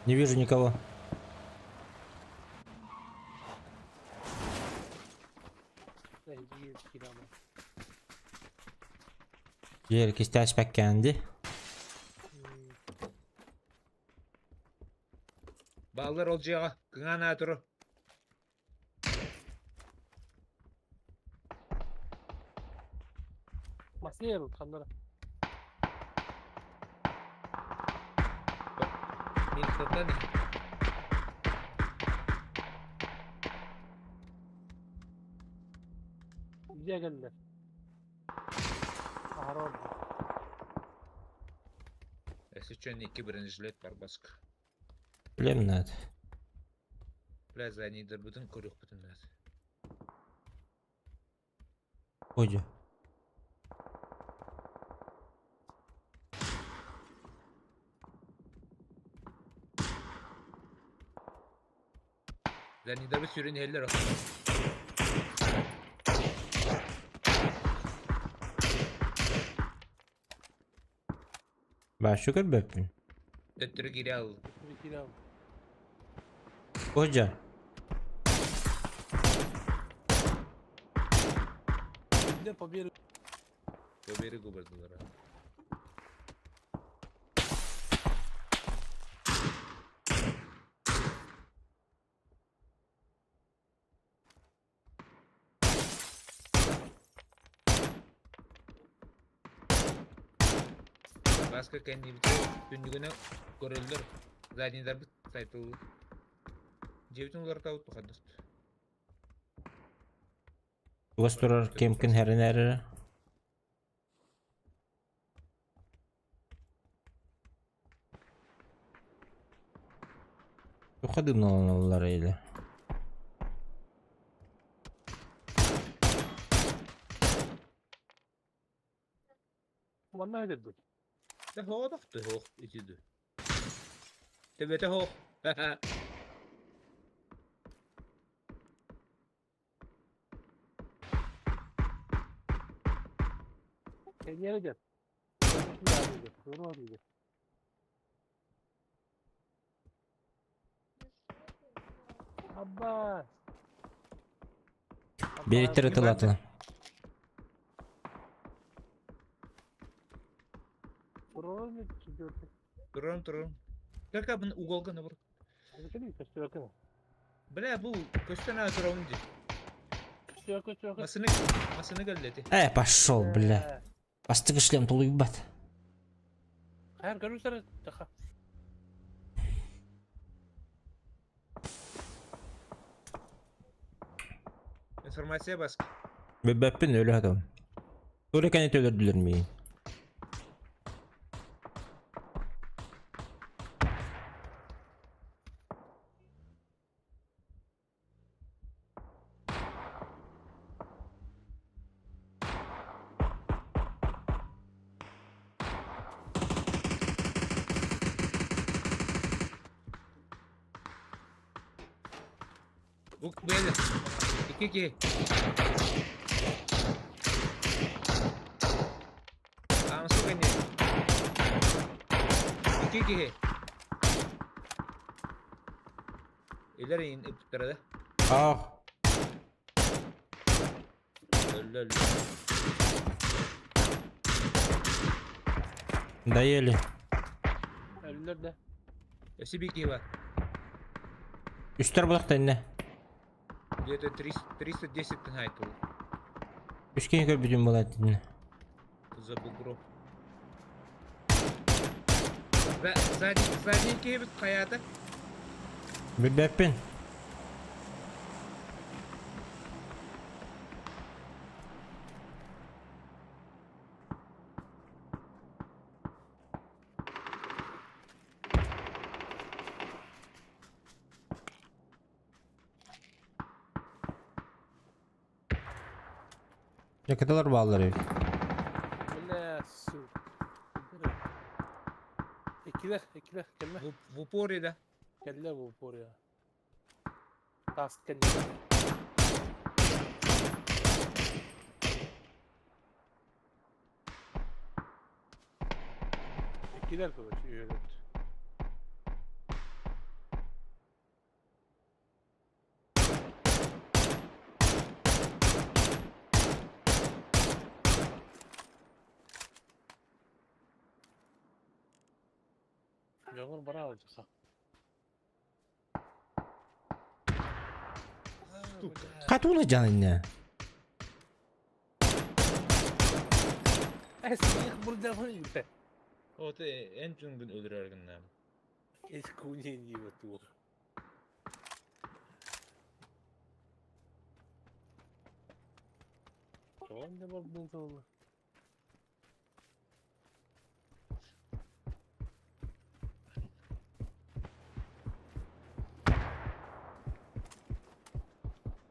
Не вижу никого. Жер кистяш пәккәнди. Бааллар ол дьиэҕэ, кыҥаан аатыру. Масыйар ханнара. Минусаттан Дьиэ кэллэр. Аһара ордук. Если что, икки бронежилет бар баск. Билем надо. Бля, заднийдарбытын көрүөхпүтүн наада. Ой. Заднийдарбыт сүрүн иһэллэр Башы көрбөппүн. Төттөрү киирэ ал. Киирэ ал. Кожа. Где по берегу? По берегу бардылар. Баска кэннибитэ түннүгүнэн көрөллөр, заднийдарбыт сайтыллар. Дьиэбитин уларытабыт тухардыт. Чугас турар кемкин хэрин эрэ. Туха дымналаналлар или. Манна эдэрбит. Дэ хоодохту хоох итиду. Төбөтө хоох. Кэнниэрэ дьэ. Doğru Аббас. Бириттер ытылатыла. Туран туран. Как бун уголга набор. Бля, бу көстөн аа турабын ди. Масыны масыны кэллэти. Э, пошел, бля. Бастыгы шлем тулуйбат. Хайр көрүсөр таха. Информация баск. Бөбөппүн өлө хатым. Тура кәне төлөрдүлөр миин. Бу бэл. Икки ки. Аамсы кэнни. Икки киһи. Илэр иин ыппыттара да. Ах. Өллө өллө. Доели. Өллөр да. Өссө биир киһи бар. Үстер булак тэннэ. Где-то 310 тын Үс киһи көрбүтүм буолар итиннэ. За бугром. Задний, задний киһибит хайаата? Билбэппин. Якыталар бааллар эбит. Бля, сука. Иккилэр, иккилэр, кэллэ. В упоре да? Кэллэ в упоре. Таас кэннэ. Иккилэр короче, үөрөт. Дьоҥҥор бара алдьаха. Катуна дьаныне. Эсих бурдахын. Вот эн түнгүн өлөрөр гыннам. Эскунен его туох. Он да бардын солы.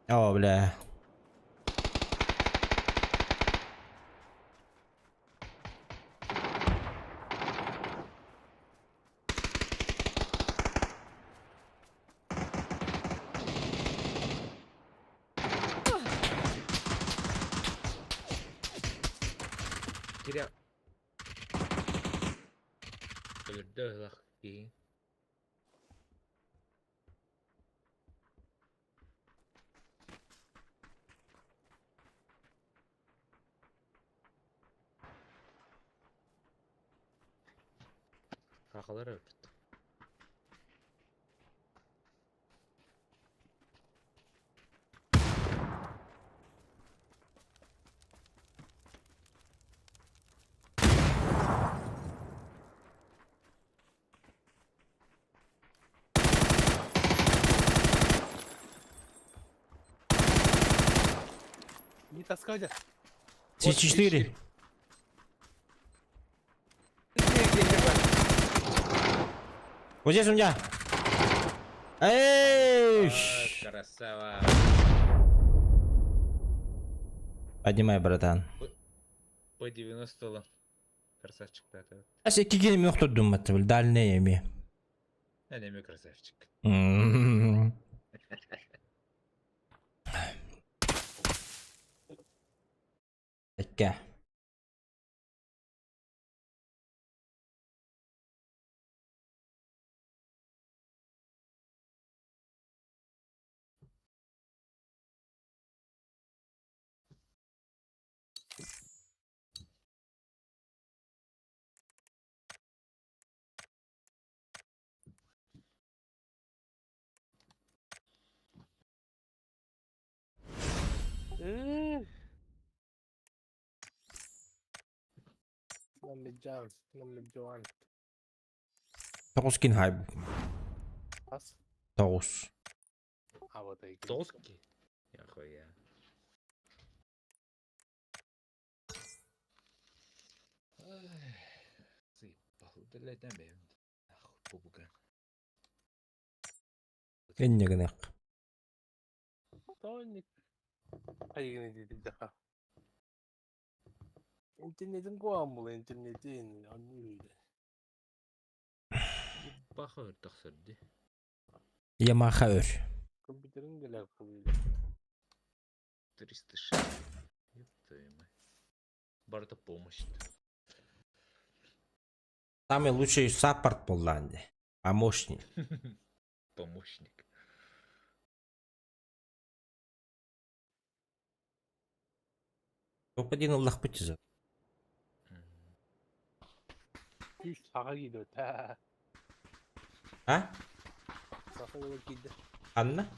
О, бля. Киря. Өлөрдө ылах киһи. Сахалар өлбүт. Не таскай. С4. Вот здесь у меня. Эй! Красава. Поднимай, братан. По 90 Красавчик да. Ас икки мөхтөрдүм маттыбыл дальний эми. Энеми красавчик. Экке. Намледжан, намледжан. Тоҕус кин хайб. Бас. Тоҕус. А вот и. Тоски. Яхуя. Инне гынах. Тоник. Айгын диди даха. Интернетин коамбул интернетин анны. Баха тахсырды. Ямаха өр. Компьютерин деле кылды. 306. Ёб твою мать. Барыта помощь. Самый лучший саппорт буоллаан дии. Помощник. Помощник. Топ один ыллахпыт за. Үч саға киді та. А? Саға киді. Анна?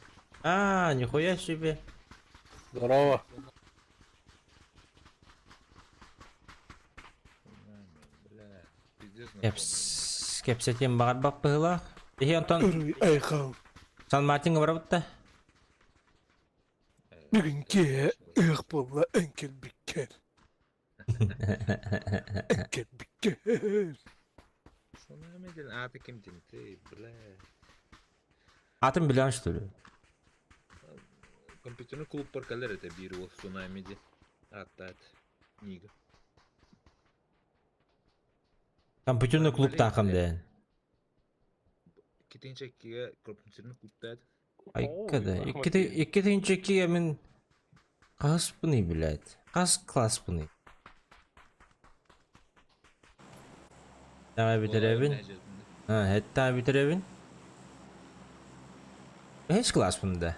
А, нихуя себе. Здорово. Бля, пиздец. Кепс, кепсетин бағар быһыла. Ихи онтон Айхал. Сан Мартинга барабытта. Бүгінге ық болла әңкел біккер. Әңкел біккер. Сонамеден аты ким ты, бля. Атын билен что ли? Компьютерный клуб паркалер это бир ол Сунамиде. Аттат. Нига. Компьютерный клуб тақым ден. Китинчеккиге компьютерный клубта. Айкада. Иккитинчеккиге мен қаспыны, блядь. Қас класспыны. Давай битеребин. Ha, hatta битеребин. Hiç класс bunda.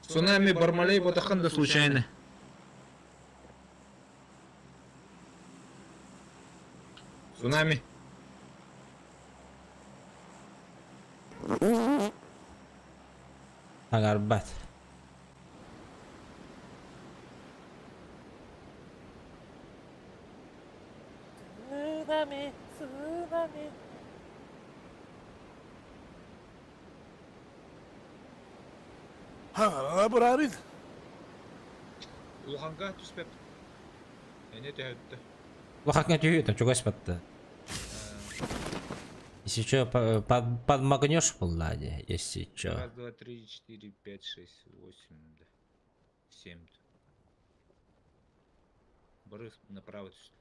Цунами Бармалей Ботаханда случайно. Цунами. Аҥарбат. Цунами, цунами. Хаҥарана быраарыын. Улаханга түспэт. Эне төһөттө. Улахаҥҥа түһүө чугас батта. Если что, подмогнешь булла если что. Раз, два, три, четыре, пять, шесть, восемь, да. Семь. Бары направо түстэ.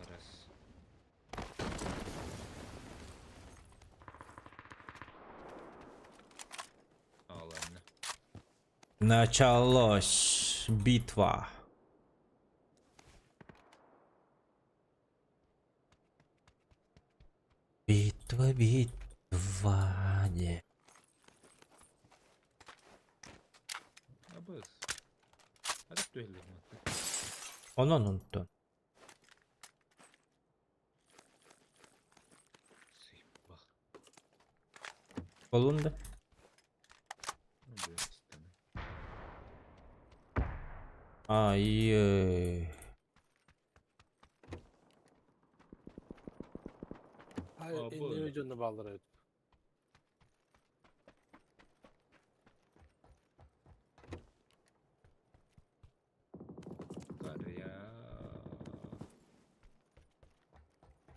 Раз. А, ладно. Началось битва. Битва, битва, не. Абыз. Hadi түһэллэр. Онон онтон. Бах. Болун да. Ну, бу Ай. Hayır, Aa, bu иннеме öyle. дьонно бааллар эбит. Карья.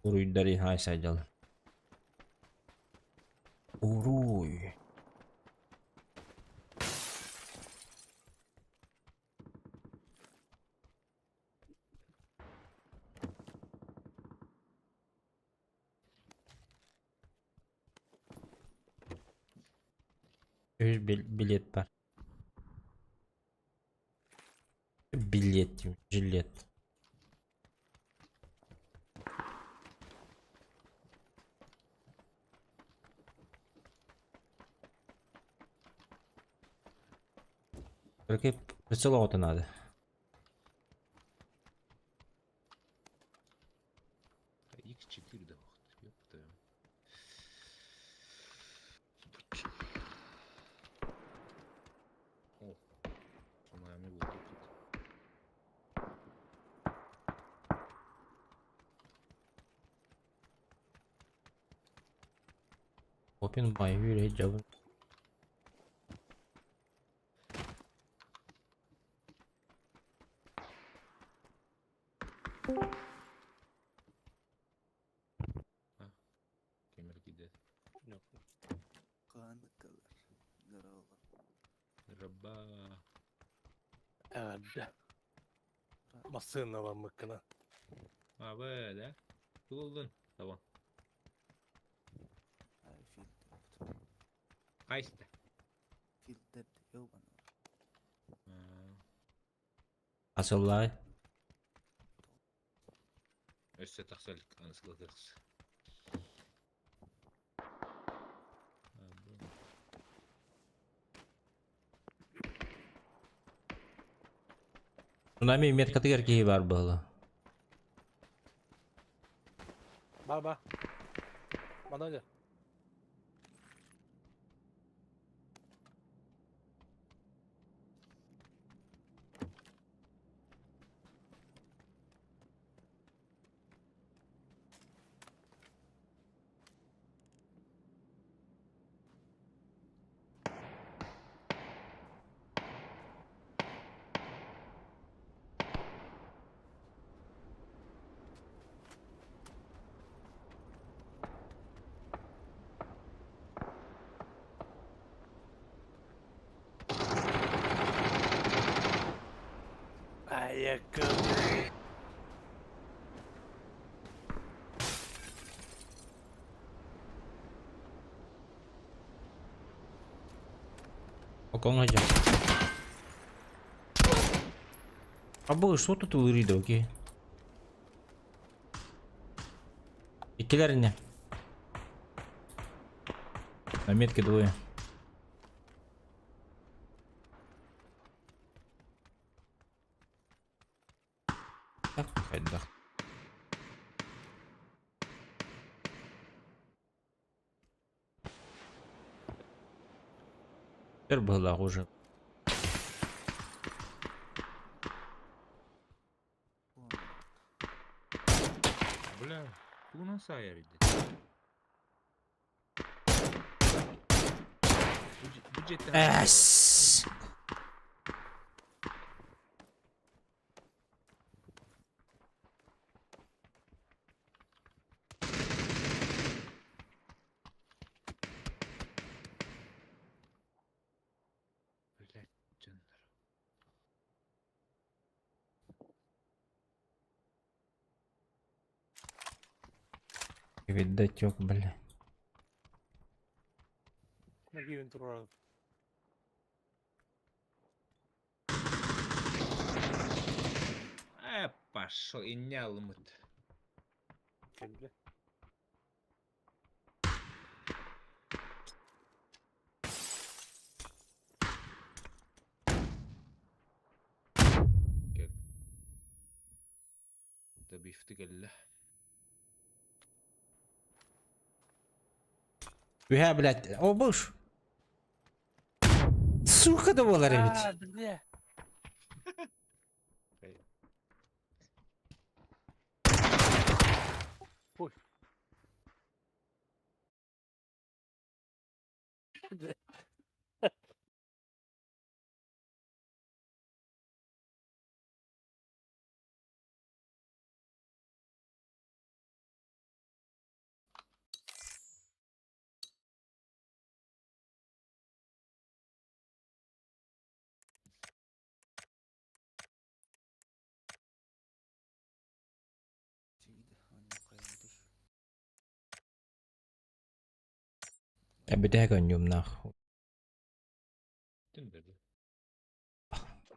Уруйдары хай сайдал. Уруй. Үс билет бар. Билет, жилет. Только прицел надо. X4 да ёпта. О, по-моему, вот тут. Open by yürü cevap. Кемер киде. Yok. Раба. Evet. Массыына мыккына. А, б, да? Тулдun. Tamam. Кайсы? Асыллай. Өссө тахсалык анысылатырс. Цунами меткатыгар киһи бар буолла. Ба ба. Мана дьэ. Ayakkabı. Окон hocam. Абы, что тут улырыйды, окей? Иккилэр не. На метке двое. Так, хайдах. Өр быһыылаах уже. Бля, тугунан саайар ити? Бу дьиэттэн Эс! Блядь, дьоннор. Видатек, бля. Нагиевин турар. Э, пошел, инньэ алыммыт. Кэллэ. Кэл. Добивты кэллэ. Үһэ, блядь, о буш. Сука да буолар эбит. А, бля. Ой. Эбитэ көнньүмнах. Түндерdi.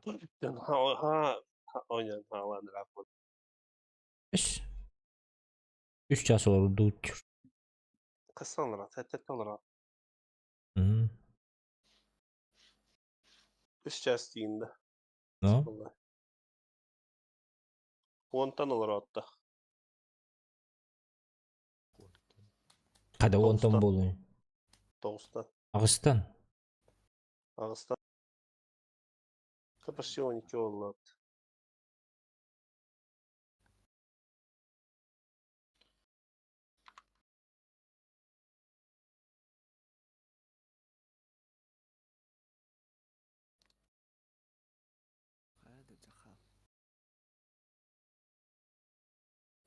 Ha, ha, oynan хаалаан ырааппыт. Үс. Үс час олорду. Хасан ыраат, сэттэ ыраат. М. Үс час тиийдэ. Ну, Уонтан олороотта. Хада уонтан буолуй. Тоҕустан. Аҕыстан. Аҕыстан. Почти 12 буолла.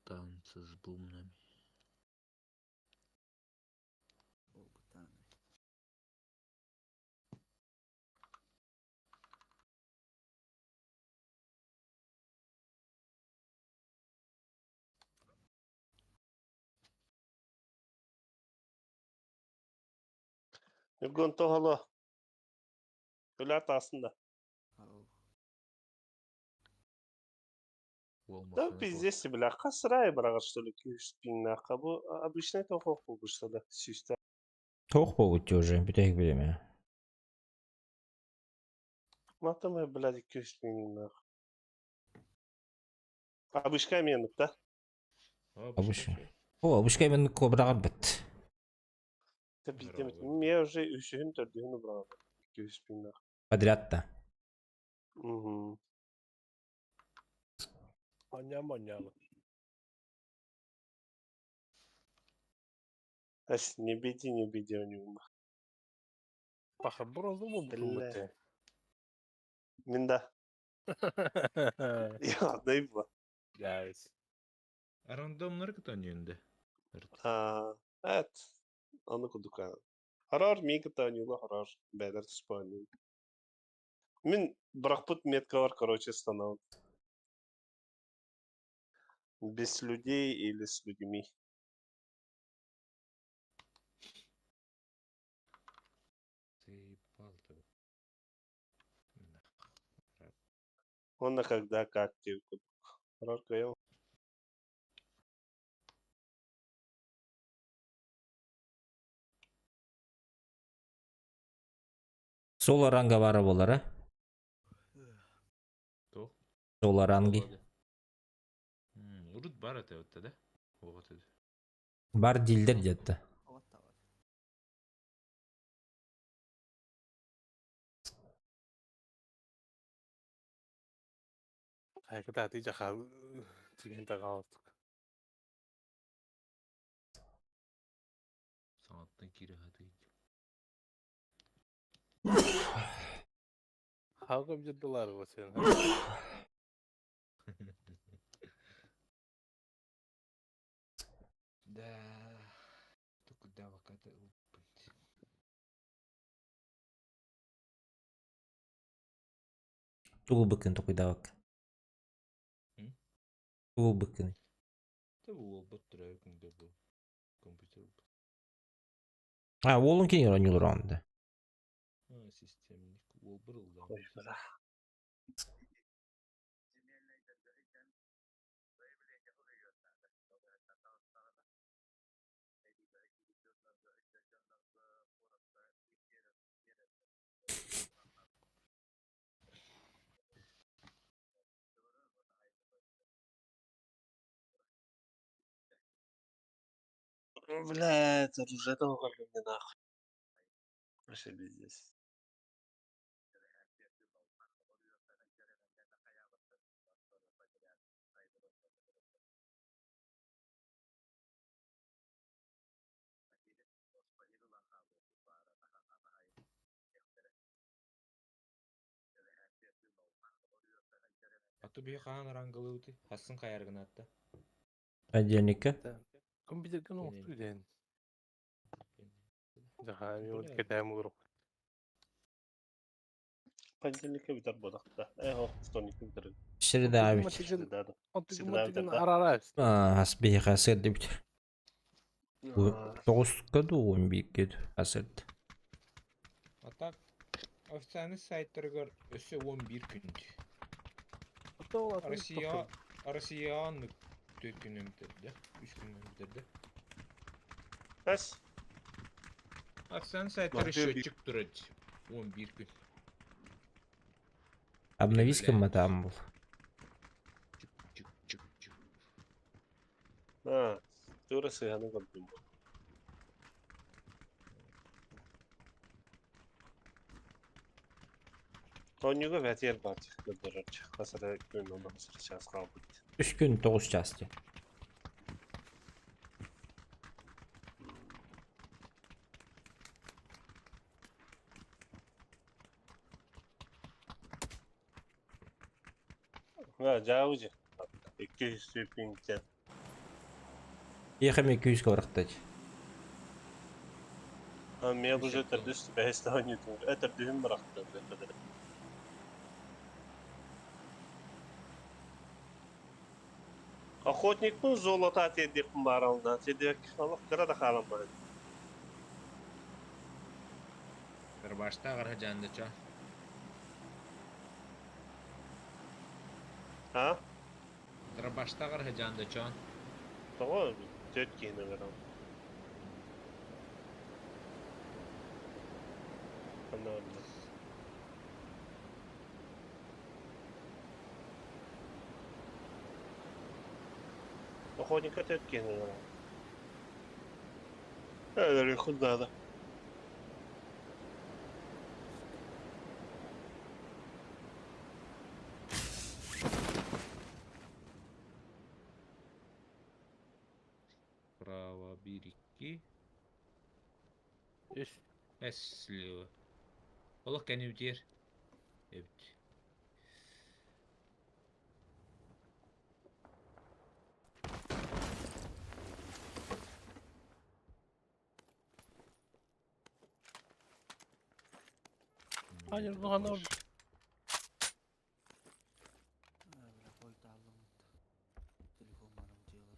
Танцы с бубнами. Ньургун тоһоло. Үлэ таасында. Да пиздец, бля, хасрай бырагар, что ли, күүс пиңнааха. Бу обычный тоқоқ болбушта да, сүүстэ. Тоох буолбут уже, бүтэһик билеме. Матамай, блядь, күүс пиңнаах. Обычка менік, да? Обычный. О, обычка мен кобраҕар бит. Да пиздец, мен уже үсүһүн төрдүһүн убрал. Күүс пиңнаах. Подряд та. Угу. Манья маньялы. Ас, не беди, не беди у него. Паха бронзу Бля. Мин да. Я, дай ба. Guys. Рандомнар кытан А, evet. Аны кудук. Харар мин кытан харар. Бәдер түспән. Мин бырахпыт меткалар, короче, станал. Без людей или с людьми. Заебал ты. Он на когда как тебе кудук. Харар каял. Соло ранга бара болар, а? Тоқ. Соло ранги. Урут бар это вот да? Вот это. Бар дилдер где-то. Кытааты жаха тиген тагаалдык. Саҥаттан киирэ сатыы. Халга бжырдылар бу сен. Да. Тукудаваката ылбыт. Тугу быккын токуйдаабакка. Тугу быккын. Та уолбут турар күндө бу. Компьютер. А, уолун кини оонньуулар онда. А, системник. Уолбур ылда. Ой, бля. Блядь, оружие того мне нахуй. Вообще пиздец. Ату биһи хаан арангалыыты. Хассын хайаргынатта. Отдельника. Компьютерген оңту ден. Жаха мен вот кетем урук. Понедельникке бүтэр бодақта. Э, вторникке бүтэр. Среда бит. Среда да. Арара. А, ас биһиэхэ сырды бит. Тоҕуска дуу, бииккэ асырды. А так официальный сайттарыгар өссө 11 күн. Россия Россияны 4 күнүн бүтэрдэ. 3 күнүн бүтэрдэ. Бәс. Официальный сайттары счетчик турар. 11 күн. Обновись матам был. Чик чик чик. А, тура сыганы көрдүм. Тонюга вәтер бар көрдөрөр. Хасара күн онда хасара час калбыт. 3 күн 9 час дии. Ха, жаужы. 200 пинчен. Ехами 200 квартать. А мен бұл же түрдүс бәс тоню. Это дүм биракты. Охотникпын золото тедикпин барална. Тедик алып кыра да халам бар. Башта агар жанды ча. А? Башта агар жанды ча. Того төт кийин берем. Анда Охотника төт кийин берем. Öyle надо. Право 1 2. Үс. Эс слева. Олох кәне үтер. Эбит. Hayır, bu kadar. Бля, пульт алдым. Телефон барым делар.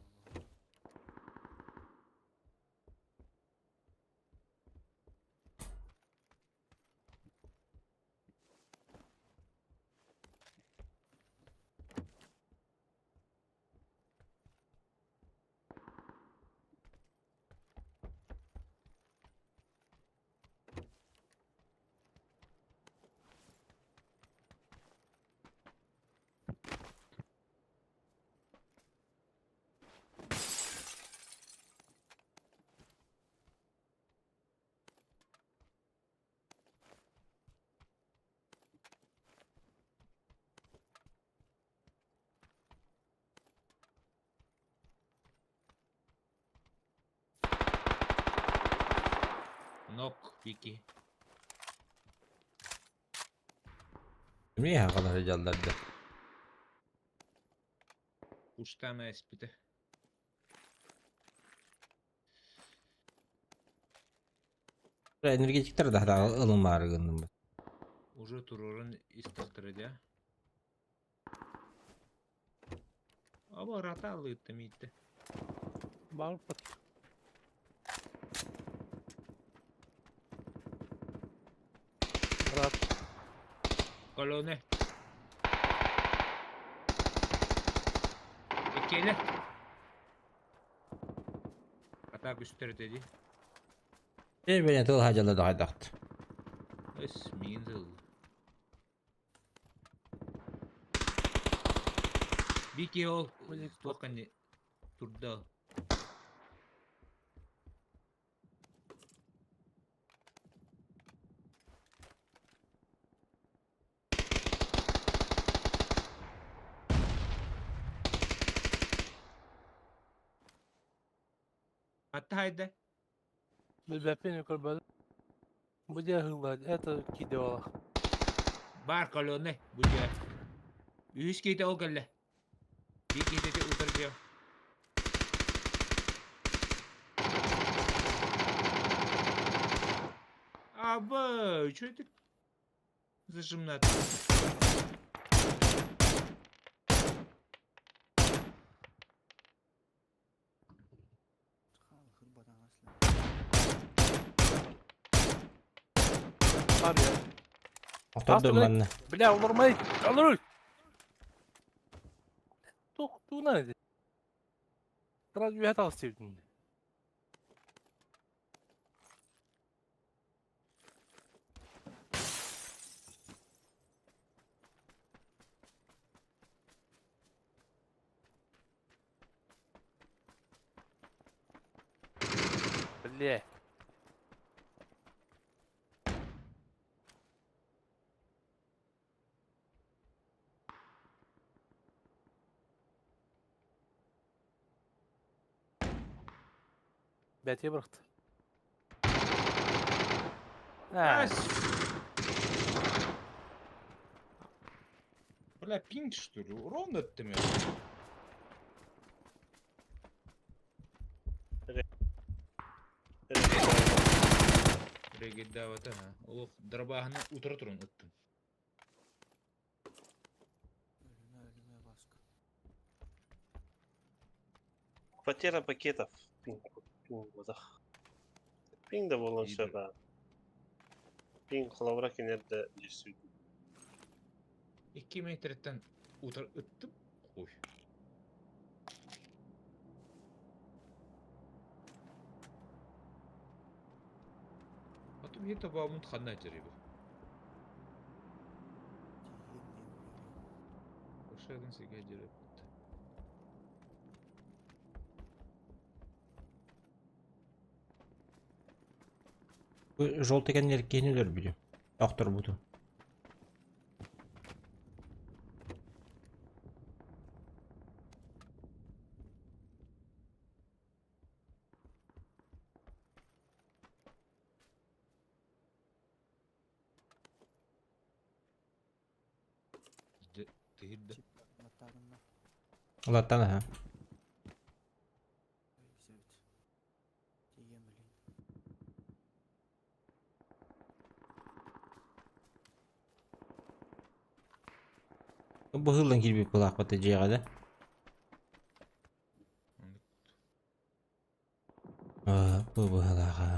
Бики. Эмиэ хаҕалар дьалларда. Устаама эспитэ. Энергетиктер да ылымаары гынным. Уже турурун истахтара дя. Аба рата алыытта миитте. Барбыт. Брат. Колоне. Иккиэлэ. Атаак үстэр dedi. Бэйэ тыл хадьала да хайдахт. Эс миин тыл. Бики ол туоххани турда. Атта хайда. Билбэппин көрбөтүм. Бу дьэ ыһыллар, это киирдэ Бар колонны бу дьэ. Үһүс киһитэ ол кэллэ. Биир киһитэ утары дьэ. Аба, үчүгэй зажимнат. Охтордум манна. Бля, олормай, олорой. Туох туунан эти. Сразу үһэ таҕыс диэбитин. Бля. Бәтие бырахты. А, Бля, пинг что ли? Урон өттүм. Регидавата, ха. Олох дробаһына утара туран ыттым. Өлүмэ өлүмэ баска. Потеря пакетов. Пинг, пинг, выдох. Пинг да болон Иди. да. Пинг холовра кинерде десүй. 2 метртен утара ыттым. Ой. Атым ете бабын ханна жереби. Тиийэн диэн Ошадын сиге жереп. Бу желтый кэннер киһини өлөр билим. Охтор буту. Тыгырды. Чип баттагынна. Улаттан аха. Себит. Тиийэн билин. Бу хыллан кирбик булаакпыт дьиэҕэ да. Аа, бу быһалааха.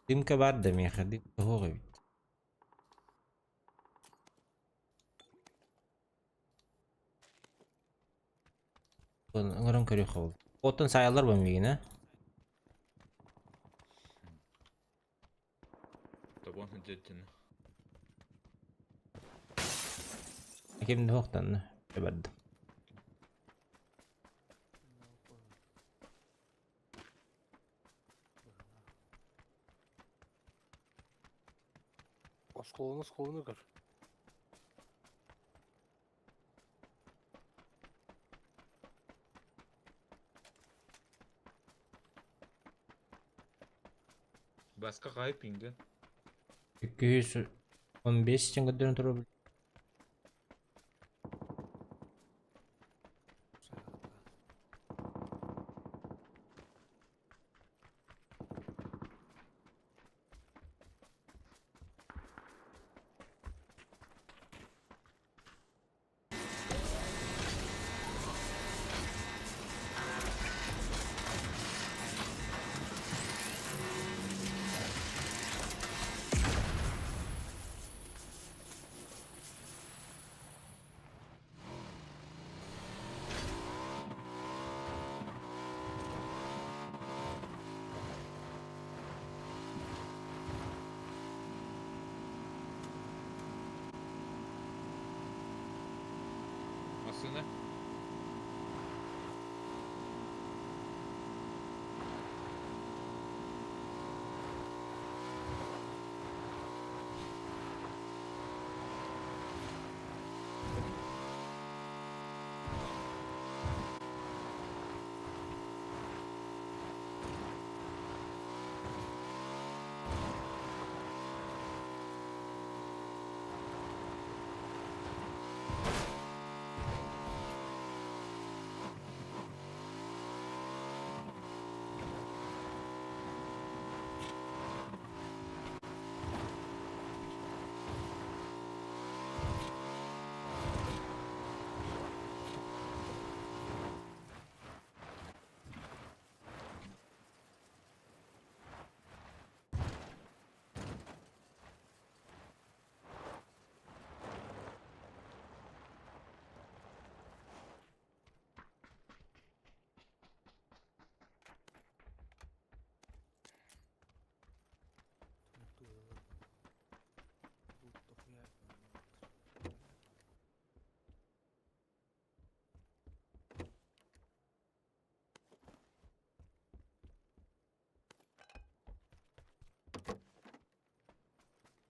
Дымка бар да миэхэ, дымка суох эбит. Оҥорон көрүөххэ ол. Оттон саайаллар бу миигин, э? Табан хыджеттин. Ким да суохтанна. Барды. Осколunu осколunu көр. Баска кайып пинге. 215 тен көрдөрөн турар. Aslında.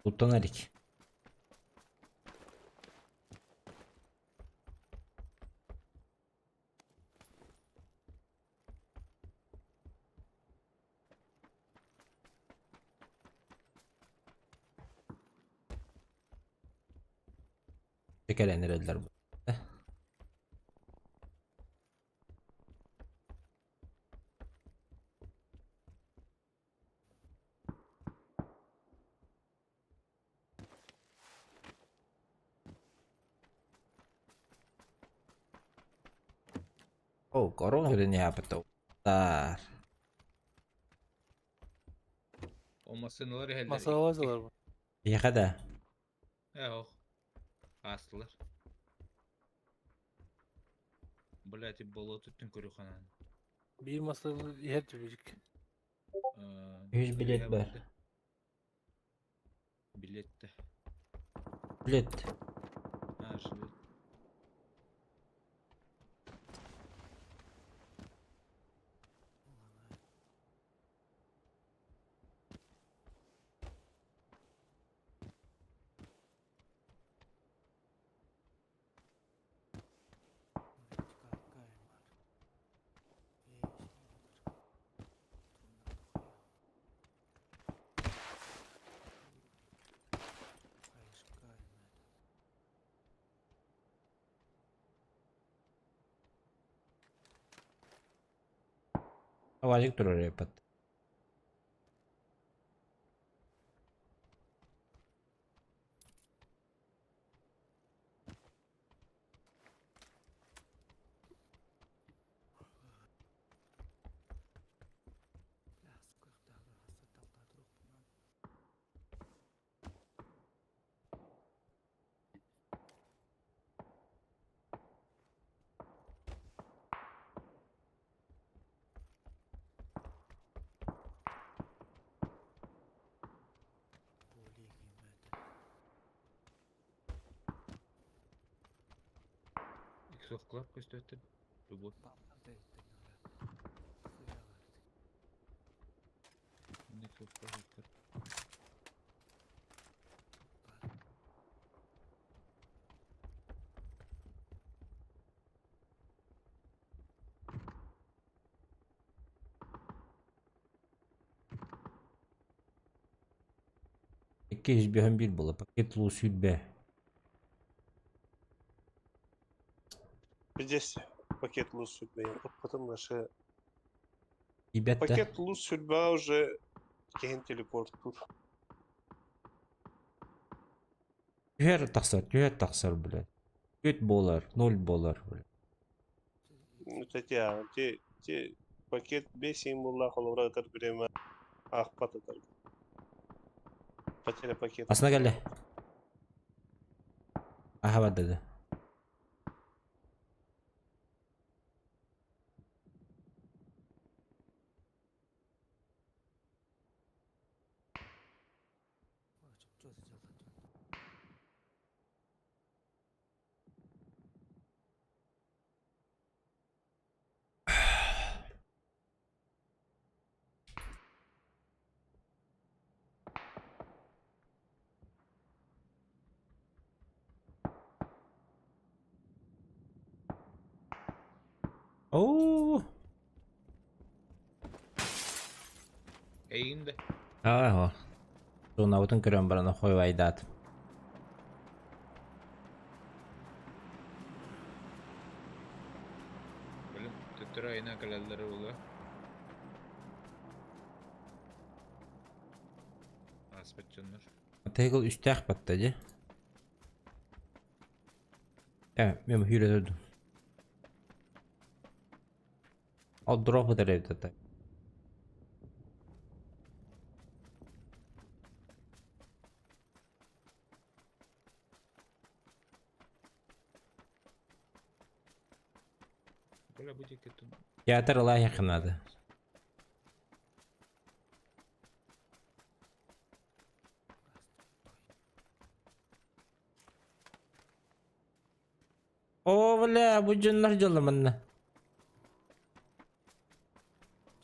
Sultan Alik. Кэлэн эрэллэр бу. О, корона не аппету. Тар. O masınlar helleri. Masalar bu. Биэхэ да. He oh. Astılar. Блять, болот үттін көрі ханан. Bir masalı yer tübücük. 100 билет бар. Билет те. Билет. Ha, жилет. Аважик турар эпат. Иксов Клаб көстөттү. Любовь. Иксов Клаб. 251 буолла. Пакет луу 20. Здесь пакет луз судьбы. Потом наши... Ребята. Пакет луз судьба уже киһин телепорт тур. Түһэр тахсар, түһэр тахсар, блядь. 4 буолар, 0 буолар, блядь. Вот эти, те пакет 5 символлаах холобура ытар время аахпат ытар. Потеря пакета. Асына кэллэ. Аха бардады. Что сделать? Оо. Эйигин да. Аа. Туунабытын көрөн баран хойвайдаат. Блин, төттөрү айына кэлэллэрэ буолуо. Ааспыт дьоннор. Тегыл үстээх батта дии. Э, мен hüyle durdum. Ол дроп ытар эбит ата. Бля, бу диэки тун. Театр ылаах надо. О, бля, бу дьоннор дьолломанна.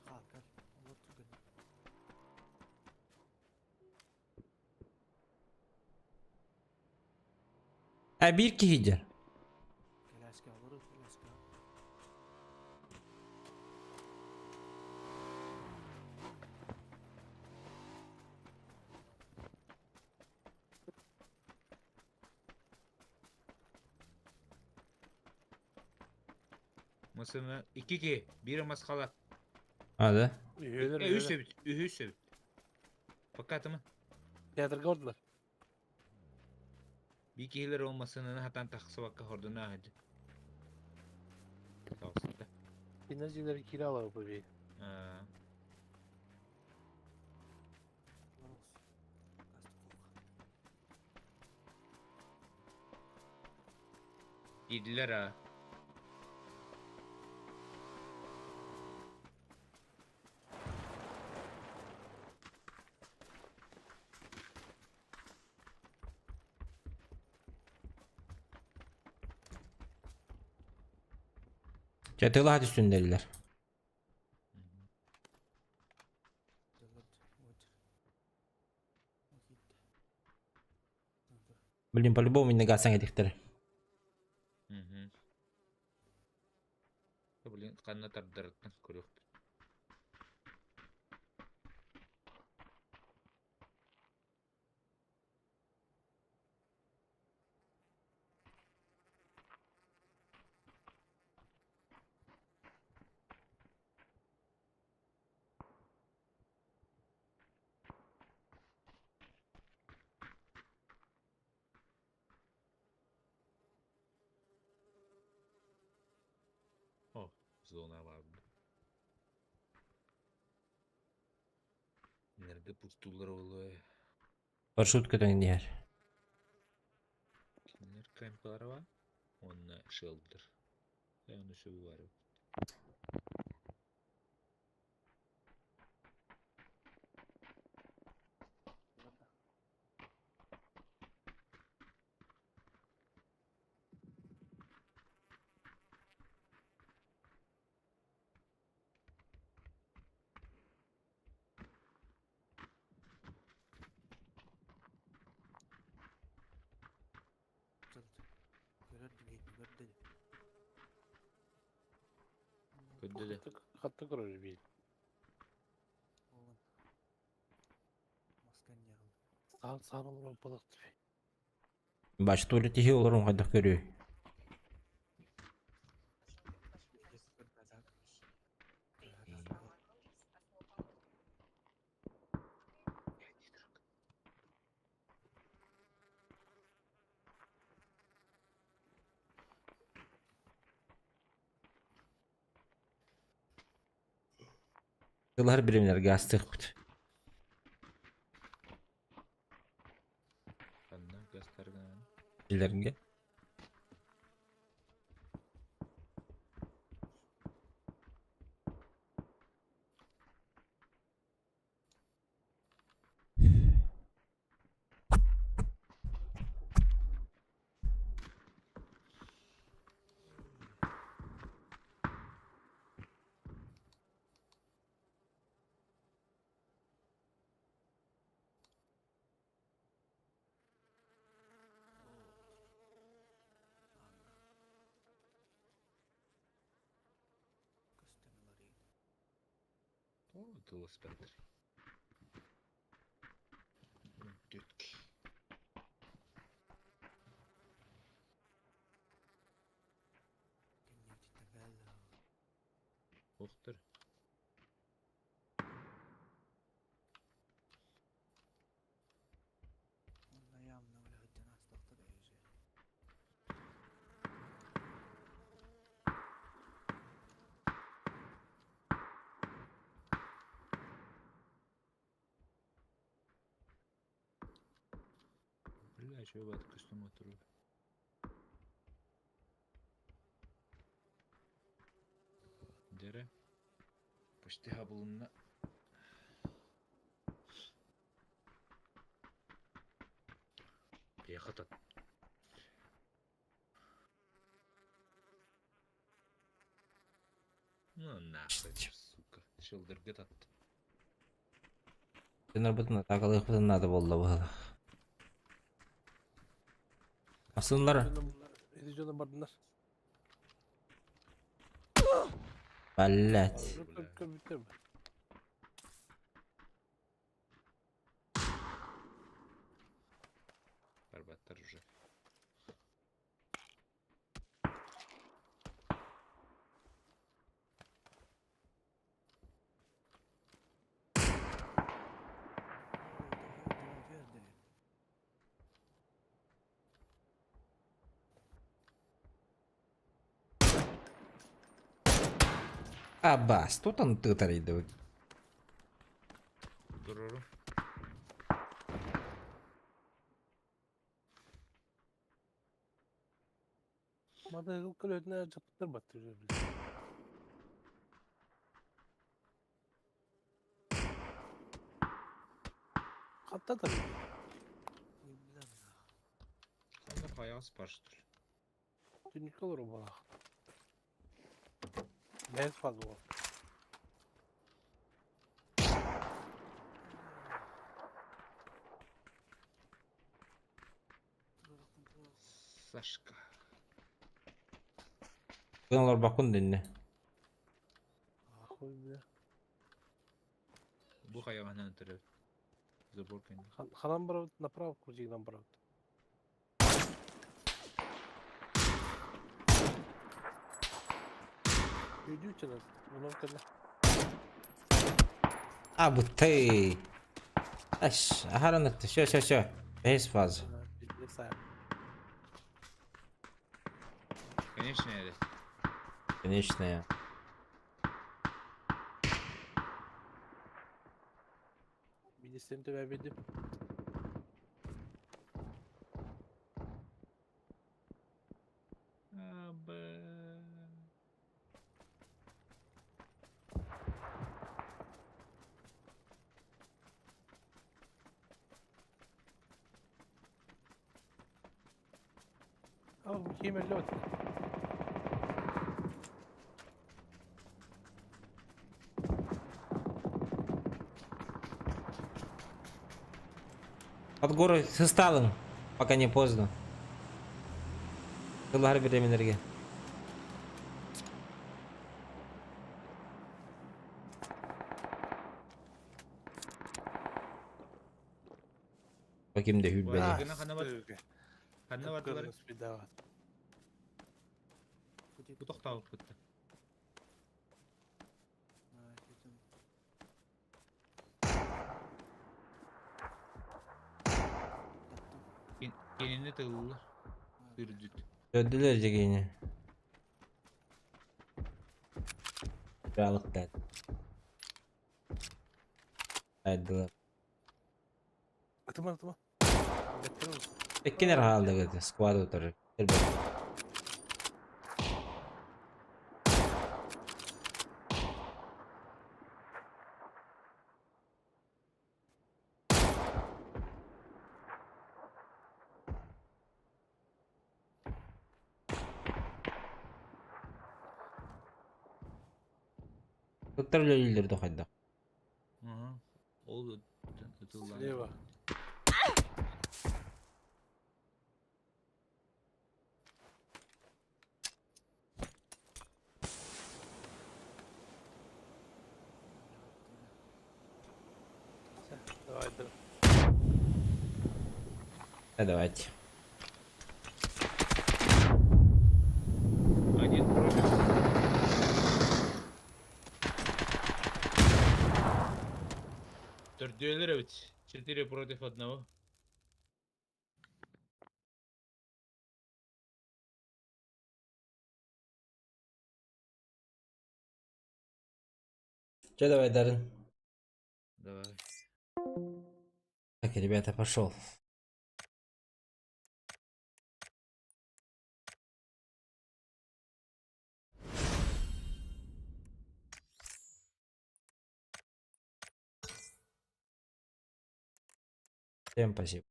Хаакар. Олор түргэн. А биир киһи дьэр. Кэлээскэ олору, кэлээскэ. Масына икки киһи, биир мас халат. А, да? Үһүөлэр, Э, үс үһүөлэр. эбит, үһүс эбит. Пока тымы. Театрга ордулар. Биир киһилэр ол масынаны хатан тахсыбакка хордуна аһадьы. Тахсыбыта. Кинилэр дьиэлэрин киирэ алабы бии. Аа, Олорус. Кастык Киирдилэр аа. Чэ, тылаат үстүннэрилэр. Дылыт. Вот. Окей. Блин, по-любому минне гасан этихтер. Мгм. Блин, ханна тардарыттан көрүөхпүт. О, зона бар. Нерге пустулар олой. Парашют көтөн диһэр. Кинилэр кемпалара бар. Онна шелтер. Оны сөбү бар. Дылыт. Көрөр дибейт, көрдө. Көрдө де. Хатты көрөр бии. Олан. Маскан ярыл. Саан саан олорон балык Бач тули тиһи олорун хайдах көрүүй. Тылар биримнэргэ астыахпыт. Ханна гастаргынан? Билэргэ. О, тылыспаттар. Түтк. Охтор. Бля, чего бат костюм отруб. Дере. Почти хабылынна. Пехота. Ну нахуй, сука. Шылдыргы татты. Дьоннорбутун атаакалыахпытын наада буолла быһыылаах. Асынлар. Ити дьоно бардынар. Блять. Көбүттэр. Барбаттар уже. Абас, тут он тытарыйдыбыт. Туруру. Мадагыл көлөтүнэ жапыттар батты. Хатта да. Ханна хайаас барштыр. Түнүккө олору балах. Бэс фаза бол. Сашка. Кын олорбоккун динне. Ахуй бля. Бу хайаҕаһынан төрөбүт. Забор кэннэ. Ханан барабыт направо курдигынан барабыт. Үйдүү чынас. Унан кэллэ. А бутты. Аш, ахараныкты. Все, все, все. Бэс фаза. Конечная это. Конечная. Министрим төбәбидим. А, Б. А, кемер лёт. Под горы сысталың, пока не поздно. Тыллар биреминерге. Ким да хүрбэни. Гына ханна бар? Ханна бардылар? Бу тохтообуппут. Кинини тыллар. Үрдүт. Көрдүлэр дьигини. Балыктар. Айдылар. Атыма атыма. Иккинер хаалдыгыт сквад утары. Туттар үлэлииллэр да хайдах. Ол ытыллан. Слева. Давай, давай. Да, давайте. Один против. Төрдүөлөр эбит. Четыре против одного. Че, давай, Дарин. Давай. Так, ребята, пошел. Всем спасибо.